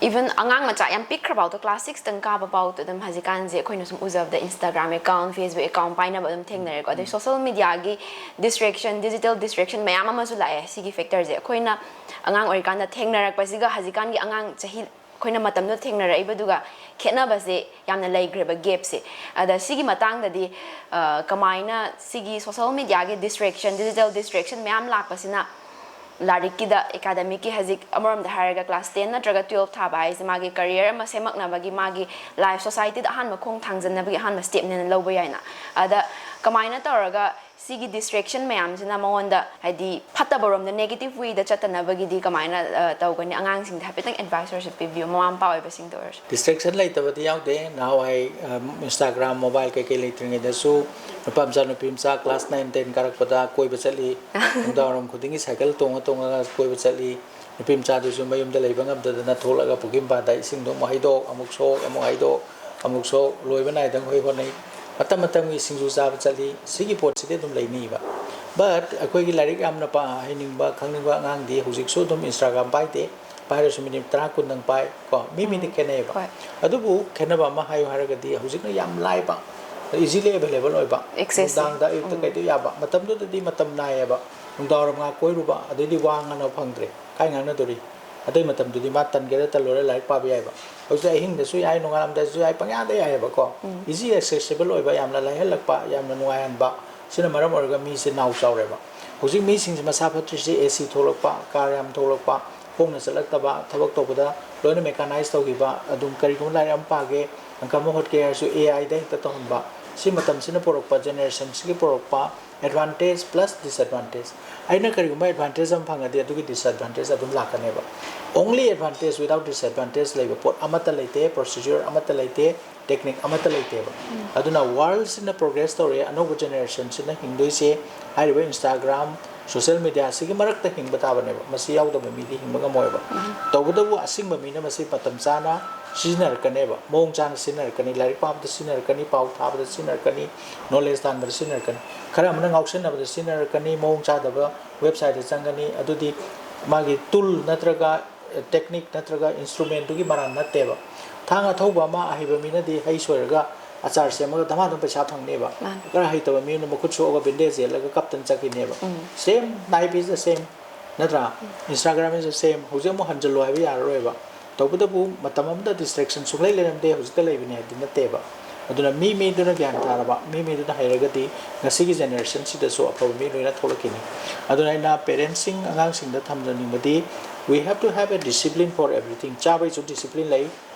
even ꯑꯉꯥꯡ ꯃꯆꯥ ꯌꯥꯝ ꯄꯤꯛꯈ꯭ꯔꯐꯥꯎꯗ, class six ꯇꯪ ꯀꯥꯕ ꯐꯥꯎꯗ ꯑꯗꯨꯝ ꯍꯧꯖꯤꯛꯀꯥꯟꯁꯦ ꯑꯩꯈꯣꯏꯅ ꯁꯨꯝ ꯎꯖꯕꯗ Instagram account, Facebook account ꯄꯥꯏꯅꯕ ꯑꯗꯨꯝ ꯊꯦꯡꯅꯔꯦꯀꯣ꯫ ꯑꯗꯩ social media ꯒꯤ distraction, digital distraction ꯃꯌꯥꯝ ꯑꯃꯁꯨ ꯂꯥꯛꯑꯦ꯫ ꯁꯤꯒꯤ factor ꯁꯦ ꯑꯩꯈꯣꯏꯅ ꯑꯉꯥꯡ ꯑꯣꯏꯔꯤꯀꯥꯟꯗ ꯊꯦꯡꯅꯔꯛꯄꯁꯤꯒ ꯍꯧꯖꯤꯛꯀꯥꯟꯒꯤ ꯑꯉꯥꯡ ꯆꯍꯤ, ꯑꯩꯈꯣꯏꯅ ꯃꯇꯝꯗꯨꯗ ꯊꯦꯡꯅꯔꯛꯏꯕꯗꯨꯒ ꯈꯦꯠꯅꯕꯁꯦ ꯌꯥꯝꯅ ꯂꯩꯈ꯭ꯔꯦꯕ, gap ꯁꯦ꯫ ꯑꯗ ꯁꯤꯒꯤ ꯃꯇꯥꯡꯗꯗꯤ, ꯑ, ꯀꯃꯥꯏꯅ ꯁꯤꯒꯤ social media ꯒꯤ distraction, digital distraction ꯃꯌꯥꯝ ꯂꯥꯛꯄꯁꯤꯅ ꯂꯥꯏꯔꯤꯛꯀꯤꯗ, academic ꯀꯤ, ꯍꯧꯖꯤꯛ ꯑꯃꯔꯣꯝꯗ ꯍꯥꯏꯔꯒ class ten ꯅꯠꯇ꯭ꯔꯒ twelve ꯊꯥꯕ ꯍꯥꯏꯁꯦ ꯃꯥꯒꯤ career ꯑꯃ ꯁꯦꯝꯃꯛꯅꯕꯒꯤ, ꯃꯥꯒꯤ life, society ꯗ ꯑꯍꯥꯟꯕ ꯈꯣꯡ ꯊꯥꯡꯖꯟꯅꯕꯒꯤ ꯑꯍꯥꯟꯕ step ꯅꯦꯅ ꯂꯧꯕ ꯌꯥꯏꯅ꯫ ꯑꯗ ꯀꯃꯥꯏꯅ ꯇꯧꯔꯒ ꯁꯤꯒꯤ distraction ꯃꯌꯥꯝꯁꯤꯅ ꯃꯉꯣꯟꯗ, ꯍꯥꯏꯗꯤ, ꯐꯠꯇꯕ ꯔꯣꯝꯗ, negative way ꯗ ꯆꯠꯇꯅꯕꯒꯤꯗꯤ ꯀꯃꯥꯏꯅ, ꯑ, ꯇꯧꯒꯅꯤ? ꯑꯉꯥꯡꯁꯤꯡꯗ ꯍꯥꯏꯐꯦꯠꯇꯪ advice ꯑꯣꯏꯔꯁꯨ ꯄꯤꯕꯤꯌꯨ, ꯃꯃꯥ ꯃꯄꯥ ꯑꯣꯏꯕꯁꯤꯡꯗ ꯑꯣꯏꯔꯁꯨ꯫ Distraction ꯂꯩꯇꯕꯗꯤ ꯌꯥꯎꯗꯦ꯫ ꯅꯍꯥꯟꯋꯥꯏ, ꯑ, Instagram, mobile ꯀꯩꯀꯩ ꯂꯩꯇ꯭ꯔꯤꯉꯩꯗꯁꯨ ꯅꯨꯄꯥ ꯃꯆꯥ ꯅꯨꯄꯤ ꯃꯆꯥ class nine ten ꯀꯥꯔꯛꯄꯗ ꯀꯣꯏꯕ ꯆꯠꯂꯤ꯫ ꯅꯨꯡꯗꯥꯡꯋꯥꯏꯔꯝ ꯈꯨꯗꯤꯡꯒꯤ cycle ꯇꯣꯡꯉ ꯇꯣꯡꯉꯒ ꯀꯣꯏꯕ ꯆꯠꯂꯤ꯫ ꯅꯨꯄꯤ ꯃꯆꯥꯗꯨꯁꯨ ꯃꯌꯨꯝꯗ ꯂꯩꯕ ꯉꯝꯗꯗꯅ ꯊꯣꯛꯂꯒ ꯄꯨꯈ꯭ꯔꯤ ꯃꯄꯥꯟꯗ ꯏꯁꯤꯡꯗꯣ ꯑꯃꯨꯛ ꯍꯩꯗꯣꯛ, ꯑꯃꯨꯛ ꯁꯣꯛ, ꯑꯃꯨꯛ ꯍꯩꯗꯣꯛ, ꯑꯃꯨꯛ ꯁꯣꯛ, ꯂꯣꯏꯕ ꯅꯥꯏꯗꯉꯩ ꯍꯣꯠꯅꯩ꯫ ꯃꯇꯝ ꯃꯇꯝꯒꯤ ꯁꯤꯡꯖꯨ ꯆꯥꯕ ꯆꯠꯂꯤ꯫ ꯁꯤꯒꯤ ꯄꯣꯠꯁꯤꯗꯤ ꯑꯗꯨꯝ ꯂꯩꯅꯤꯕ꯫ But ꯑꯩꯈꯣꯏꯒꯤ ꯂꯥꯏꯔꯤꯛ ꯌꯥꯝꯅ ꯄꯥ-, ꯍꯩꯅꯤꯡꯕ, ꯈꯪꯅꯤꯡꯕ ꯑꯉꯥꯡꯗꯤ ꯍꯧꯖꯤꯛꯁꯨ ꯑꯗꯨꯝ Instagram ꯄꯥꯏꯗꯦ꯫ ꯄꯥꯏꯔꯁꯨ minute ꯇꯔꯥ ꯀꯨꯟꯗꯪ ꯄꯥꯏ ꯀꯣ꯫ ꯃꯤ ꯃꯤꯗꯤ ꯈꯦꯠꯅꯩꯌꯦꯕ꯫ ꯍꯣꯏ꯫ ꯑꯗꯨꯕꯨ ꯈꯦꯠꯅꯕ ꯑꯃ ꯍꯥꯏꯌꯨ ꯍꯥꯏꯔꯒꯗꯤ ꯍꯧꯖꯤꯛꯅ ꯌꯥꯝ ꯂꯥꯏꯕ, easily available ꯑꯣꯏꯕ꯫ Access. ꯅꯨꯡꯗꯥꯡꯗ, ꯑꯌꯨꯛꯇ, ꯀꯩꯗ ꯌꯥꯕ꯫ ꯃꯇꯝꯗꯨꯗꯗꯤ ꯃꯇꯝ ꯅꯥꯏꯌꯦꯕ꯫ ꯅꯨꯡꯗꯥꯡꯋꯥꯏꯔꯝ ꯉꯥꯏꯍꯥꯛ ꯀꯣꯏꯔꯨꯕ, ꯑꯗꯩꯗꯤ ꯋꯥ ꯉꯥꯡꯅꯕ ꯐꯪꯗ꯭ꯔꯦ꯫ ꯀꯥꯏ ꯉꯥꯡꯅꯗꯣꯔꯤ? ꯑꯇꯩ ꯃꯇꯝꯗꯨꯗꯤ ꯃꯥ ꯇꯟꯒꯦꯔꯥ ꯇꯜꯂꯣꯏꯔꯥ ꯂꯥꯏꯔꯤꯛ ꯄꯥꯕ ꯌꯥꯏꯕ꯫ ꯍꯧꯖꯤꯛ ꯑꯍꯤꯡꯗꯁꯨ ꯌꯥꯏ, ꯅꯣꯡꯉꯥꯜꯂꯝꯗꯥꯏꯗꯁꯨ ꯌꯥꯏ, ꯄꯪꯌꯥꯗ ꯌꯥꯏꯌꯦꯕꯀꯣ꯫ Easy accessible ꯑꯣꯏꯕ, ꯌꯥꯝꯅ ꯂꯥꯏꯍꯜꯂꯛꯄ, ꯌꯥꯝꯅ ꯅꯨꯡꯉꯥꯏꯍꯟꯕ꯫ ꯁꯤꯅ ꯃꯔꯝ ꯑꯣꯏꯔꯒ ꯃꯤꯁꯦ ꯅꯥꯎ ꯆꯥꯎꯔꯦꯕ꯫ ꯍꯧꯖꯤꯛ ꯃꯤꯁꯤꯡꯁꯦ ꯃꯁꯥ ꯐꯠꯇ꯭ꯔꯤꯁꯦ AC ꯊꯣꯛꯂꯛꯄ, car ꯌꯥꯝ ꯊꯣꯛꯂꯛꯄ, ꯈꯣꯡꯅ ꯆꯠꯂꯛꯇꯕ, ꯊꯕꯛ ꯇꯧꯕꯗ ꯂꯣꯏꯅ mechanize ꯇꯧꯈꯤꯕ, ꯑꯗꯨꯝ ꯀꯔꯤꯒꯨꯝꯕ ꯂꯥꯏꯔꯤꯛ ꯑꯃ ꯄꯥꯒꯦ, ꯑꯪꯀ ꯑꯃ ꯍꯣꯠꯀꯦ ꯍꯥꯏꯔꯁꯨ AI ꯗ ꯍꯦꯛꯇ ꯇꯧꯍꯟꯕ꯫ ꯁꯤ ꯃꯇꯝꯁꯤꯅ ꯄꯨꯔꯛꯄ, generation ꯁꯤꯒꯤ ꯄꯨꯔꯛꯄ advantage plus disadvantage꯫ ꯑꯩꯅ ꯀꯔꯤꯒꯨꯝꯕ advantage ꯑꯃ ꯐꯪꯉꯗꯤ ꯑꯗꯨꯒꯤ disadvantage ꯑꯗꯨꯝ ꯂꯥꯛꯀꯅꯦꯕ꯫ Only advantage without disadvantage ꯂꯩꯕ ꯄꯣꯠ ꯑꯃꯠꯇ ꯂꯩꯇꯦ, procedure ꯑꯃꯠꯇ ꯂꯩꯇꯦ, technique ꯑꯃꯠꯇ ꯂꯩꯇꯦꯕ꯫ ꯑꯗꯨꯅ world ꯁꯤꯅ progress ꯇꯧꯔꯛꯑꯦ, ꯑꯅꯧꯕ generation ꯁꯤꯅ ꯍꯤꯡꯗꯣꯏꯁꯦ ꯍꯥꯏꯔꯤꯕ Instagram, ꯁꯣꯁꯤꯌꯦꯜ ꯃꯦꯗꯤꯌꯥꯁꯤꯒꯤ ꯃꯔꯛꯇ ꯍꯤꯡꯕ ꯇꯥꯕꯅꯦꯕ꯫ ꯃꯁꯤ ꯌꯥꯎꯗꯕ ꯃꯤꯗꯤ ꯍꯤꯡꯕ ꯉꯝꯃꯣꯏꯕ꯫ ꯇꯧꯕꯇꯕꯨ ꯑꯁꯤꯡꯕ ꯃꯤꯅ ꯃꯁꯤ ꯃꯇꯝ ꯆꯥꯅ ꯁꯤꯖꯤꯟꯅꯔꯛꯀꯅꯦꯕ, ꯃꯑꯣꯡ ꯆꯥꯅ ꯁꯤꯖꯤꯟꯅꯔꯛꯀꯅꯤ, ꯂꯥꯏꯔꯤꯛ ꯄꯥꯕꯗ ꯁꯤꯖꯤꯟꯅꯔꯛꯀꯅꯤ, ꯄꯥꯎ ꯊꯥꯕꯗ ꯁꯤꯖꯤꯟꯅꯔꯛꯀꯅꯤ, ꯅꯣꯂꯦꯖ ꯇꯥꯟꯕꯗ ꯁꯤꯖꯤꯟꯅꯔꯛꯀꯅꯤ꯫ ꯈꯔ ꯑꯃꯅ ꯉꯥꯎꯁꯟꯅꯕꯗ ꯁꯤꯖꯤꯟꯅꯔꯛꯀꯅꯤ, ꯃꯑꯣꯡ ꯆꯥꯗꯕ ꯋꯦꯕꯁꯥꯏꯠꯇ ꯆꯪꯒꯅꯤ꯫ ꯑꯗꯨꯗꯤ ꯃꯥꯒꯤ ꯇꯨꯜ ꯅꯠꯇ꯭ꯔꯒ ꯇꯦꯛꯅꯤꯛ ꯅꯠꯇ꯭ꯔꯒ ꯏꯟꯁꯇ꯭ꯔꯨꯃꯦꯟꯗꯨꯒꯤ ꯃꯔꯥꯟ ꯅꯠꯇꯦꯕ꯫ ꯊꯥꯡ ꯑꯊꯧꯕ ꯑꯃ ꯑꯍꯩꯕ ꯃꯤꯅꯗꯤ ꯍꯩ ꯁꯣꯏꯔꯒ ꯑꯆꯥꯔ ꯁꯦꯝꯃꯒ ꯙꯃꯥ ꯙꯝ ꯄꯩꯁꯥ ꯐꯪꯅꯦꯕ꯫ ꯃꯥꯅꯤ꯫ ꯈꯔ ꯍꯩꯇꯕ ꯃꯤꯅ ꯃꯈꯨꯠ ꯁꯣꯛꯑꯒ ꯕꯦꯟꯗꯦꯖ ꯌꯦꯠꯂꯒ ꯀꯞꯇꯅ ꯆꯠꯈꯤꯅꯦꯕ꯫ ꯁꯦꯝ, life is the same, ꯅꯠꯇ꯭ꯔꯥ? Instagram is the same꯫ ꯍꯧꯖꯤꯛ ꯑꯃꯨꯛ ꯍꯟꯖꯜꯂꯣ ꯍꯥꯏꯕ ꯌꯥꯔꯔꯣꯏꯕ꯫ ꯇꯧꯕꯇꯕꯨ ꯃꯇꯝ ꯑꯃꯗ ꯗꯤꯁꯇ꯭ꯔꯦꯛꯁꯟ ꯁꯨꯡꯂꯩ ꯂꯩꯔꯝꯗꯦ, ꯍꯧꯖꯤꯛꯇ ꯂꯩꯕꯅꯦ ꯍꯥꯏꯕꯗꯤ ꯅꯠꯇꯦꯕ꯫ ꯑꯗꯨꯅ ꯃꯤ ꯃꯤꯗꯨꯅ ꯒ꯭ꯌꯥꯟ ꯇꯥꯔꯕ, ꯃꯤ ꯃꯤꯗꯨꯅ ꯍꯩꯔꯒꯗꯤ ꯉꯁꯤꯒꯤ ꯖꯦꯅꯦꯔꯦꯁꯟꯁꯤꯗꯁꯨ ꯑꯐꯕ ꯃꯤ ꯂꯣꯏꯅ ꯊꯣꯛꯂꯛꯈꯤꯅꯤ꯫ ꯑꯗꯨꯅ ꯑꯩꯅ ꯄꯦꯔꯦꯟꯁꯁꯤꯡ, ꯑꯉꯥꯡꯁꯤꯡꯗ ꯊꯝꯖꯅꯤꯡꯕꯗꯤ, we have to have a discipline for everything꯫ ꯆꯥꯕꯒꯤꯁꯨ ꯗꯤꯁꯤꯄ꯭ꯂꯤꯟ ꯂꯩ,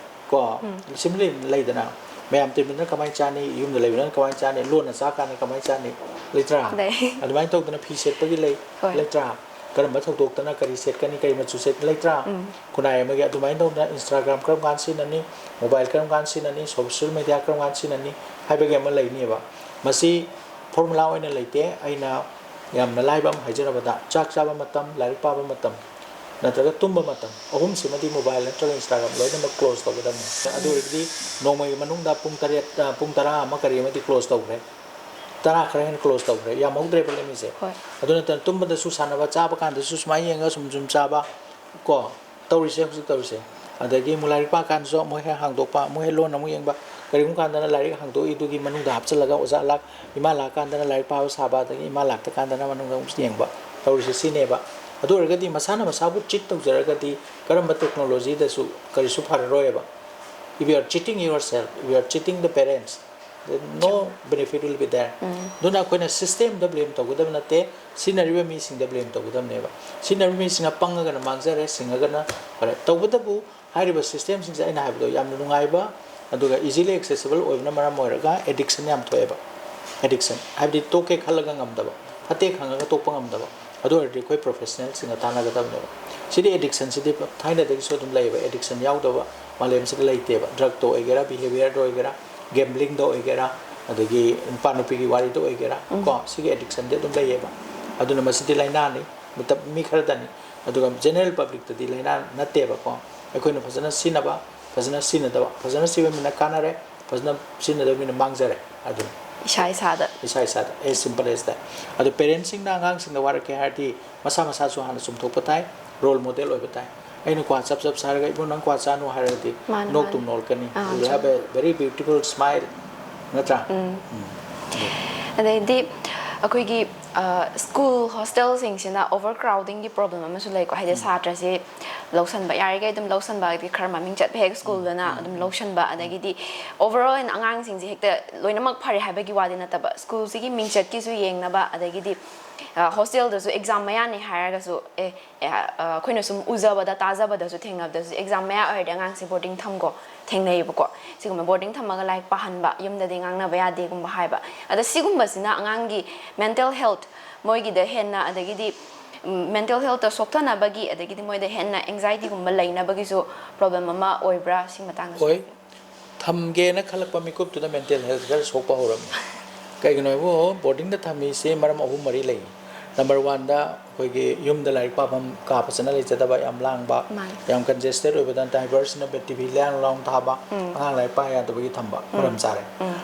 ꯀꯣ? ꯗꯤꯁꯤꯄ꯭ꯂꯤꯟ ꯂꯩꯗꯅ, ꯃꯌꯥꯝ ꯇꯤꯟꯕꯅ ꯀꯃꯥꯏꯅ ꯆꯥꯅꯤ, ꯌꯨꯝꯗ ꯂꯩꯕꯅ ꯀꯃꯥꯏꯅ ꯆꯥꯅꯤ, ꯂꯣꯟꯅ ꯆꯥꯀꯥꯟꯗ ꯀꯃꯥꯏꯅ ꯆꯥꯅꯤ, ꯂꯩꯇ꯭ꯔꯥ? ꯂꯩ꯫ ꯑꯗꯨꯃꯥꯏꯅ ꯇꯧꯗꯅ ꯐꯤ ꯁꯦꯠꯄꯒꯤ ꯂꯩ, ꯍꯣꯏ꯫ ꯂꯩꯇ꯭ꯔꯥ? ꯀꯔꯝꯕ ꯊꯧꯗꯣꯛꯇꯅ ꯀꯔꯤ ꯁꯦꯠꯀꯅꯤ, ꯀꯔꯤ ꯃꯆꯨ ꯁꯦꯠ-, ꯂꯩꯇ꯭ꯔꯥ? ꯎꯝ꯫ ꯈꯨꯟꯅꯥꯏ ꯑꯃꯒꯤ꯫ ꯑꯗꯨꯃꯥꯏꯅ ꯇꯧꯗꯅ Instagram ꯀꯔꯝ ꯀꯥꯟꯗ ꯁꯤꯖꯤꯟꯅꯅꯤ, ꯃꯣꯕꯥꯏꯜ ꯀꯔꯝ ꯀꯥꯟꯗ ꯁꯤꯖꯤꯟꯅꯅꯤ, ꯁꯣꯁꯤꯌꯦꯜ ꯃꯦꯗꯤꯌꯥ ꯀꯔꯝ ꯀꯥꯟꯗ ꯁꯤꯖꯤꯟꯅꯅꯤ ꯍꯥꯏꯕꯒꯤ ꯑꯃ ꯂꯩꯅꯦꯕ꯫ ꯃꯁꯤ ꯐꯣꯔꯃꯨꯂꯥ ꯑꯣꯏꯅ ꯂꯩꯇꯦ꯫ ꯑꯩꯅ ꯌꯥꯝꯅ ꯂꯥꯏꯕ ꯑꯃ ꯍꯥꯏꯖꯔꯕꯗ, ꯆꯥꯛ ꯆꯥꯕ ꯃꯇꯝ, ꯂꯥꯏꯔꯤꯛ ꯄꯥꯕ ꯃꯇꯝ, ꯅꯠꯇ꯭ꯔꯒ ꯇꯨꯝꯕ ꯃꯇꯝ, ꯑꯍꯨꯝꯁꯤꯃꯗꯤ ꯃꯣꯕꯥꯏꯜ ꯅꯠꯇ꯭ꯔꯒ Instagram ꯂꯣꯏꯅꯃꯛ ꯀ꯭ꯂꯣꯖ ꯇꯧꯒꯗꯕꯅꯤ꯫ ꯑꯗꯨ ꯑꯣꯏꯔꯒꯗꯤ ꯅꯣꯡꯃꯒꯤ ꯃꯅꯨꯡꯗ ꯄꯨꯡ ꯇꯔꯦꯠ, ꯑ, ꯄꯨꯡ ꯇꯔꯥ ꯑꯃ ꯀꯔꯤ ꯑꯃꯗꯤ ꯀ꯭ꯂꯣꯖ ꯇꯧꯈ꯭ꯔꯦ꯫ ꯇꯔꯥ ꯈꯔ ꯍꯦꯟꯅ ꯀ꯭ꯂꯣꯖ ꯇꯧꯈ꯭ꯔꯦ꯫ ꯌꯥꯝꯍꯧꯗ꯭ꯔꯦꯕ ꯂꯩꯃꯤꯁꯦ꯫ ꯍꯣꯏ꯫ ꯑꯗꯨ ꯅꯠꯇꯅ ꯇꯨꯝꯕꯗꯁꯨ ꯁꯥꯟꯅꯕ, ꯆꯥꯕ ꯀꯥꯟꯗꯁꯨ ꯁꯨꯃꯥꯏꯅ ꯌꯦꯡꯉꯒ ꯁꯨꯝ ꯁꯨꯝ ꯆꯥꯕ, ꯀꯣ? ꯇꯧꯔꯤꯁꯦ, ꯍꯧꯖꯤꯛ ꯇꯧꯔꯤꯁꯦ꯫ ꯑꯗꯒꯤ ꯑꯃꯨꯛ ꯂꯥꯏꯔꯤꯛ ꯄꯥꯀꯥꯟꯗꯁꯨ ꯑꯃꯨꯛ ꯍꯦꯛ ꯍꯥꯡꯗꯣꯛꯄ, ꯑꯃꯨꯛ ꯍꯦꯛ ꯂꯣꯟꯅ ꯑꯃꯨꯛ ꯌꯦꯡꯕ꯫ ꯀꯔꯤꯒꯨꯝꯕ ꯀꯥꯟꯗꯅ ꯂꯥꯏꯔꯤꯛ ꯍꯥꯡꯗꯣꯛꯏꯗꯨꯒꯤ ꯃꯅꯨꯡꯗ ꯍꯥꯞꯆꯤꯜꯂꯒ ꯑꯣꯖꯥ ꯂꯥꯛ-, ꯏꯃꯥ ꯂꯥꯛꯀꯥꯟꯗꯅ ꯂꯥꯏꯔꯤꯛ ꯄꯥꯕ ꯁꯥꯕ, ꯑꯗꯒꯤ ꯏꯃꯥ ꯂꯥꯛꯇ ꯀꯥꯟꯗꯅ ꯃꯅꯨꯡꯗ ꯑꯃꯨꯛ ꯌꯦꯡꯕ꯫ ꯇꯧꯔꯤꯁꯦ ꯁꯤꯅꯦꯕ꯫ ꯑꯗꯨ ꯑꯣꯏꯔꯒꯗꯤ ꯃꯁꯥꯅ ꯃꯁꯥꯕꯨ ꯆꯤꯠ ꯇꯧꯖꯔꯒꯗꯤ ꯀꯔꯝꯕ ꯇꯦꯛꯅꯣꯂꯣꯖꯤꯗꯁꯨ ꯀꯔꯤꯁꯨ ꯐꯔꯔꯣꯏꯕ꯫ If you are cheating yourself, if you are cheating the parents, then no benefit will be there. ꯑꯗꯨꯅ ꯑꯩꯈꯣꯏꯅ ꯁꯤꯁꯇꯦꯝꯗ ꯕ꯭ꯂꯦꯝ ꯇꯧꯒꯗꯕ ꯅꯠꯇꯦ, ꯁꯤꯖꯤꯟꯅꯔꯤꯕ ꯃꯤꯁꯤꯡꯗ ꯕ꯭ꯂꯦꯝ ꯇꯧꯒꯗꯕꯅꯦꯕ꯫ ꯁꯤꯖꯤꯟꯅꯔꯤꯕ ꯃꯤꯁꯤꯡꯅ ꯄꯪꯉꯒꯅ ꯃꯥꯡꯖꯔꯦ, ꯁꯤꯡꯉꯒꯅ ꯐꯔꯦ꯫ ꯇꯧꯕꯇꯕꯨ ꯍꯥꯏꯔꯤꯕ ꯁꯤꯁꯇꯦꯝꯁꯤꯡꯁꯦ ꯑꯩꯅ ꯍꯥꯏꯕꯗꯣ ꯌꯥꯝꯅ ꯅꯨꯡꯉꯥꯏꯕ, ꯑꯗꯨꯒ easily accessible ꯑꯣꯏꯕꯅ ꯃꯔꯝ ꯑꯣꯏꯔꯒ ꯑꯦꯗꯤꯛꯁꯟ ꯌꯥꯝ ꯊꯣꯛꯑꯦꯕ꯫ ꯑꯦꯗꯤꯛꯁꯟ ꯍꯥꯏꯕꯗꯤ ꯇꯣꯛꯀꯦ ꯈꯜꯂꯒ ꯉꯝꯗꯕ, ꯐꯠꯇꯦ ꯈꯪꯉꯒ ꯇꯣꯛꯄ ꯉꯝꯗꯕ꯫ ꯑꯗꯨ ꯑꯣꯏꯔꯗꯤ ꯑꯩꯈꯣꯏ ꯄ꯭ꯔꯣꯐꯦꯁꯅꯦꯜꯁꯤꯡꯒ ꯇꯥꯟꯅꯒꯗꯕꯅꯦꯕ꯫ ꯁꯤꯗꯤ ꯑꯦꯗꯤꯛꯁꯟꯁꯤꯗꯤ ꯊꯥꯏꯅꯗꯒꯤꯁꯨ ꯑꯗꯨꯝ ꯂꯩꯌꯦꯕ꯫ ꯑꯦꯗꯤꯛꯁꯟ ꯌꯥꯎꯗꯕ ꯃꯥꯂꯦꯝꯁꯤꯗ ꯂꯩꯇꯦꯕ꯫ ꯗ꯭ꯔꯛꯇ ꯑꯣꯏꯒꯦꯔꯥ, ꯕꯤꯍꯦꯕꯤꯌꯔꯗ ꯑꯣꯏꯒꯦꯔꯥ, ꯒꯦꯝꯕ꯭ꯂꯤꯡꯗ ꯑꯣꯏꯒꯦꯔꯥ, ꯑꯗꯒꯤ ꯅꯨꯄꯥ ꯅꯨꯄꯤꯒꯤ ꯋꯥꯔꯤꯗ ꯑꯣꯏꯒꯦꯔꯥ, ꯎꯝ꯫ ꯀꯣ, ꯁꯤꯒꯤ ꯑꯦꯗꯤꯛꯁꯟꯗꯤ ꯑꯗꯨꯝ ꯂꯩꯌꯦꯕ꯫ ꯑꯗꯨꯅ ꯃꯁꯤꯗꯤ ꯂꯥꯏꯅꯥꯅꯤ, ꯃꯇꯝ, ꯃꯤ ꯈꯔꯗꯅꯤ꯫ ꯑꯗꯨꯒ general publicꯇꯗꯤ ꯂꯥꯏꯅꯥ ꯅꯠꯇꯦꯕꯀꯣ꯫ ꯑꯩꯈꯣꯏꯅ ꯐꯖꯅ ꯁꯤꯖꯤꯟꯅꯕ, ꯐꯖꯅ ꯁꯤꯖꯤꯟꯅꯗꯕ, ꯐꯖꯅ ꯁꯤꯖꯤꯟꯅꯕ ꯃꯤꯅ ꯀꯥꯟꯅꯔꯦ, ꯐꯖꯅ ꯁꯤꯖꯤꯟꯅꯗꯕ ꯃꯤꯅ ꯃꯥꯡꯖꯔꯦ꯫ ꯑꯗꯨꯅꯤ꯫ ꯏꯁꯥ ꯏꯁꯥꯗ꯫ ꯏꯁꯥ ꯏꯁꯥꯗ, as simple as that꯫ ꯑꯗꯣ parentsꯁꯤꯡꯅ ꯑꯉꯥꯡꯁꯤꯡꯗ ꯋꯥꯔꯛꯀꯦ ꯍꯥꯏꯔꯗꯤ ꯃꯁꯥ ꯃꯁꯥꯁꯨ ꯍꯥꯟꯅ ꯆꯨꯝꯊꯣꯛꯄ ꯇꯥꯏ, role model ꯑꯣꯏꯕ ꯇꯥꯏ꯫ ꯑꯩꯅ ꯀ꯭ꯋꯥ ꯆꯞ ꯆꯞ ꯆꯥꯔꯒ, "ꯏꯕꯨꯡ, ꯅꯪ ꯀ꯭ꯋꯥ ꯆꯥꯅꯨ" ꯍꯥꯏꯔꯒꯗꯤ ꯃꯥꯅꯤ, ꯅꯣꯛꯇꯨꯝ ꯃꯥꯅꯤ꯫ ꯅꯣꯛꯂꯛꯀꯅꯤ꯫ ꯑꯥ, You will have a very beautiful smile, ꯅꯠꯇ꯭ꯔꯥ? ꯎꯝ꯫ ꯑꯗꯩꯗꯤ ꯑꯩꯈꯣꯏꯒꯤ school hostelꯁꯤꯡꯁꯤꯅ overcrowdingꯒꯤ problem ꯑꯃꯁꯨ ꯂꯩꯀꯣ, ꯍꯥꯏꯗꯤ ꯁꯥꯇ꯭ꯔꯁꯦ ꯂꯧꯁꯟꯕ ꯌꯥꯔꯤꯈꯩ ꯑꯗꯨꯝ ꯂꯧꯁꯟꯕ, ꯍꯥꯏꯗꯤ ꯈꯔ ꯃꯃꯤꯡ ꯆꯠꯄ ꯍꯦꯛ schoolꯗꯅ ꯑꯗꯨꯝ ꯂꯧꯁꯟꯕ, ꯑꯗꯒꯤꯗꯤ overall ꯑꯣꯏꯅ ꯑꯉꯥꯡꯁꯤꯡꯁꯦ ꯍꯦꯛꯇ ꯂꯣꯏꯅꯃꯛ ꯐꯔꯦ ꯍꯥꯏꯕꯒꯤ ꯋꯥꯗꯤ ꯅꯠꯇꯕ, schoolꯁꯤꯒꯤ ꯃꯤꯡꯆꯠꯀꯤꯁꯨ ꯌꯦꯡꯅꯕ, ꯑꯗꯒꯤꯗꯤ hostelꯗꯁꯨ exam ꯃꯌꯥꯅꯤ ꯍꯥꯏꯔꯒꯁꯨ, ꯑꯦ, ꯑꯦ, ꯑꯩꯈꯣꯏꯅ ꯁꯨꯝ ꯎꯖꯕꯗ, ꯇꯥꯖꯕꯗꯁꯨ, ꯊꯦꯡꯅꯕꯗꯁꯨ exam ꯃꯌꯥ ꯑꯣꯏꯔꯗꯤ ꯑꯉꯥꯡꯁꯦ boarding ꯊꯝꯈꯣ, ꯊꯦꯡꯅꯩꯌꯦꯕꯀꯣ꯫ ꯁꯤꯒꯨꯝꯕ boarding ꯊꯝꯃꯒ ꯂꯥꯏꯔꯤꯛ ꯄꯥꯍꯟꯕ, ꯌꯨꯝꯗꯗꯤ ꯉꯥꯡꯅꯕ ꯌꯥꯗꯦꯒꯨꯝꯕ ꯍꯥꯏꯕ꯫ ꯑꯗ ꯁꯤꯒꯨꯝꯕꯁꯤꯅ ꯑꯉꯥꯡꯒꯤ mental health, ꯃꯣꯏꯒꯤꯗ ꯍꯦꯟꯅ, ꯑꯗꯒꯤꯗꯤ mental healthꯇ ꯁꯣꯛꯊꯅꯕꯒꯤ, ꯑꯗꯒꯤꯗꯤ ꯃꯣꯏꯗ ꯍꯦꯟꯅ anxietyꯒꯨꯝꯕ ꯂꯩꯅꯕꯒꯤꯁꯨ problem ꯑꯃ ꯑꯣꯏꯕ꯭ꯔꯥ? ꯁꯤ ꯃꯇꯥꯡꯗꯁꯨ ꯑꯣꯏ꯫ ꯍꯥꯏꯕꯤꯌꯨ꯫ ꯊꯝꯒꯦꯅ ꯈꯜꯂꯛꯄ ꯃꯤꯀꯨꯞꯇꯨꯗ mental health ꯈꯔ ꯁꯣꯛꯄ ꯍꯧꯔꯝꯃꯤ꯫ ꯀꯩꯒꯤꯅꯣ ꯍꯥꯏꯕꯨ, boardingꯗ ꯊꯝꯃꯤꯁꯤ ꯃꯔꯝ ꯑꯍꯨꯝ ꯃꯔꯤ ꯂꯩ꯫ Number oneꯗ, ꯑꯩꯈꯣꯏꯒꯤ ꯌꯨꯝꯗ ꯂꯥꯏꯔꯤꯛ ꯄꯥꯐꯝ ꯀꯥ ꯐꯖꯅ ꯂꯩꯖꯗꯕ, ꯌꯥꯝ ꯂꯥꯡꯕ, ꯃꯥꯅꯤ꯫ ꯌꯥꯝ congested ꯑꯣꯏꯕꯗ, neighbourꯁꯤꯅ TV ꯂꯥꯡ ꯂꯥꯎ ꯊꯥꯕ, ꯑꯉꯥꯡ ꯂꯥꯏꯔꯤꯛ ꯄꯥ ꯌꯥꯗꯕꯒꯤ ꯊꯝꯕ, ꯃꯔꯝ ꯆꯥꯔꯦ꯫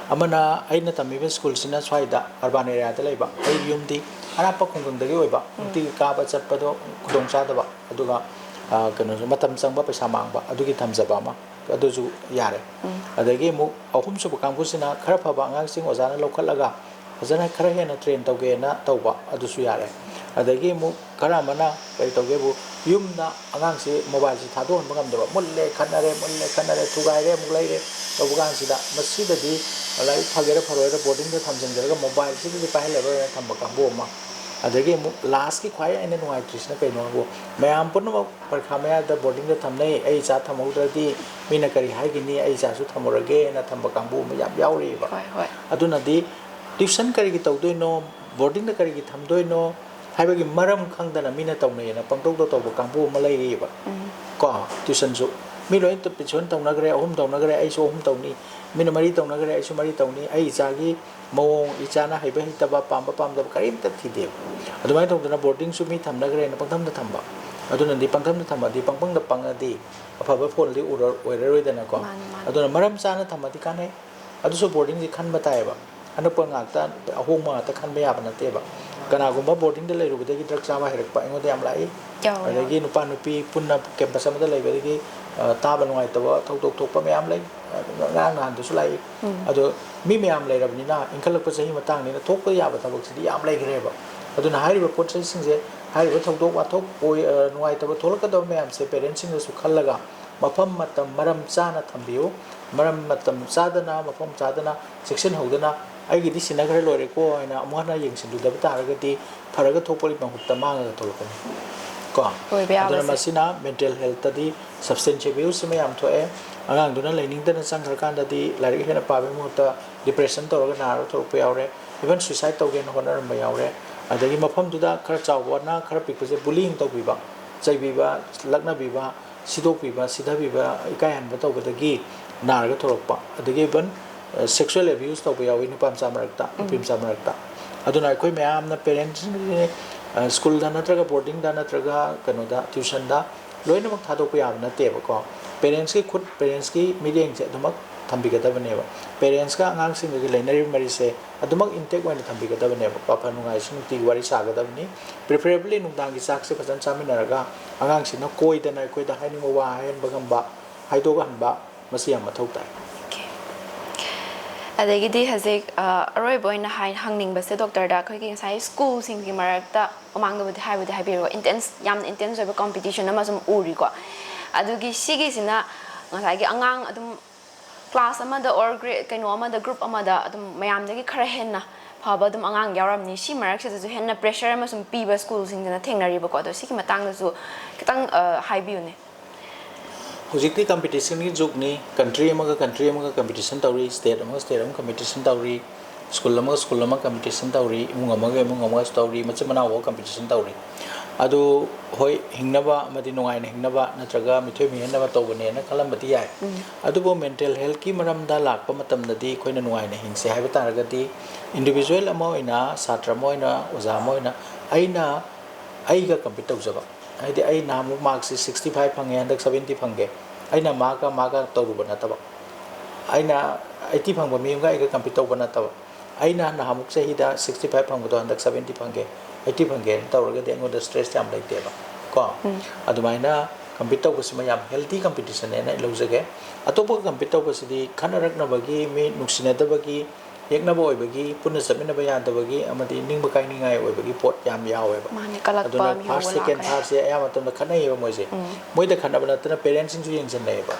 ꯑꯃꯅ, ꯑꯩꯅ ꯇꯝꯃꯤꯕ schoolꯁꯤꯅ ꯁ꯭ꯋꯥꯏꯗ urban areaꯗ ꯂꯩꯕ, ꯑꯩꯒꯤ ꯌꯨꯝꯗꯤ ꯑꯔꯥꯞꯄ ꯈꯨꯡꯒꯪꯗꯒꯤ ꯑꯣꯏꯕ, ꯅꯨꯡꯇꯤꯒꯤ ꯀꯥꯕ ꯆꯠꯄꯗꯣ ꯈꯨꯗꯣꯡꯆꯥꯗꯕ, ꯑꯗꯨꯒ, ꯑ, ꯀꯩꯅꯣꯁꯨ, ꯃꯇꯝ ꯆꯪꯕ, ꯄꯩꯁꯥ ꯃꯥꯡꯕ, ꯑꯗꯨꯒꯤ ꯊꯝꯖꯕ ꯑꯃ꯫ ꯑꯗꯨꯁꯨ ꯌꯥꯔꯦ꯫ ꯑꯗꯒꯤ ꯑꯃꯨꯛ ꯑꯍꯨꯝꯁꯨꯕ ꯀꯥꯡꯕꯨꯁꯤꯅ ꯈꯔ ꯐꯕ ꯑꯉꯥꯡꯁꯤꯡ ꯑꯣꯖꯥꯅ ꯂꯧꯈꯠꯂꯒ ꯐꯖꯅ ꯈꯔ ꯍꯦꯟꯅ train ꯇꯧꯒꯦꯅ ꯇꯧꯕ, ꯑꯗꯨꯁꯨ ꯌꯥꯔꯦ꯫ ꯑꯗꯒꯤ ꯑꯃꯨꯛ ꯈꯔ ꯑꯃꯅ ꯀꯔꯤ ꯇꯧꯒꯦꯕꯨ, ꯌꯨꯝꯗ ꯑꯉꯥꯡꯁꯤ mobileꯁꯤ ꯊꯥꯗꯣꯛꯍꯟꯕ ꯉꯝꯗꯕ, ꯃꯨꯠꯂꯦ ꯈꯠꯅꯔꯦ, ꯃꯨꯠꯂꯦ ꯈꯠꯅꯔꯦ, ꯊꯨꯒꯥꯏꯔꯦ ꯑꯃꯨꯛ ꯂꯩꯔꯦ ꯇꯧꯕ ꯀꯥꯟꯁꯤꯗ, ꯃꯁꯤꯗꯗꯤ ꯂꯥꯏꯔꯤꯛ ꯐꯒꯦꯔꯥ ꯐꯔꯣꯏꯔ boardingꯗ ꯊꯝꯖꯤꯟꯖꯔꯒ mobileꯁꯤꯗꯗꯤ ꯄꯥꯏꯍꯜꯂꯔꯣꯏꯅ ꯊꯝꯕ ꯀꯥꯡꯕꯨ ꯑꯃ꯫ ꯑꯗꯒꯤ ꯑꯃꯨꯛ lastꯀꯤ ꯈ꯭ꯋꯥꯏ ꯑꯩꯅ ꯅꯨꯡꯉꯥꯏꯇ꯭ꯔꯤꯁꯤꯅ ꯀꯩꯅꯣ ꯍꯥꯏꯕꯨ, ꯃꯌꯥꯝ ꯄꯨꯝꯅꯃꯛ ꯄꯔꯤꯈꯥ ꯃꯌꯥꯗ boardingꯗ ꯊꯝꯅꯩ, ꯑꯩ ꯏꯆꯥ ꯊꯝꯍꯧꯗ꯭ꯔꯗꯤ ꯃꯤꯅ ꯀꯔꯤ ꯍꯥꯏꯒꯅꯤ, ꯑꯩ ꯏꯆꯥꯁꯨ ꯊꯝꯃꯨꯔꯒꯦꯅ ꯊꯝꯕ ꯀꯥꯡꯕꯨ ꯑꯃ ꯌꯥꯝ ꯌꯥꯎꯔꯤꯑꯕ꯫ ꯍꯣꯏ, ꯍꯣꯏ꯫ ꯑꯗꯨꯅꯗꯤ tuition ꯀꯔꯤꯒꯤ ꯇꯧꯗꯣꯏꯅꯣ, boardingꯗ ꯀꯔꯤꯒꯤ ꯊꯝꯗꯣꯏꯅꯣ ꯍꯥꯏꯕꯒꯤ ꯃꯔꯝ ꯈꯪꯗꯅ ꯃꯤꯅ ꯇꯧꯅꯩꯌꯦꯅ ꯄꯪꯇꯧꯗ ꯇꯧꯕ ꯀꯥꯡꯕꯨ ꯑꯃ ꯂꯩꯔꯤꯑꯕ꯫ ꯀꯣ, tuitionꯁꯨ ꯃꯤ ꯂꯣꯏ tuition ꯇꯧꯅꯈ꯭ꯔꯦ, ꯑꯍꯨꯝ ꯇꯧꯅꯈ꯭ꯔꯦ, ꯑꯩꯁꯨ ꯑꯍꯨꯝ ꯇꯧꯅꯤ꯫ ꯃꯤꯅ ꯃꯔꯤ ꯇꯧꯅꯈ꯭ꯔꯦ, ꯑꯩꯁꯨ ꯃꯔꯤ ꯇꯧꯅꯤ, ꯑꯩ ꯏꯆꯥꯒꯤ ꯃꯑꯣꯡ, ꯏꯆꯥꯅ ꯍꯩꯕ ꯍꯩꯇꯕ, ꯄꯥꯝꯕ ꯄꯥꯝꯗꯕ ꯀꯔꯤꯝꯇ ꯊꯤꯗꯦꯕ꯫ ꯑꯗꯨꯃꯥꯏꯅ ꯇꯧꯗꯅ ꯕꯣꯔꯗꯤꯡꯁꯨ ꯃꯤ ꯊꯝꯅꯈ꯭ꯔꯦꯅ ꯄꯪꯊꯝꯗ ꯊꯝꯕ, ꯑꯗꯨꯅꯗꯤ ꯄꯪꯊꯝꯗ ꯊꯝꯃꯗꯤ ꯄꯪꯄꯪꯗ ꯄꯪꯉꯗꯤ ꯑꯐꯕ ꯐꯣꯜꯗꯤ ꯎꯔ-, ꯑꯣꯏꯔꯔꯣꯏꯗꯅꯀꯣ꯫ ꯃꯥꯅꯤ, ꯃꯥꯅꯤ꯫ ꯑꯗꯨꯅ ꯃꯔꯝ ꯆꯥꯅ ꯊꯝꯃꯗꯤ ꯀꯥꯟꯅꯩ꯫ ꯑꯗꯨꯁꯨ ꯕꯣꯔꯗꯤꯡꯁꯤ ꯈꯟꯕ ꯇꯥꯏꯌꯦꯕ꯫ ꯑꯅꯛꯄ ꯉꯥꯛꯇ, ꯑꯍꯣꯡꯕ ꯉꯥꯛꯇ ꯈꯟꯕ ꯌꯥꯕ ꯅꯠꯇꯦꯕ꯫ ꯀꯅꯥꯒꯨꯝꯕ ꯕꯣꯔꯗꯤꯡꯗ ꯂꯩꯔꯨꯕꯗꯒꯤ ꯗ꯭ꯔꯒ ꯆꯥꯕ ꯍꯩꯔꯛꯄ ꯑꯩꯉꯣꯟꯗ ꯌꯥꯝ ꯂꯥꯛꯏ꯫ ꯌꯥꯎꯋꯦ, ꯌꯥꯎꯋꯦ꯫ ꯑꯗꯒꯤ ꯅꯨꯄꯥ ꯅꯨꯄꯤ ꯄꯨꯟꯅ ꯀꯦꯝꯄꯁ ꯑꯃꯗ ꯂꯩꯕꯗꯒꯤ, ꯑ, ꯇꯥꯕ ꯅꯨꯡꯉꯥꯏꯇꯕ ꯊꯧꯗꯣꯛ ꯊꯣꯛꯄ ꯃꯌꯥꯝ ꯂꯩ꯫ ꯑ, ꯉꯔꯥꯡ ꯅꯍꯥꯟꯗꯁꯨ ꯂꯥꯛꯏ꯫ ꯎꯝ꯫ ꯑꯗꯣ ꯃꯤ ꯃꯌꯥꯝ ꯂꯩꯔꯕꯅꯤꯅ, ꯏꯟꯈꯠꯂꯛꯄ ꯆꯍꯤ ꯃꯇꯥꯡꯅꯤꯅ ꯊꯣꯛꯄ ꯌꯥꯕ ꯊꯕꯛꯁꯤꯗꯤ ꯌꯥꯝ ꯂꯩꯈ꯭ꯔꯦꯕ꯫ ꯑꯗꯨꯅ ꯍꯥꯏꯔꯤꯕ ꯄꯣꯠ ꯆꯩꯁꯤꯡꯁꯦ, ꯍꯥꯏꯔꯤꯕ ꯊꯧꯗꯣꯛ ꯋꯥꯊꯣꯛ ꯑꯣꯏ-, ꯑ, ꯅꯨꯡꯉꯥꯏꯇꯕ ꯊꯣꯛꯂꯛꯀꯗꯕ ꯃꯌꯥꯝꯁꯦ ꯄꯦꯔꯦꯟꯁꯁꯤꯡꯅꯁꯨ ꯈꯜꯂꯒ ꯃꯐꯝ ꯃꯇꯝ ꯃꯔꯝ ꯆꯥꯅ ꯊꯝꯕꯤꯌꯨ꯫ ꯃꯔꯝ ꯃꯇꯝ ꯆꯥꯗꯅ, ꯃꯐꯝ ꯆꯥꯗꯅ ꯆꯦꯛꯁꯤꯟꯍꯧꯗꯅ, "ꯑꯩꯒꯤꯗꯤ ꯁꯤꯟꯅꯈ꯭ꯔ ꯂꯣꯏꯔꯦꯀꯣ" ꯍꯥꯏꯅ ꯑꯃꯨꯛ ꯍꯟꯅ ꯌꯦꯡꯁꯤꯟꯂꯨꯗꯕ ꯇꯥꯔꯒꯗꯤ, ꯐꯔꯒ ꯊꯣꯛꯄꯒꯤ ꯃꯍꯨꯠꯇ ꯃꯥꯡꯉꯒ ꯊꯣꯛꯂꯛꯀꯅꯤ ꯀꯣ꯫ ꯑꯣꯏꯕ ꯑꯗꯨꯅ ꯌꯥꯕꯁꯦ꯫ ꯃꯁꯤꯅ ꯃꯦꯟꯇꯦꯜ ꯍꯦꯜꯇꯗꯤ ꯁꯕꯁꯇꯦꯟꯁ ꯑꯦꯕ꯭ꯌꯨꯁꯁꯤ ꯃꯌꯥꯝ ꯊꯣꯛꯑꯦ꯫ ꯑꯉꯥꯡꯗꯨꯅ ꯂꯩꯅꯤꯡꯗꯅ ꯆꯪꯈ꯭ꯔꯀꯥꯟꯗꯗꯤ ꯂꯥꯏꯔꯤꯛ ꯍꯦꯟꯅ ꯄꯥꯕꯒꯤ ꯃꯍꯨꯠꯇ ꯗꯤꯄ꯭ꯔꯦꯁꯟ ꯇꯧꯔꯒ ꯅꯥꯔꯒ ꯊꯣꯛꯂꯛꯄ ꯌꯥꯎꯔꯦ꯫ ꯏꯚꯟ ꯁꯨꯏꯁꯥꯏꯠ ꯇꯧꯒꯦꯅ ꯍꯣꯠꯅꯔꯝꯕ ꯌꯥꯎꯔꯦ꯫ ꯑꯗꯒꯤ ꯃꯐꯝꯗꯨꯗ ꯈꯔ ꯆꯥꯎꯕꯅ ꯈꯔ ꯄꯤꯛꯄꯁꯦ ꯕꯨꯂꯤꯡ ꯇꯧꯕꯤꯕ, ꯆꯩꯕꯤꯕ, ꯂꯛꯅꯕꯤꯕ, ꯁꯤꯗꯣꯛꯄꯤꯕ, ꯁꯤꯊꯕꯤꯕ, ꯏꯀꯥꯏꯍꯟꯕ ꯇꯧꯕꯗꯒꯤ ꯅꯥꯔꯒ ꯊꯣꯛꯂꯛꯄ꯫ ꯑꯗꯒꯤ ꯏꯚꯟ, ꯑ, ꯁꯦꯛꯁꯨꯋꯦꯜ ꯑꯦꯕ꯭ꯌꯨꯁ ꯇꯧꯕ ꯌꯥꯎꯏ ꯅꯨꯄꯥ ꯃꯆꯥ ꯃꯔꯛꯇ, ꯅꯨꯄꯤ ꯎꯝ꯫ ꯃꯆꯥ ꯃꯔꯛꯇ꯫ ꯑꯗꯨꯅ ꯑꯩꯈꯣꯏ ꯃꯌꯥꯝꯅ ꯄꯦꯔꯦꯟꯁꯁꯤꯡꯁꯦ, ꯑ, ꯁ꯭ꯀꯨꯜꯗ ꯅꯠꯇ꯭ꯔꯒ ꯕꯣꯔꯗꯤꯡꯗ ꯅꯠꯇ꯭ꯔꯒ ꯀꯩꯅꯣꯗ, ꯇ꯭ꯌꯨꯁꯟꯗ ꯂꯣꯏꯅꯃꯛ ꯊꯥꯗꯣꯛꯄ ꯌꯥꯕ ꯅꯠꯇꯦꯕꯀꯣ꯫ ꯄꯦꯔꯦꯟꯁꯀꯤ ꯈꯨꯠ, ꯄꯦꯔꯦꯟꯁꯀꯤ ꯃꯤꯠꯌꯦꯡꯁꯦ ꯑꯗꯨꯃꯛ ꯊꯝꯕꯤꯒꯗꯕꯅꯦꯕ꯫ ꯄꯦꯔꯦꯟꯁꯀ ꯑꯉꯥꯡꯁꯤꯡꯒꯒꯤ ꯂꯩꯅꯔꯤꯕ ꯃꯔꯤꯁꯦ ꯑꯗꯨꯃꯛ ꯏꯟꯇꯦꯛ ꯑꯣꯏꯅ ꯊꯝꯕꯤꯒꯗꯕꯅꯦꯕ꯫ ꯋꯥꯐ ꯅꯨꯡꯉꯥꯏꯁꯨ ꯅꯨꯡꯇꯤꯒꯤ ꯋꯥꯔꯤ ꯁꯥꯒꯗꯕꯅꯤ꯫ Preferably ꯅꯨꯡꯗꯥꯡꯒꯤ ꯆꯥꯛꯁꯦ ꯐꯖꯅ ꯆꯥꯃꯤꯟꯅꯔꯒ ꯑꯉꯥꯡꯁꯤꯅ ꯀꯣꯏꯗꯅ ꯑꯩꯈꯣꯏꯗ ꯍꯥꯏꯅꯤꯡꯕ ꯋꯥ ꯍꯥꯏꯍꯟꯕ ꯉꯝꯕ, ꯍꯥꯏꯗꯣꯛꯍꯟꯕ, ꯃꯁꯤ ꯌꯥꯝ ꯃꯊꯧ ꯇꯥꯏ꯫ ꯑꯣꯀꯦ꯫ ꯑꯗꯒꯤꯗꯤ ꯍꯧꯖꯤꯛ, ꯑ, ꯑꯔꯣꯏꯕ ꯑꯣꯏꯅ ꯍꯥꯏ-, ꯍꯪꯅꯤꯡꯕꯁꯦ ꯗꯣꯛꯇꯔꯗ, ꯑꯩꯈꯣꯏꯒꯤ ꯉꯁꯥꯏ ꯁ꯭ꯀꯨꯜꯁꯤꯡꯒꯤ ꯃꯔꯛꯇ ꯃꯃꯥꯡꯗꯕꯨꯗꯤ ꯍꯥꯏꯕꯨꯗꯤ ꯍꯥꯏꯕꯤꯔꯣ, ꯏꯟꯇꯦꯟꯁ, ꯌꯥꯝꯅ ꯏꯟꯇꯦꯟꯁ ꯑꯣꯏꯕ ꯀꯝꯄꯤꯇꯤꯁꯟ ꯑꯃ ꯁꯨꯝ ꯎꯔꯤꯀꯣ꯫ ꯑꯗꯨꯒꯤ ꯁꯤꯒꯤꯁꯤꯅ ꯉꯁꯥꯏꯒꯤ ꯑꯉꯥꯡ ꯑꯗꯨꯝ ꯀ꯭ꯂꯥꯁ ꯑꯃꯗ ꯑꯣꯔ ꯒ꯭ꯔꯦ-, ꯀꯩꯅꯣ ꯑꯃꯗ, ꯒ꯭ꯔꯨꯞ ꯑꯃꯗ ꯑꯗꯨꯝ ꯃꯌꯥꯝꯗꯒꯤ ꯈꯔ ꯍꯦꯟꯅ ꯐꯕ ꯑꯗꯨꯝ ꯑꯉꯥꯡ ꯌꯥꯎꯔꯝꯅꯤ꯫ ꯁꯤ ꯃꯔꯛꯁꯤꯗꯁꯨ ꯍꯦꯟꯅ ꯄ꯭ꯔꯦꯁꯔ ꯑꯃ ꯁꯨꯝ ꯄꯤꯕ ꯁ꯭ꯀꯨꯜꯁꯤꯡꯁꯤꯅ ꯊꯦꯡꯅꯔꯤꯕꯀꯣ꯫ ꯑꯗꯣ ꯁꯤꯒꯤ ꯃꯇꯥꯡꯗꯁꯨ ꯈꯤꯇꯪ, ꯑ, ꯍꯥꯏꯕꯤꯌꯨꯅꯦ꯫ ꯍꯧꯖꯤꯛꯇꯤ ꯀꯝꯄꯤꯇꯤꯁꯟꯒꯤ ꯖꯨꯒꯅꯤ꯫ ꯀꯟꯇ꯭ꯔꯤ ꯑꯃꯒ ꯀꯟꯇ꯭ꯔꯤ ꯑꯃꯒ ꯀꯝꯄꯤꯇꯤꯁꯟ ꯇꯧꯔꯤ, ꯁ꯭ꯇꯦꯠ ꯑꯃꯒ ꯁ꯭ꯇꯦꯠ ꯑꯃꯒ ꯀꯝꯄꯤꯇꯤꯁꯟ ꯇꯧꯔꯤ, ꯁ꯭ꯀꯨꯜ ꯑꯃꯒ ꯁ꯭ꯀꯨꯜ ꯑꯃꯒ ꯀꯝꯄꯤꯇꯤꯁꯟ ꯇꯧꯔꯤ, ꯏꯃꯨꯡ ꯑꯃꯒ ꯏꯃꯨꯡ ꯑꯃꯒꯁꯨ ꯇꯧꯔꯤ, ꯃꯆꯤꯟ ꯃꯅꯥꯎꯐꯥꯎ ꯀꯝꯄꯤꯇꯤꯁꯟ ꯇꯧꯔꯤ꯫ ꯑꯗꯨ ꯍꯣꯏ, ꯍꯤꯡꯅꯕ ꯑꯃꯗꯤ ꯅꯨꯡꯉꯥꯏꯅ ꯍꯤꯡꯅꯕ ꯅꯠꯇ꯭ꯔꯒ ꯃꯤꯊꯣꯏ ꯃꯤꯍꯦꯟꯅꯕ ꯇꯧꯕꯅꯦꯅ ꯈꯜꯂꯝꯕꯗꯤ ꯌꯥꯏ꯫ ꯑꯗꯨꯕꯨ mental healthꯀꯤ ꯃꯔꯝꯗ ꯂꯥꯛꯄ ꯃꯇꯝꯗꯗꯤ ꯑꯩꯈꯣꯏꯅ ꯅꯨꯡꯉꯥꯏꯅ ꯍꯤꯡꯁꯦ ꯍꯥꯏꯕ ꯇꯥꯔꯒꯗꯤ, individual ꯑꯃ ꯑꯣꯏꯅ, ꯁꯥꯇ꯭ꯔ ꯑꯃ ꯑꯣꯏꯅ, ꯑꯣꯖꯥ ꯑꯃ ꯑꯣꯏꯅ ꯑꯩꯅ ꯑꯩꯒ compete ꯇꯧꯖꯕ, ꯍꯥꯏꯗꯤ ꯑꯩ ꯅꯍꯥꯟꯃꯨꯛ markꯁꯤ sixty five ꯐꯪꯉꯦ, ꯍꯟꯗꯛ seventy ꯐꯪꯒꯦ, ꯑꯩꯅ ꯃꯥꯒ ꯃꯥꯒ ꯇꯧꯔꯨꯕ ꯅꯠꯇꯕ, ꯑꯩꯅ eighty ꯐꯪꯕ ꯃꯤ ꯑꯃꯒ ꯑꯩꯒ compete ꯇꯧꯕ ꯅꯠꯇꯕ, ꯑꯩꯅ ꯅꯍꯥꯟꯃꯨꯛ ꯆꯍꯤꯗ sixty five ꯐꯪꯕꯗꯣ ꯍꯟꯗꯛ seventy ꯐꯪꯒꯦ, eighty ꯐꯪꯒꯦꯅ ꯇꯧꯔꯒꯗꯤ ꯑꯩꯉꯣꯟꯗ stress ꯌꯥꯝ ꯂꯩꯇꯦꯕ ꯀꯣ꯫ ꯑꯗꯨꯃꯥꯏꯅ compete ꯇꯧꯕꯁꯤꯃ ꯌꯥꯝ healthy competitionꯅꯦꯅ ꯑꯩ ꯂꯧꯖꯒꯦ꯫ ꯑꯇꯣꯞꯄꯒ compete ꯇꯧꯕꯁꯤꯗꯤ ꯈꯠꯅꯔꯛꯅꯕꯒꯤ, ꯃꯤ ꯅꯨꯡꯁꯤꯅꯗꯕꯒꯤ, ꯌꯦꯛꯅꯕ ꯑꯣꯏꯕꯒꯤ, ꯄꯨꯟꯅ ꯆꯠꯃꯤꯟꯅꯕ ꯌꯥꯗꯕꯒꯤ ꯑꯃꯗꯤ ꯅꯤꯡꯕ ꯀꯥꯏꯅꯤꯡꯉꯥꯏ ꯑꯣꯏꯕꯒꯤ ꯄꯣꯠ ꯌꯥꯝ ꯌꯥꯎꯋꯦꯕ꯫ ꯃꯥꯅꯦ, ꯀꯜꯂꯛꯄ, ꯑꯗꯨꯅ ꯃꯤꯍꯧꯕ first, second, ꯂꯥꯛꯀꯅꯤ꯫ Thirdꯁꯦ ꯑꯌꯥꯝꯕ ꯃꯇꯝꯗ ꯈꯠꯅꯩꯌꯦꯕ ꯃꯣꯏꯁꯦ꯫ ꯃꯣꯏꯗ ꯈꯠꯅꯕ ꯅꯠꯇꯅ parentsꯁꯤꯡꯁꯨ ꯌꯦꯡꯁꯤꯟꯅꯩꯌꯦꯕ,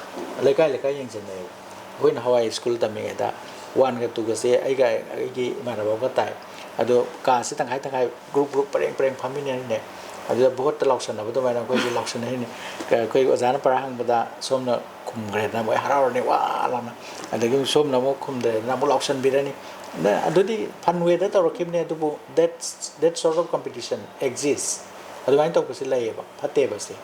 ꯂꯩꯀꯥꯏ ꯂꯩꯀꯥꯏ ꯌꯦꯡꯁꯤꯟꯅꯩꯌꯦꯕ꯫ ꯑꯩꯈꯣꯏꯅ ꯍꯋꯥꯏ school ꯇꯝꯃꯤꯉꯩꯗ oneꯒ twoꯒꯁꯦ ꯑꯩꯒ ꯑꯩꯒꯤ ꯏꯃꯥꯟꯅꯕ ꯑꯃꯒ ꯇꯥꯏ꯫ ꯑꯗꯣ classꯁꯦ ꯇꯪꯈꯥꯏ ꯇꯪꯈꯥꯏ, group group ꯄꯔꯦꯡ ꯄꯔꯦꯡ ꯐꯝꯃꯤꯟꯅꯔꯤꯅꯦ꯫ ꯑꯗꯨꯗ ꯚꯣꯠꯇ ꯂꯥꯎꯁꯟꯅꯕ ꯑꯗꯨꯃꯥꯏꯅ ꯑꯩꯈꯣꯏꯁꯦ ꯂꯥꯎꯁꯟꯅꯔꯤꯅꯦ꯫ ꯀ-, ꯑꯩꯈꯣꯏ ꯑꯣꯖꯥꯅ ꯄꯔꯥ ꯍꯪꯕꯗ ꯁꯣꯝꯅ ꯈꯨꯝꯈ꯭ꯔꯦꯗꯅ ꯃꯣꯏ ꯍꯔꯥꯎꯔꯅꯤ, ꯋꯥ ꯂꯥꯎꯅ꯫ ꯑꯗꯒꯤ ꯁꯣꯝꯅ ꯑꯃꯨꯛ ꯈꯨꯝꯗ꯭ꯔꯦꯗꯅ ꯑꯃꯨꯛ ꯂꯥꯎꯁꯟꯕꯤꯔꯅꯤ꯫ ꯅ-, ꯑꯗꯨꯗꯤ fun wayꯗ ꯇꯧꯔꯛꯈꯤꯕꯅꯦ, ꯑꯗꯨꯕꯨ that's, that sort of competition exists꯫ ꯑꯗꯨꯃꯥꯏꯅ ꯇꯧꯕꯁꯦ ꯂꯩꯌꯦꯕ, ꯐꯠꯇꯦꯕ ꯁꯦ꯫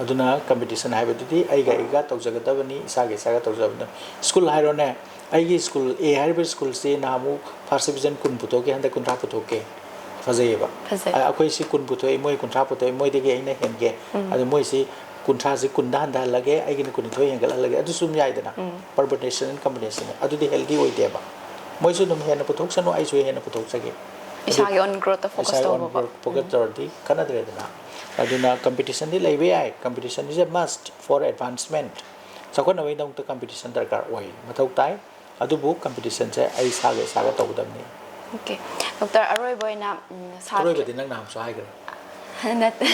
ꯑꯗꯨꯅ competition ꯍꯥꯏꯕꯗꯨꯗꯤ ꯑꯩꯒ ꯑꯩꯒ ꯇꯧꯖꯒꯗꯕꯅꯤ, ꯏꯁꯥꯒ ꯏꯁꯥꯒ ꯇꯧꯖꯒꯗꯕꯅꯤ꯫ School ꯍꯥꯏꯔꯣꯅꯦ, ꯑꯩꯒꯤ school A ꯍꯥꯏꯔꯤꯕ schoolꯁꯤ ꯅꯍꯥꯟꯃꯨꯛ first division ꯀꯨꯟ ꯄꯨꯊꯣꯛꯈꯤ, ꯍꯟꯗꯛ ꯀꯨꯟꯊ꯭ꯔꯥ ꯄꯨꯊꯣꯛꯈꯤ꯫ ꯐꯖꯩꯌꯦꯕ꯫ ꯐꯖꯩ꯫ ꯑ-, ꯑꯩꯈꯣꯏ ꯁꯤ ꯀꯨꯟ ꯄꯨꯊꯣꯛꯏ, ꯃꯣꯏ ꯀꯨꯟꯊ꯭ꯔꯥ ꯄꯨꯊꯣꯛꯏ, ꯃꯣꯏꯗꯒꯤ ꯑꯩꯅ ꯍꯦꯟꯒꯦ꯫ ꯑꯗꯨ ꯃꯣꯏꯁꯤ ꯀꯨꯟꯊ꯭ꯔꯥꯁꯤ ꯀꯨꯟꯗ ꯍꯟꯊꯍꯜꯂꯒꯦ, ꯑꯩꯒꯤꯅ ꯀꯨꯟꯅꯤꯊꯣꯏ ꯍꯦꯟꯒꯠꯍꯜꯂꯒꯦ, ꯑꯗꯨꯁꯨ ꯑꯗꯨꯝ ꯌꯥꯏꯗꯅ꯫ Permutation and combination꯫ ꯑꯗꯨꯗꯤ healthy ꯑꯣꯏꯗꯦꯕ꯫ ꯃꯣꯏꯁꯨ ꯑꯗꯨꯝ ꯍꯦꯟꯅ ꯄꯨꯊꯣꯛꯁꯅꯨ, ꯑꯩꯁꯨ ꯍꯦꯟꯅ ꯄꯨꯊꯣꯛꯆꯒꯦ꯫ ꯏꯁꯥꯒꯤ own growthꯇ focus ꯏꯁꯥꯒꯤ own ꯇꯧꯕꯀꯣ꯫ Growth focus ꯇꯧꯔꯗꯤ ꯀꯥꯟꯅꯗ꯭ꯔꯦꯗꯅ꯫ ꯑꯗꯨꯅ competitionꯗꯤ ꯂꯩꯕ ꯌꯥꯏ, competition is a must for advancement꯫ ꯆꯥꯎꯈꯠꯅꯕꯒꯤꯗꯃꯛꯇ competition ꯗꯔꯀꯥꯔ ꯑꯣꯏ, ꯃꯊꯧ ꯇꯥꯏ꯫ ꯑꯗꯨꯕꯨ competitionꯁꯦ ꯑꯩ ꯏꯁꯥꯒ ꯏꯁꯥꯒ ꯇꯧꯒꯗꯕꯅꯤ꯫ Okay꯫ Doctor, ꯑꯔꯣꯏꯕ ꯑꯣꯏꯅ, ꯎꯝ, ꯁꯥꯇ꯭ꯔ ꯑꯔꯣꯏꯕꯗꯤ ꯅꯪ ꯅꯍꯥꯟꯁꯨ ꯍꯥꯏꯈ꯭ꯔꯦ꯫ ꯅꯠꯇꯦ꯫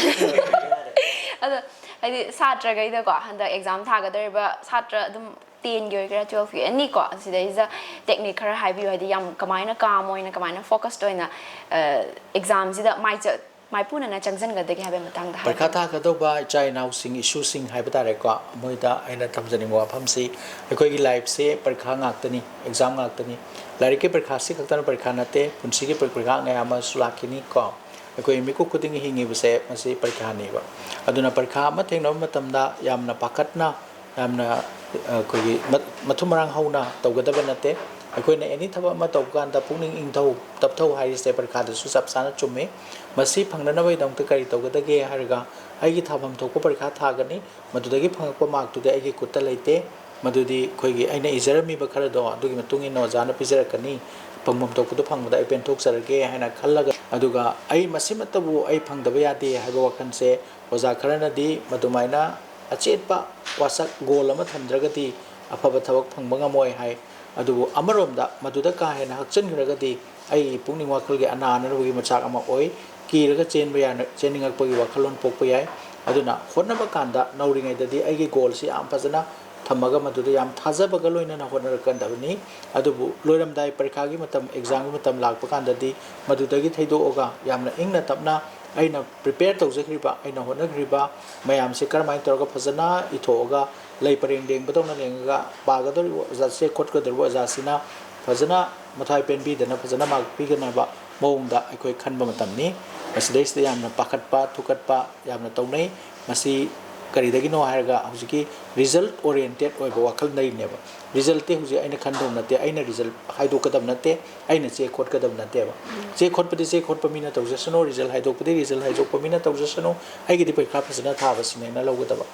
ꯑꯗꯣ ꯍꯥꯏꯗꯤ ꯁꯥꯇ꯭ꯔꯈꯩꯗꯀꯣ, ꯍꯟꯗꯛ exam ꯊꯥꯒꯗꯧꯔꯤꯕ ꯁꯥꯇ꯭ꯔ ꯑꯗꯨꯝ tenꯒꯤ ꯑꯣꯏꯒꯦꯔꯥ, twelveꯀꯤ ꯑꯣꯏꯒꯦꯔꯥ, any ꯀꯣ, ꯁꯤꯗꯩꯁꯤꯗ technique ꯈꯔ ꯍꯥꯏꯕꯤꯌꯨ, ꯍꯥꯏꯗꯤ ꯌꯥꯝ ꯀꯃꯥꯏꯅ calm ꯑꯣꯏꯅ, ꯀꯃꯥꯏꯅ focused ꯑꯣꯏꯅ, ꯑ, examꯁꯤꯗ ꯃꯥꯏ ꯆ-, ꯃꯥꯏꯄꯨꯅꯅ ꯆꯪꯁꯤꯟꯒꯗꯒꯦ ꯍꯥꯏꯕꯒꯤ ꯃꯇꯥꯡꯗ ꯄꯔꯤꯈꯥ ꯍꯥꯏꯕꯤꯌꯨ꯫ ꯊꯥꯒꯗꯧꯕ ꯏꯆꯥ ꯏꯅꯥꯎꯁꯤꯡ, ꯏꯁꯨꯁꯤꯡ ꯍꯥꯏꯕ ꯇꯥꯔꯦꯀꯣ, ꯃꯣꯏꯗ ꯑꯩꯅ ꯊꯝꯖꯅꯤꯡꯕ ꯋꯥꯐꯝꯁꯤ, ꯑꯩꯈꯣꯏꯒꯤ lifeꯁꯦ ꯄꯔꯤꯈꯥ ꯉꯥꯛꯇꯅꯤ, exam ꯉꯥꯛꯇꯅꯤ꯫ ꯂꯥꯏꯔꯤꯛꯀꯤ ꯄꯔꯤꯈꯥꯁꯤ ꯈꯛꯇꯅ ꯄꯔꯤꯈꯥ ꯅꯠꯇꯦ, ꯄꯨꯟꯁꯤꯒꯤ ꯄꯔꯤ-, ꯄꯔꯤꯈꯥ ꯃꯌꯥꯝ ꯑꯃꯁꯨ ꯂꯥꯛꯈꯤꯅꯤ ꯀꯣ꯫ ꯑꯩꯈꯣꯏ ꯃꯤꯀꯨꯞ ꯈꯨꯗꯤꯡꯒꯤ ꯍꯤꯡꯉꯤꯕꯁꯦ ꯃꯁꯤ ꯄꯔꯤꯈꯥꯅꯦꯕ꯫ ꯑꯗꯨꯅ ꯄꯔꯤꯈꯥ ꯑꯃ ꯊꯦꯡꯅꯕ ꯃꯇꯝꯗ ꯌꯥꯝꯅ ꯄꯥꯈꯠꯅ, ꯌꯥꯝꯅ, ꯑ, ꯑꯩꯈꯣꯏꯒꯤ ꯃ-, ꯃꯊꯨꯝ ꯃꯔꯥꯡ ꯍꯧꯅ ꯇꯧꯒꯗꯕ ꯅꯠꯇꯦ꯫ ꯑꯩꯈꯣꯏꯅ ꯑꯦꯅꯤ ꯊꯕꯛ ꯑꯃ ꯇꯧꯕ ꯀꯥꯟꯗ ꯄꯨꯛꯅꯤꯡ ꯏꯪꯊꯧ ꯇꯞꯊꯧ ꯍꯥꯏꯔꯤꯁꯦ ꯄꯔꯤꯈꯥꯗꯁꯨ ꯆꯞ ꯆꯥꯅ ꯆꯨꯝꯃꯤ꯫ ꯃꯁꯤ ꯐꯪꯅꯅꯕꯒꯤꯗꯃꯛꯇ ꯀꯔꯤ ꯇꯧꯒꯗꯒꯦ ꯍꯥꯏꯔꯒ, ꯑꯩꯒꯤ ꯊꯥꯐꯝ ꯊꯣꯛꯄ ꯄꯔꯤꯈꯥ ꯊꯥꯒꯅꯤ, ꯃꯗꯨꯗꯒꯤ ꯐꯪꯉꯛꯄ ꯃꯥꯔꯛꯇꯨꯗꯤ ꯑꯩꯒꯤ ꯈꯨꯠꯇ ꯂꯩꯇꯦ, ꯃꯗꯨꯗꯤ ꯑꯩꯈꯣꯏꯒꯤ ꯑꯩꯅ ꯏꯖꯔꯝꯃꯤꯕ ꯈꯔꯗꯣ ꯑꯗꯨꯒꯤ ꯃꯇꯨꯡ ꯏꯟꯅ ꯑꯣꯖꯥꯅ ꯄꯤꯖꯔꯛꯀꯅꯤ, ꯐꯪꯐꯝ ꯊꯣꯛꯄꯗꯨ ꯐꯪꯕꯗ ꯑꯩ ꯄꯦꯟꯊꯣꯛꯆꯔꯒꯦ ꯍꯥꯏꯅ ꯈꯜꯂꯒ, ꯑꯗꯨꯒ ꯑꯩ ꯃꯁꯤꯃꯠꯇꯕꯨ ꯑꯩ ꯐꯪꯗꯕ ꯌꯥꯗꯦ ꯍꯥꯏꯕ ꯋꯥꯈꯜꯁꯦ ꯑꯣꯖꯥ ꯈꯔꯅꯗꯤ ꯃꯗꯨꯃꯥꯏꯅ ꯑꯆꯦꯠꯄ ꯋꯥꯁꯛ ꯒꯣꯜ ꯑꯃ ꯊꯝꯗ꯭ꯔꯒꯗꯤ ꯑꯐꯕ ꯊꯕꯛ ꯐꯪꯕ ꯉꯝꯃꯣꯏ ꯍꯥꯏ꯫ ꯑꯗꯨꯕꯨ ꯑꯃꯔꯣꯝꯗ ꯃꯗꯨꯗ ꯀꯥ ꯍꯦꯟꯅ ꯍꯛꯆꯤꯟꯈ꯭ꯔꯒꯗꯤ ꯑꯩꯒꯤ ꯄꯨꯛꯅꯤꯡ ꯋꯥꯈꯜꯒꯤ ꯑꯅꯥ ꯑꯅꯥꯕꯒꯤ ꯃꯆꯥꯛ ꯑꯃ ꯑꯣꯏ, ꯀꯤꯔꯒ ꯆꯦꯟꯕ ꯌꯥꯅ, ꯆꯦꯟꯅꯤꯡꯉꯛꯄꯒꯤ ꯋꯥꯈꯜꯂꯣꯟ ꯄꯣꯛꯄ ꯌꯥꯏ꯫ ꯑꯗꯨꯅ ꯍꯣꯠꯅꯕ ꯀꯥꯟꯗ ꯅꯧꯔꯤꯉꯩꯗꯗꯤ ꯑꯩꯒꯤ ꯒꯣꯜꯁꯤ ꯌꯥꯝ ꯐꯖꯅ ꯊꯝꯃꯒ ꯃꯗꯨꯗ ꯌꯥꯝ ꯊꯥꯖꯕꯒ ꯂꯣꯏꯅꯅ ꯍꯣꯠꯅꯔꯛꯀꯗꯕꯅꯤ꯫ ꯑꯗꯨꯕꯨ ꯂꯣꯏꯔꯝꯗꯥꯏ ꯄꯔꯤꯈꯥꯒꯤ ꯃꯇꯝ, ꯑꯦꯛꯖꯥꯝꯒꯤ ꯃꯇꯝ ꯂꯥꯛꯄ ꯀꯥꯟꯗꯗꯤ ꯃꯗꯨꯗꯒꯤ ꯊꯩꯗꯣꯛꯑꯒ ꯌꯥꯝꯅ ꯏꯪꯅ ꯇꯞꯅ ꯑꯩꯅ ꯄ꯭ꯔꯤꯄꯦꯌꯔ ꯇꯧꯖꯈ꯭ꯔꯤꯕ, ꯑꯩꯅ ꯍꯣꯠꯅꯈ꯭ꯔꯤꯕ ꯃꯌꯥꯝꯁꯦ ꯀꯔꯝꯍꯥꯏꯅ ꯇꯧꯔꯒ ꯐꯖꯅ ꯏꯊꯣꯛꯑꯒ ꯂꯩ ꯄꯔꯦꯡ ꯂꯦꯡꯕꯗꯧꯅ ꯂꯦꯡꯉꯒ ꯄꯥꯒꯗꯧꯔꯤꯕ ꯑꯣꯖꯥ, ꯆꯦ ꯈꯣꯠꯀꯗꯧꯔꯤꯕ ꯑꯣꯖꯥꯁꯤꯅ ꯐꯖꯅ ꯃꯊ꯭ꯋꯥꯏ ꯄꯦꯟꯕꯤꯗꯅ ꯐꯖꯅ ꯃꯥꯔꯛ ꯄꯤꯒꯅꯕ ꯃꯑꯣꯡꯗ ꯑꯩꯈꯣꯏ ꯈꯟꯕ ꯃꯇꯝꯅꯤ꯫ ꯃꯁꯤꯗꯩꯁꯤꯗ ꯌꯥꯝꯅ ꯄꯥꯈꯠꯄ, ꯊꯨꯀꯠꯄ ꯌꯥꯝꯅ ꯇꯧꯅꯩ꯫ ꯃꯁꯤ ꯀꯔꯤꯗꯒꯤꯅꯣ ꯍꯥꯏꯔꯒ ꯍꯧꯖꯤꯛꯀꯤ ꯔꯤꯖꯜꯠ ꯑꯣꯔꯤꯌꯦꯟꯇꯦꯠ ꯑꯣꯏꯕ ꯋꯥꯈꯜꯗꯒꯤꯅꯦꯕ꯫ ꯔꯤꯖꯜꯠꯇꯤ ꯍꯧꯖꯤꯛ ꯑꯩꯅ ꯈꯟꯗꯧ ꯅꯠꯇꯦ, ꯑꯩꯅ ꯔꯤꯖꯜꯠ ꯍꯥꯏꯗꯣꯛꯀꯗꯕ ꯅꯠꯇꯦ, ꯑꯩꯅ ꯆꯦ ꯈꯣꯠꯀꯗꯕ ꯅꯠꯇꯦꯕ꯫ ꯆꯦ ꯈꯣꯠꯄꯗꯤ ꯆꯦ ꯈꯣꯠꯄ ꯃꯤꯅ ꯇꯧꯖꯁꯅꯨ, ꯔꯤꯖꯜꯠ ꯍꯥꯏꯗꯣꯛꯄꯗꯤ ꯔꯤꯖꯜꯠ ꯍꯥꯏꯗꯣꯛꯄ ꯃꯤꯅ ꯇꯧꯖꯁꯅꯨ, ꯑꯩꯒꯤꯗꯤ ꯄꯔꯤꯈꯥ ꯐꯖꯅ ꯊꯥꯕꯁꯤꯅꯦꯅ ꯂꯧꯒꯗꯕ꯫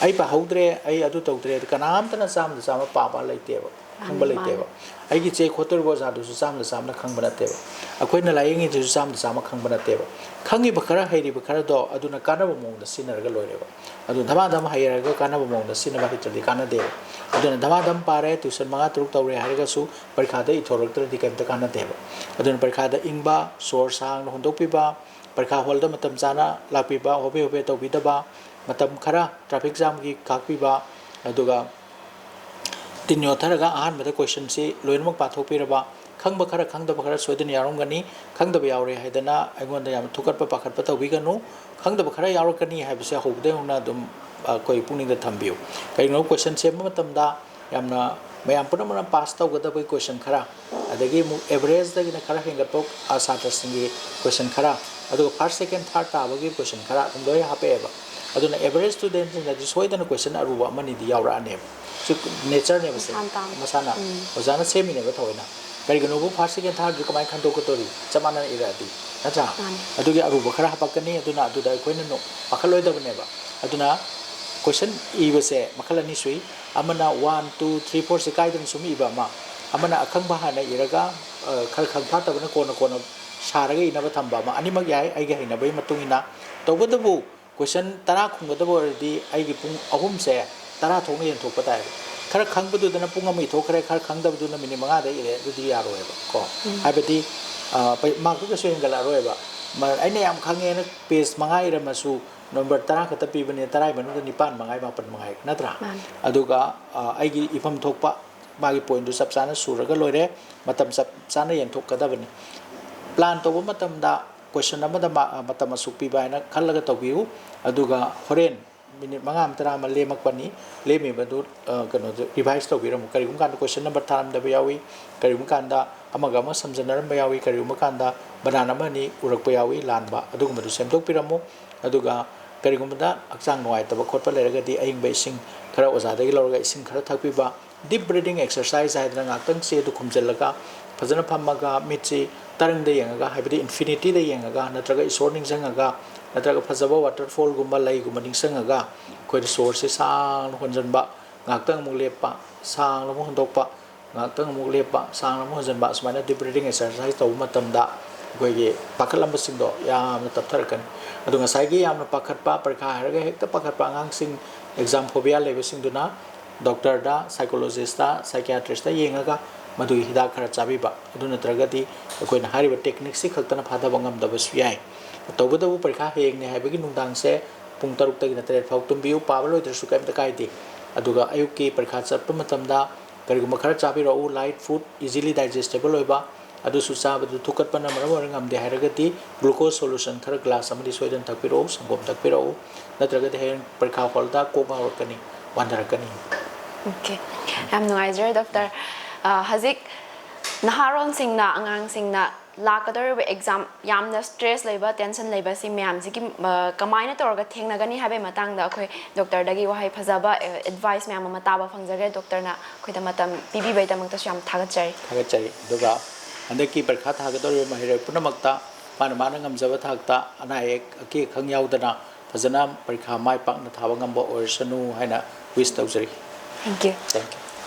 ꯑꯩ ꯄꯥꯍꯧꯗ꯭ꯔꯦ, ꯑꯩ ꯑꯗꯨ ꯇꯧꯗ꯭ꯔꯦ, ꯀꯅꯥꯝꯇꯅ ꯆꯥꯝꯗ ꯆꯥꯝꯃ ꯄꯥꯕ ꯂꯩꯇꯦꯕ, ꯈꯪꯕ ꯃꯥꯅꯦ꯫ ꯂꯩꯇꯦꯕ꯫ ꯑꯩꯒꯤ ꯆꯦ ꯈꯣꯠꯇꯧꯔꯤꯕ ꯑꯣꯖꯥꯗꯨꯁꯨ ꯆꯥꯝꯗ ꯆꯥꯝꯅ ꯈꯪꯕ ꯅꯠꯇꯦꯕ꯫ ꯑꯩꯈꯣꯏꯅ ꯂꯥꯏꯌꯦꯡꯉꯤꯗꯨꯁꯨ ꯆꯥꯝꯗ ꯆꯥꯝꯃ ꯈꯪꯕ ꯅꯠꯇꯦꯕ꯫ ꯈꯪꯉꯤꯕ ꯈꯔ, ꯍꯩꯔꯤꯕ ꯈꯔꯗꯣ ꯑꯗꯨꯅ ꯀꯥꯟꯅꯕ ꯃꯑꯣꯡꯗ ꯁꯤꯖꯤꯟꯅꯔꯒ ꯂꯣꯏꯔꯦꯕ꯫ ꯑꯗꯨ ꯙꯃꯥꯙꯝ ꯍꯩꯔꯒ ꯀꯥꯟꯅꯕ ꯃꯑꯣꯡꯗ ꯁꯤꯖꯤꯟꯅꯕ ꯍꯩꯇ꯭ꯔꯗꯤ ꯀꯥꯟꯅꯗꯦꯕ꯫ ꯑꯗꯨꯅ ꯙꯃꯥꯙꯝ ꯄꯥꯔꯦ, ꯇ꯭ꯌꯨꯁꯟ ꯃꯉꯥ ꯇꯔꯨꯛ ꯇꯧꯔꯦ ꯍꯥꯏꯔꯒꯁꯨ ꯄꯔꯤꯈꯥꯗ ꯏꯊꯣꯔꯛꯇ꯭ꯔꯗꯤ ꯀꯩꯝꯇ ꯀꯥꯟꯅꯗꯦꯕ꯫ ꯑꯗꯨꯅ ꯄꯔꯤꯈꯥꯗ ꯏꯪꯕ, ꯁꯣꯔ ꯁꯥꯡꯅ ꯍꯣꯟꯗꯣꯛꯄꯤꯕ, ꯄꯔꯤꯈꯥ ꯍꯣꯜꯗ ꯃꯇꯝ ꯆꯥꯅ ꯂꯥꯛꯄꯤꯕ, ꯍꯣꯕꯦ ꯍꯣꯕꯦ ꯇꯧꯕꯤꯗꯕ, ꯃꯇꯝ ꯈꯔ ꯇ꯭ꯔꯥꯐꯤꯛ ꯖꯥꯝꯒꯤ ꯀꯥꯛꯄꯤꯕ, ꯑꯗꯨꯒ ꯇꯤꯟ ꯌꯣꯠꯊꯔꯒ ꯑꯍꯥꯟꯕꯗ ꯀꯣꯏꯁꯟꯁꯤ ꯂꯣꯏꯅꯃꯛ ꯄꯥꯊꯣꯛꯄꯤꯔꯕ, ꯈꯪꯕ ꯈꯔ, ꯈꯪꯗꯕ ꯈꯔ ꯁꯣꯏꯗꯅ ꯌꯥꯎꯔꯝꯒꯅꯤ꯫ ꯈꯪꯗꯕ ꯌꯥꯎꯔꯦ ꯍꯥꯏꯗꯅ ꯑꯩꯉꯣꯟꯗ ꯌꯥꯝ ꯊꯨꯀꯠꯄ ꯄꯥꯈꯠꯄ ꯇꯧꯕꯤꯒꯅꯨ꯫ ꯈꯪꯗꯕ ꯈꯔ ꯌꯥꯎꯔꯛꯀꯅꯤ ꯍꯥꯏꯕꯁꯦ ꯍꯧꯕꯗꯒꯤ ꯍꯧꯅ ꯑꯗꯨꯝ ꯑꯩꯈꯣꯏ ꯄꯨꯛꯅꯤꯡꯗ ꯊꯝꯕꯤꯌꯨ꯫ ꯀꯔꯤꯒꯨꯝꯕ ꯀꯣꯏꯁꯟ ꯁꯦꯝꯕ ꯃꯇꯝꯗ ꯌꯥꯝꯅ ꯃꯌꯥꯝ ꯄꯨꯝꯅꯃꯛꯅ ꯄꯥꯁ ꯇꯧꯒꯗꯕꯒꯤ ꯀꯣꯏꯁꯟ ꯈꯔ, ꯑꯗꯒꯤ ꯑꯃꯨꯛ ꯑꯦꯚꯔꯦꯖꯇꯒꯤꯅ ꯈꯔ ꯍꯦꯟꯒꯠꯄ, ꯑ, ꯁꯥꯇ꯭ꯔꯁꯤꯡꯒꯤ ꯀꯣꯏꯁꯟ ꯈꯔ, ꯑꯗꯨꯒ ꯐꯥꯔꯁ, ꯁꯦꯀꯦꯟ, ꯊꯥꯔꯠ ꯇꯥꯕꯒꯤ ꯀꯣꯏꯁꯟ ꯈꯔ ꯑꯗꯨꯝ ꯂꯣꯏ ꯍꯥꯞꯄꯛꯑꯦꯕ꯫ ꯑꯗꯨꯅ ꯑꯦꯚꯔꯦꯖ ꯁ꯭ꯇꯨꯗꯦꯟꯁꯤꯡꯅꯗꯤ ꯁꯣꯏꯗꯅ ꯀꯣꯏꯁꯟ ꯑꯔꯨꯕ ꯑꯃꯅꯤꯗꯤ ꯌꯥꯎꯔꯛꯑꯅꯦꯕ꯫ ꯁꯤ ꯅꯦꯆꯔꯅꯦꯕ ꯁꯦ꯫ ꯃꯁꯥꯅ ꯇꯥꯕꯅꯤ꯫ ꯃꯁꯥꯅ ꯎꯝ꯫ ꯑꯣꯖꯥꯅ ꯁꯦꯝꯃꯤꯅꯦꯕ ꯊꯑꯣꯏꯅ꯫ ꯀꯔꯤꯒꯤꯅꯣꯕꯨ ꯐꯥꯔꯁ, ꯁꯦꯀꯦꯟ, ꯊꯥꯔꯠꯁꯨ ꯀꯃꯥꯏꯅ ꯈꯟꯗꯣꯛꯀꯗꯧꯔꯤ? ꯆꯞ ꯃꯥꯟꯅꯅ ꯏꯔꯛꯑꯗꯤ, ꯅꯠꯇ꯭ꯔꯥ? ꯃꯥꯅꯤ꯫ ꯑꯗꯨꯒꯤ ꯑꯔꯨꯕ ꯈꯔ ꯍꯥꯄꯛꯀꯅꯤ, ꯑꯗꯨꯅ ꯑꯗꯨꯗ ꯑꯩꯈꯣꯏꯅ ꯅꯣ-, ꯄꯥꯈꯠꯂꯣꯏꯗꯕꯅꯦꯕ꯫ ꯑꯗꯨꯅ ꯀꯣꯏꯁꯟ ꯏꯕꯁꯦ ꯃꯈꯜ ꯑꯅꯤ ꯁꯨꯏ꯫ ꯑꯃꯅ ꯋꯥꯟ, ꯇꯨ, ꯊ꯭ꯔꯤ, ꯐꯣꯔꯁꯦ ꯀꯥꯏꯗꯅ ꯁꯨꯝ ꯏꯕ ꯑꯃ, ꯑꯃꯅ ꯑꯈꯪꯕ ꯍꯥꯟꯅ ꯏꯔꯒ, ꯑ, ꯈꯔ ꯈꯪ ꯐꯥꯠꯇꯕꯅ ꯀꯣꯟꯅ ꯀꯣꯟꯅ ꯁꯥꯔꯒ ꯏꯅꯕ ꯊꯝꯕ ꯑꯃ, ꯑꯅꯤꯃꯛ ꯌꯥꯏ ꯑꯩꯒꯤ ꯍꯩꯅꯕꯒꯤ ꯃꯇꯨꯡ ꯏꯟꯅ꯫ ꯇꯧꯕꯇꯕꯨ ꯀꯣꯏꯁꯟ ꯇꯔꯥ ꯈꯨꯝꯒꯗꯕ ꯑꯣꯏꯔꯗꯤ ꯑꯩꯒꯤ ꯄꯨꯡ ꯑꯍꯨꯝꯁꯦ ꯇꯔꯥ ꯊꯣꯛꯅ ꯌꯦꯟꯊꯣꯛꯄ ꯇꯥꯏꯕ꯫ ꯈꯔ ꯈꯪꯕꯗꯨꯗꯅ ꯄꯨꯡ ꯑꯃ ꯏꯊꯣꯛꯈ꯭ꯔꯦ, ꯈꯔ ꯈꯪꯗꯕꯗꯨꯅ ꯃꯤꯅꯤꯠ ꯃꯉꯥꯗ ꯏꯔꯦ, ꯑꯗꯨꯗꯤ ꯌꯥꯔꯣꯏꯕ ꯀꯣ꯫ ꯎꯝ꯫ ꯍꯥꯏꯕꯗꯤ, ꯑ, ꯄꯩ-, ꯃꯥꯔꯛꯇꯨ ꯀꯩꯁꯨ ꯍꯦꯟꯒꯠꯂꯛꯑꯔꯣꯏꯕ꯫ ꯃ-, ꯑꯩꯅ ꯌꯥꯝ ꯈꯪꯉꯦꯅ ꯄꯦꯖ ꯃꯉꯥ ꯏꯔꯝꯃꯁꯨ ꯅꯝꯕꯔ ꯇꯔꯥ ꯈꯛꯇ ꯄꯤꯕꯅꯤꯅ ꯇꯔꯥꯒꯤ ꯃꯅꯨꯡꯗ ꯅꯤꯄꯥꯟ ꯃꯉꯥꯏ, ꯃꯥꯄꯟ ꯃꯉꯥꯏ, ꯅꯠꯇ꯭ꯔꯥ? ꯃꯥꯅꯤ꯫ ꯑꯗꯨꯒ, ꯑ, ꯑꯩꯒꯤ ꯏꯐꯝ ꯊꯣꯛꯄ ꯃꯥꯒꯤ ꯄꯣꯏꯟꯗꯨ ꯆꯞ ꯆꯥꯅ ꯁꯨꯔꯒ ꯂꯣꯏꯔꯦ꯫ ꯃꯇꯝ ꯆꯞ ꯆꯥꯅ ꯌꯦꯟꯊꯣꯛꯀꯗꯕꯅꯤ꯫ ꯄ꯭ꯂꯥꯟ ꯇꯧꯕ ꯃꯇꯝꯗ ꯀꯣꯏꯁꯟ ꯑꯃꯗ ꯃꯥ-, ꯃꯇꯝ ꯑꯁꯨꯛ ꯄꯤꯕ ꯍꯥꯏꯅ ꯈꯜꯂꯒ ꯇꯧꯕꯤꯌꯨ꯫ ꯑꯗꯨꯒ ꯍꯣꯔꯦꯟ ꯃꯤꯅꯤꯠ ꯃꯉꯥ ꯑꯃ, ꯇꯔꯥ ꯑꯃ ꯂꯦꯝꯃꯛꯄꯅꯤ꯫ ꯂꯦꯝꯃꯤꯕꯗꯨ, ꯑ, ꯀꯩꯅꯣꯗꯨ ꯔꯤꯚꯥꯏꯁ ꯇꯧꯕꯤꯔꯝꯃꯨ꯫ ꯀꯔꯤꯒꯨꯝꯕ ꯀꯥꯟꯗ ꯀꯣꯏꯁꯟ ꯅꯝꯕꯔ ꯊꯥꯔꯝꯗꯕ ꯌꯥꯎꯏ, ꯀꯔꯤꯒꯨꯝꯕ ꯀꯥꯟꯗ ꯑꯃꯒ ꯑꯃꯒ ꯁꯝꯖꯟꯅꯔꯝꯕ ꯌꯥꯎꯏ, ꯀꯔꯤꯒꯨꯝꯕ ꯀꯥꯟꯗ ꯕꯅꯥꯟ ꯑꯃ ꯑꯅꯤ ꯎꯔꯛꯄ ꯌꯥꯎꯏ ꯂꯥꯟꯕ, ꯑꯗꯨꯒꯨꯝꯕꯗꯨ ꯁꯦꯝꯗꯣꯛꯄꯤꯔꯝꯃꯨ꯫ ꯑꯗꯨꯒ ꯀꯔꯤꯒꯨꯝꯕꯗ ꯍꯛꯆꯥꯡ ꯅꯨꯡꯉꯥꯏꯇꯕ ꯈꯣꯠꯄ ꯂꯩꯔꯒꯗꯤ ꯑꯌꯤꯡꯕ ꯏꯁꯤꯡ ꯈꯔ ꯑꯣꯖꯥꯗꯒꯤ ꯂꯧꯔꯒ ꯏꯁꯤꯡ ꯈꯔ ꯊꯛꯄꯤꯕ, ꯗꯤꯞ ꯕ꯭ꯔꯤꯗꯤꯡ ꯑꯦꯛꯁꯔꯁꯥꯏꯖ ꯍꯥꯏꯗꯅ ꯉꯥꯛꯇꯪ ꯆꯦꯗꯨ ꯈꯨꯝꯖꯤꯜꯂꯒ ꯐꯖꯅ ꯐꯝꯃꯒ ꯃꯤꯠꯁꯤ ꯇꯔꯪꯗ ꯌꯦꯡꯉꯒ, ꯍꯥꯏꯕꯗꯤ ꯏꯟꯐꯤꯅꯤꯇꯤꯗ ꯌꯦꯡꯉꯒ, ꯅꯠꯇ꯭ꯔꯒ ꯏꯁꯣꯔ ꯅꯤꯡꯁꯤꯡꯉꯒ, ꯅꯠꯇ꯭ꯔꯒ ꯐꯖꯕ ꯋꯥꯇꯔꯐꯣꯜꯒꯨꯝꯕ, ꯂꯩꯒꯨꯝꯕ ꯅꯤꯡꯁꯤꯡꯉꯒ ꯑꯩꯈꯣꯏꯅ ꯁꯣꯔꯁꯦ ꯁꯥꯡꯅ ꯍꯣꯟꯖꯟꯕ, ꯉꯥꯛꯇꯪ ꯑꯃꯨꯛ ꯂꯦꯞꯄ, ꯁꯥꯡꯅ ꯑꯃꯨꯛ ꯍꯣꯟꯗꯣꯛꯄ, ꯉꯥꯛꯇꯪ ꯑꯃꯨꯛ ꯂꯦꯞꯄ, ꯁꯥꯡꯅ ꯑꯃꯨꯛ ꯍꯣꯟꯖꯟꯕ, ꯑꯁꯨꯃꯥꯏꯅ ꯗꯤꯞ ꯕ꯭ꯔꯤꯗꯤꯡ ꯑꯦꯛꯁꯔꯁꯥꯏꯖ ꯇꯧꯕ ꯃꯇꯝꯗ ꯑꯩꯈꯣꯏꯒꯤ ꯄꯥꯈꯠꯂꯝꯕꯁꯤꯡꯗꯣ ꯌꯥꯝꯅ ꯇꯞꯊꯔꯛꯀꯅꯤ꯫ ꯑꯗꯣ ꯉꯁꯥꯏꯒꯤ ꯌꯥꯝꯅ ꯄꯥꯈꯠꯄ, ꯄꯔꯤꯈꯥ ꯍꯥꯏꯔꯒ ꯍꯦꯛꯇ ꯄꯥꯈꯠꯄ ꯑꯉꯥꯡꯁꯤꯡ, ꯑꯦꯛꯖꯥꯝ ꯐꯣꯕꯤꯌꯥ ꯂꯩꯕꯁꯤꯡꯗꯨꯅ ꯗꯣꯛꯇꯔꯗ, ꯁꯥꯏꯀꯣꯂꯣꯖꯤꯁꯇ, ꯁꯥꯏꯀꯤꯌꯥꯇ꯭ꯔꯤꯁꯇ ꯌꯦꯡꯉꯒ ꯃꯗꯨꯒꯤ ꯍꯤꯗꯥꯛ ꯈꯔ ꯆꯥꯕꯤꯕ꯫ ꯑꯗꯨ ꯅꯠꯇ꯭ꯔꯒꯗꯤ ꯑꯩꯈꯣꯏꯅ ꯍꯥꯏꯔꯤꯕ ꯇꯦꯛꯅꯤꯛꯁꯤ ꯈꯛꯇꯅ ꯐꯥꯊꯕ ꯉꯝꯗꯕꯁꯨ ꯌꯥꯏ꯫ ꯇꯧꯕꯇꯕꯨ ꯄꯔꯤꯈꯥ ꯍꯌꯦꯡꯅꯤ ꯍꯥꯏꯕꯒꯤ ꯅꯨꯡꯗꯥꯡꯁꯦ ꯄꯨꯡ ꯇꯔꯨꯛꯇꯒꯤꯅ ꯇꯔꯦꯠ ꯐꯥꯎ ꯇꯨꯝꯕꯤꯌꯨ, ꯄꯥꯕ ꯂꯣꯏꯗ꯭ꯔꯁꯨ ꯀꯔꯤꯝꯇ ꯀꯥꯏꯗꯦ꯫ ꯑꯗꯨꯒ ꯑꯌꯨꯛꯀꯤ ꯄꯔꯤꯈꯥ ꯆꯠꯄ ꯃꯇꯝꯗ ꯀꯔꯤꯒꯨꯝꯕ ꯈꯔ ꯆꯥꯕꯤꯔꯛꯎ, ꯂꯥꯏꯠ ꯐꯨꯗ, ꯏꯖꯤꯂꯤ ꯗꯥꯏꯖꯦꯁꯇꯦꯕꯜ ꯑꯣꯏꯕ, ꯑꯗꯨꯁꯨ ꯆꯥꯕꯗꯨ ꯊꯨꯛꯀꯠꯄꯅ ꯃꯔꯝ ꯑꯣꯏꯔꯒ ꯉꯝꯗꯦ ꯍꯥꯏꯔꯒꯗꯤ ꯒ꯭ꯂꯨꯀꯣꯁ ꯁꯣꯂꯨꯁꯟ ꯈꯔ ꯒ꯭ꯂꯥꯁ ꯑꯃꯗꯤ ꯁꯣꯏꯗꯅ ꯊꯛꯄꯤꯔꯛꯎ, ꯁꯪꯒꯣꯝ ꯊꯛꯄꯤꯔꯛꯎ, ꯅꯠꯇ꯭ꯔꯒꯗꯤ ꯍꯌꯦꯡ ꯄꯔꯤꯈꯥ ꯍꯣꯜꯗ ꯀꯣꯛ ꯉꯥꯎꯔꯛꯀꯅꯤ, ꯋꯥꯟꯊꯔꯛꯀꯅꯤ꯫ ꯑꯣꯀꯦ꯫ ꯌꯥꯝ ꯅꯨꯡꯉꯥꯏꯖꯔꯦ ꯗꯣꯛꯇꯔ꯫ ꯑ, ꯍꯧꯖꯤꯛ ꯅꯍꯥꯔꯣꯜꯁꯤꯡꯅ, ꯑꯉꯥꯡꯁꯤꯡꯅ ꯂꯥꯛꯀꯗꯧꯔꯤꯕ ꯑꯦꯛꯖꯥꯝ ꯌꯥꯝꯅ ꯁ꯭ꯇ꯭ꯔꯦꯁ ꯂꯩꯕ, ꯇꯦꯟꯁꯟ ꯂꯩꯕ ꯁꯤ ꯃꯌꯥꯝꯁꯤꯒꯤ, ꯑ, ꯀꯃꯥꯏꯅ ꯇꯧꯔꯒ ꯊꯦꯡꯅꯒꯅꯤ ꯍꯥꯏꯕꯒꯤ ꯃꯇꯥꯡꯗ ꯑꯩꯈꯣꯏ ꯗꯣꯛꯇꯔꯗꯒꯤ ꯋꯥꯍꯩ ꯐꯖꯕ, ꯑ, ꯑꯦꯗꯚꯥꯏꯁ ꯃꯌꯥꯝ ꯑꯃ ꯇꯥꯕ ꯐꯪꯖꯈ꯭ꯔꯦ꯫ ꯗꯣꯛꯇꯔꯅ ꯑꯩꯈꯣꯏꯗ ꯃꯇꯝ ꯄꯤꯕꯤꯕꯒꯤꯗꯃꯛꯇꯁꯨ ꯌꯥꯝ ꯊꯥꯒꯠꯆꯔꯤ꯫ ꯊꯥꯒꯠꯆꯔꯤ꯫ ꯑꯗꯨꯒ ꯍꯟꯗꯛꯀꯤ ꯄꯔꯤꯈꯥ ꯊꯥꯒꯗꯧꯔꯤꯕ ꯃꯍꯩꯔꯣꯏ ꯄꯨꯝꯅꯃꯛꯇ ꯃꯥꯅ ꯃꯥꯅ ꯉꯝꯖꯕ ꯊꯥꯛꯇ ꯑꯅꯥ ꯑꯌꯦꯛ ꯑꯀꯤ ꯑꯈꯪ ꯌꯥꯎꯗꯅ ꯐꯖꯅ ꯄꯔꯤꯈꯥ ꯃꯥꯏ ꯄꯥꯛꯅ ꯊꯥꯕ ꯉꯝꯕ ꯑꯣꯏꯔꯁꯅꯨ ꯍꯥꯏꯅ ꯋꯤꯁ ꯇꯧꯖꯔꯤ꯫ Thank you. Thank you.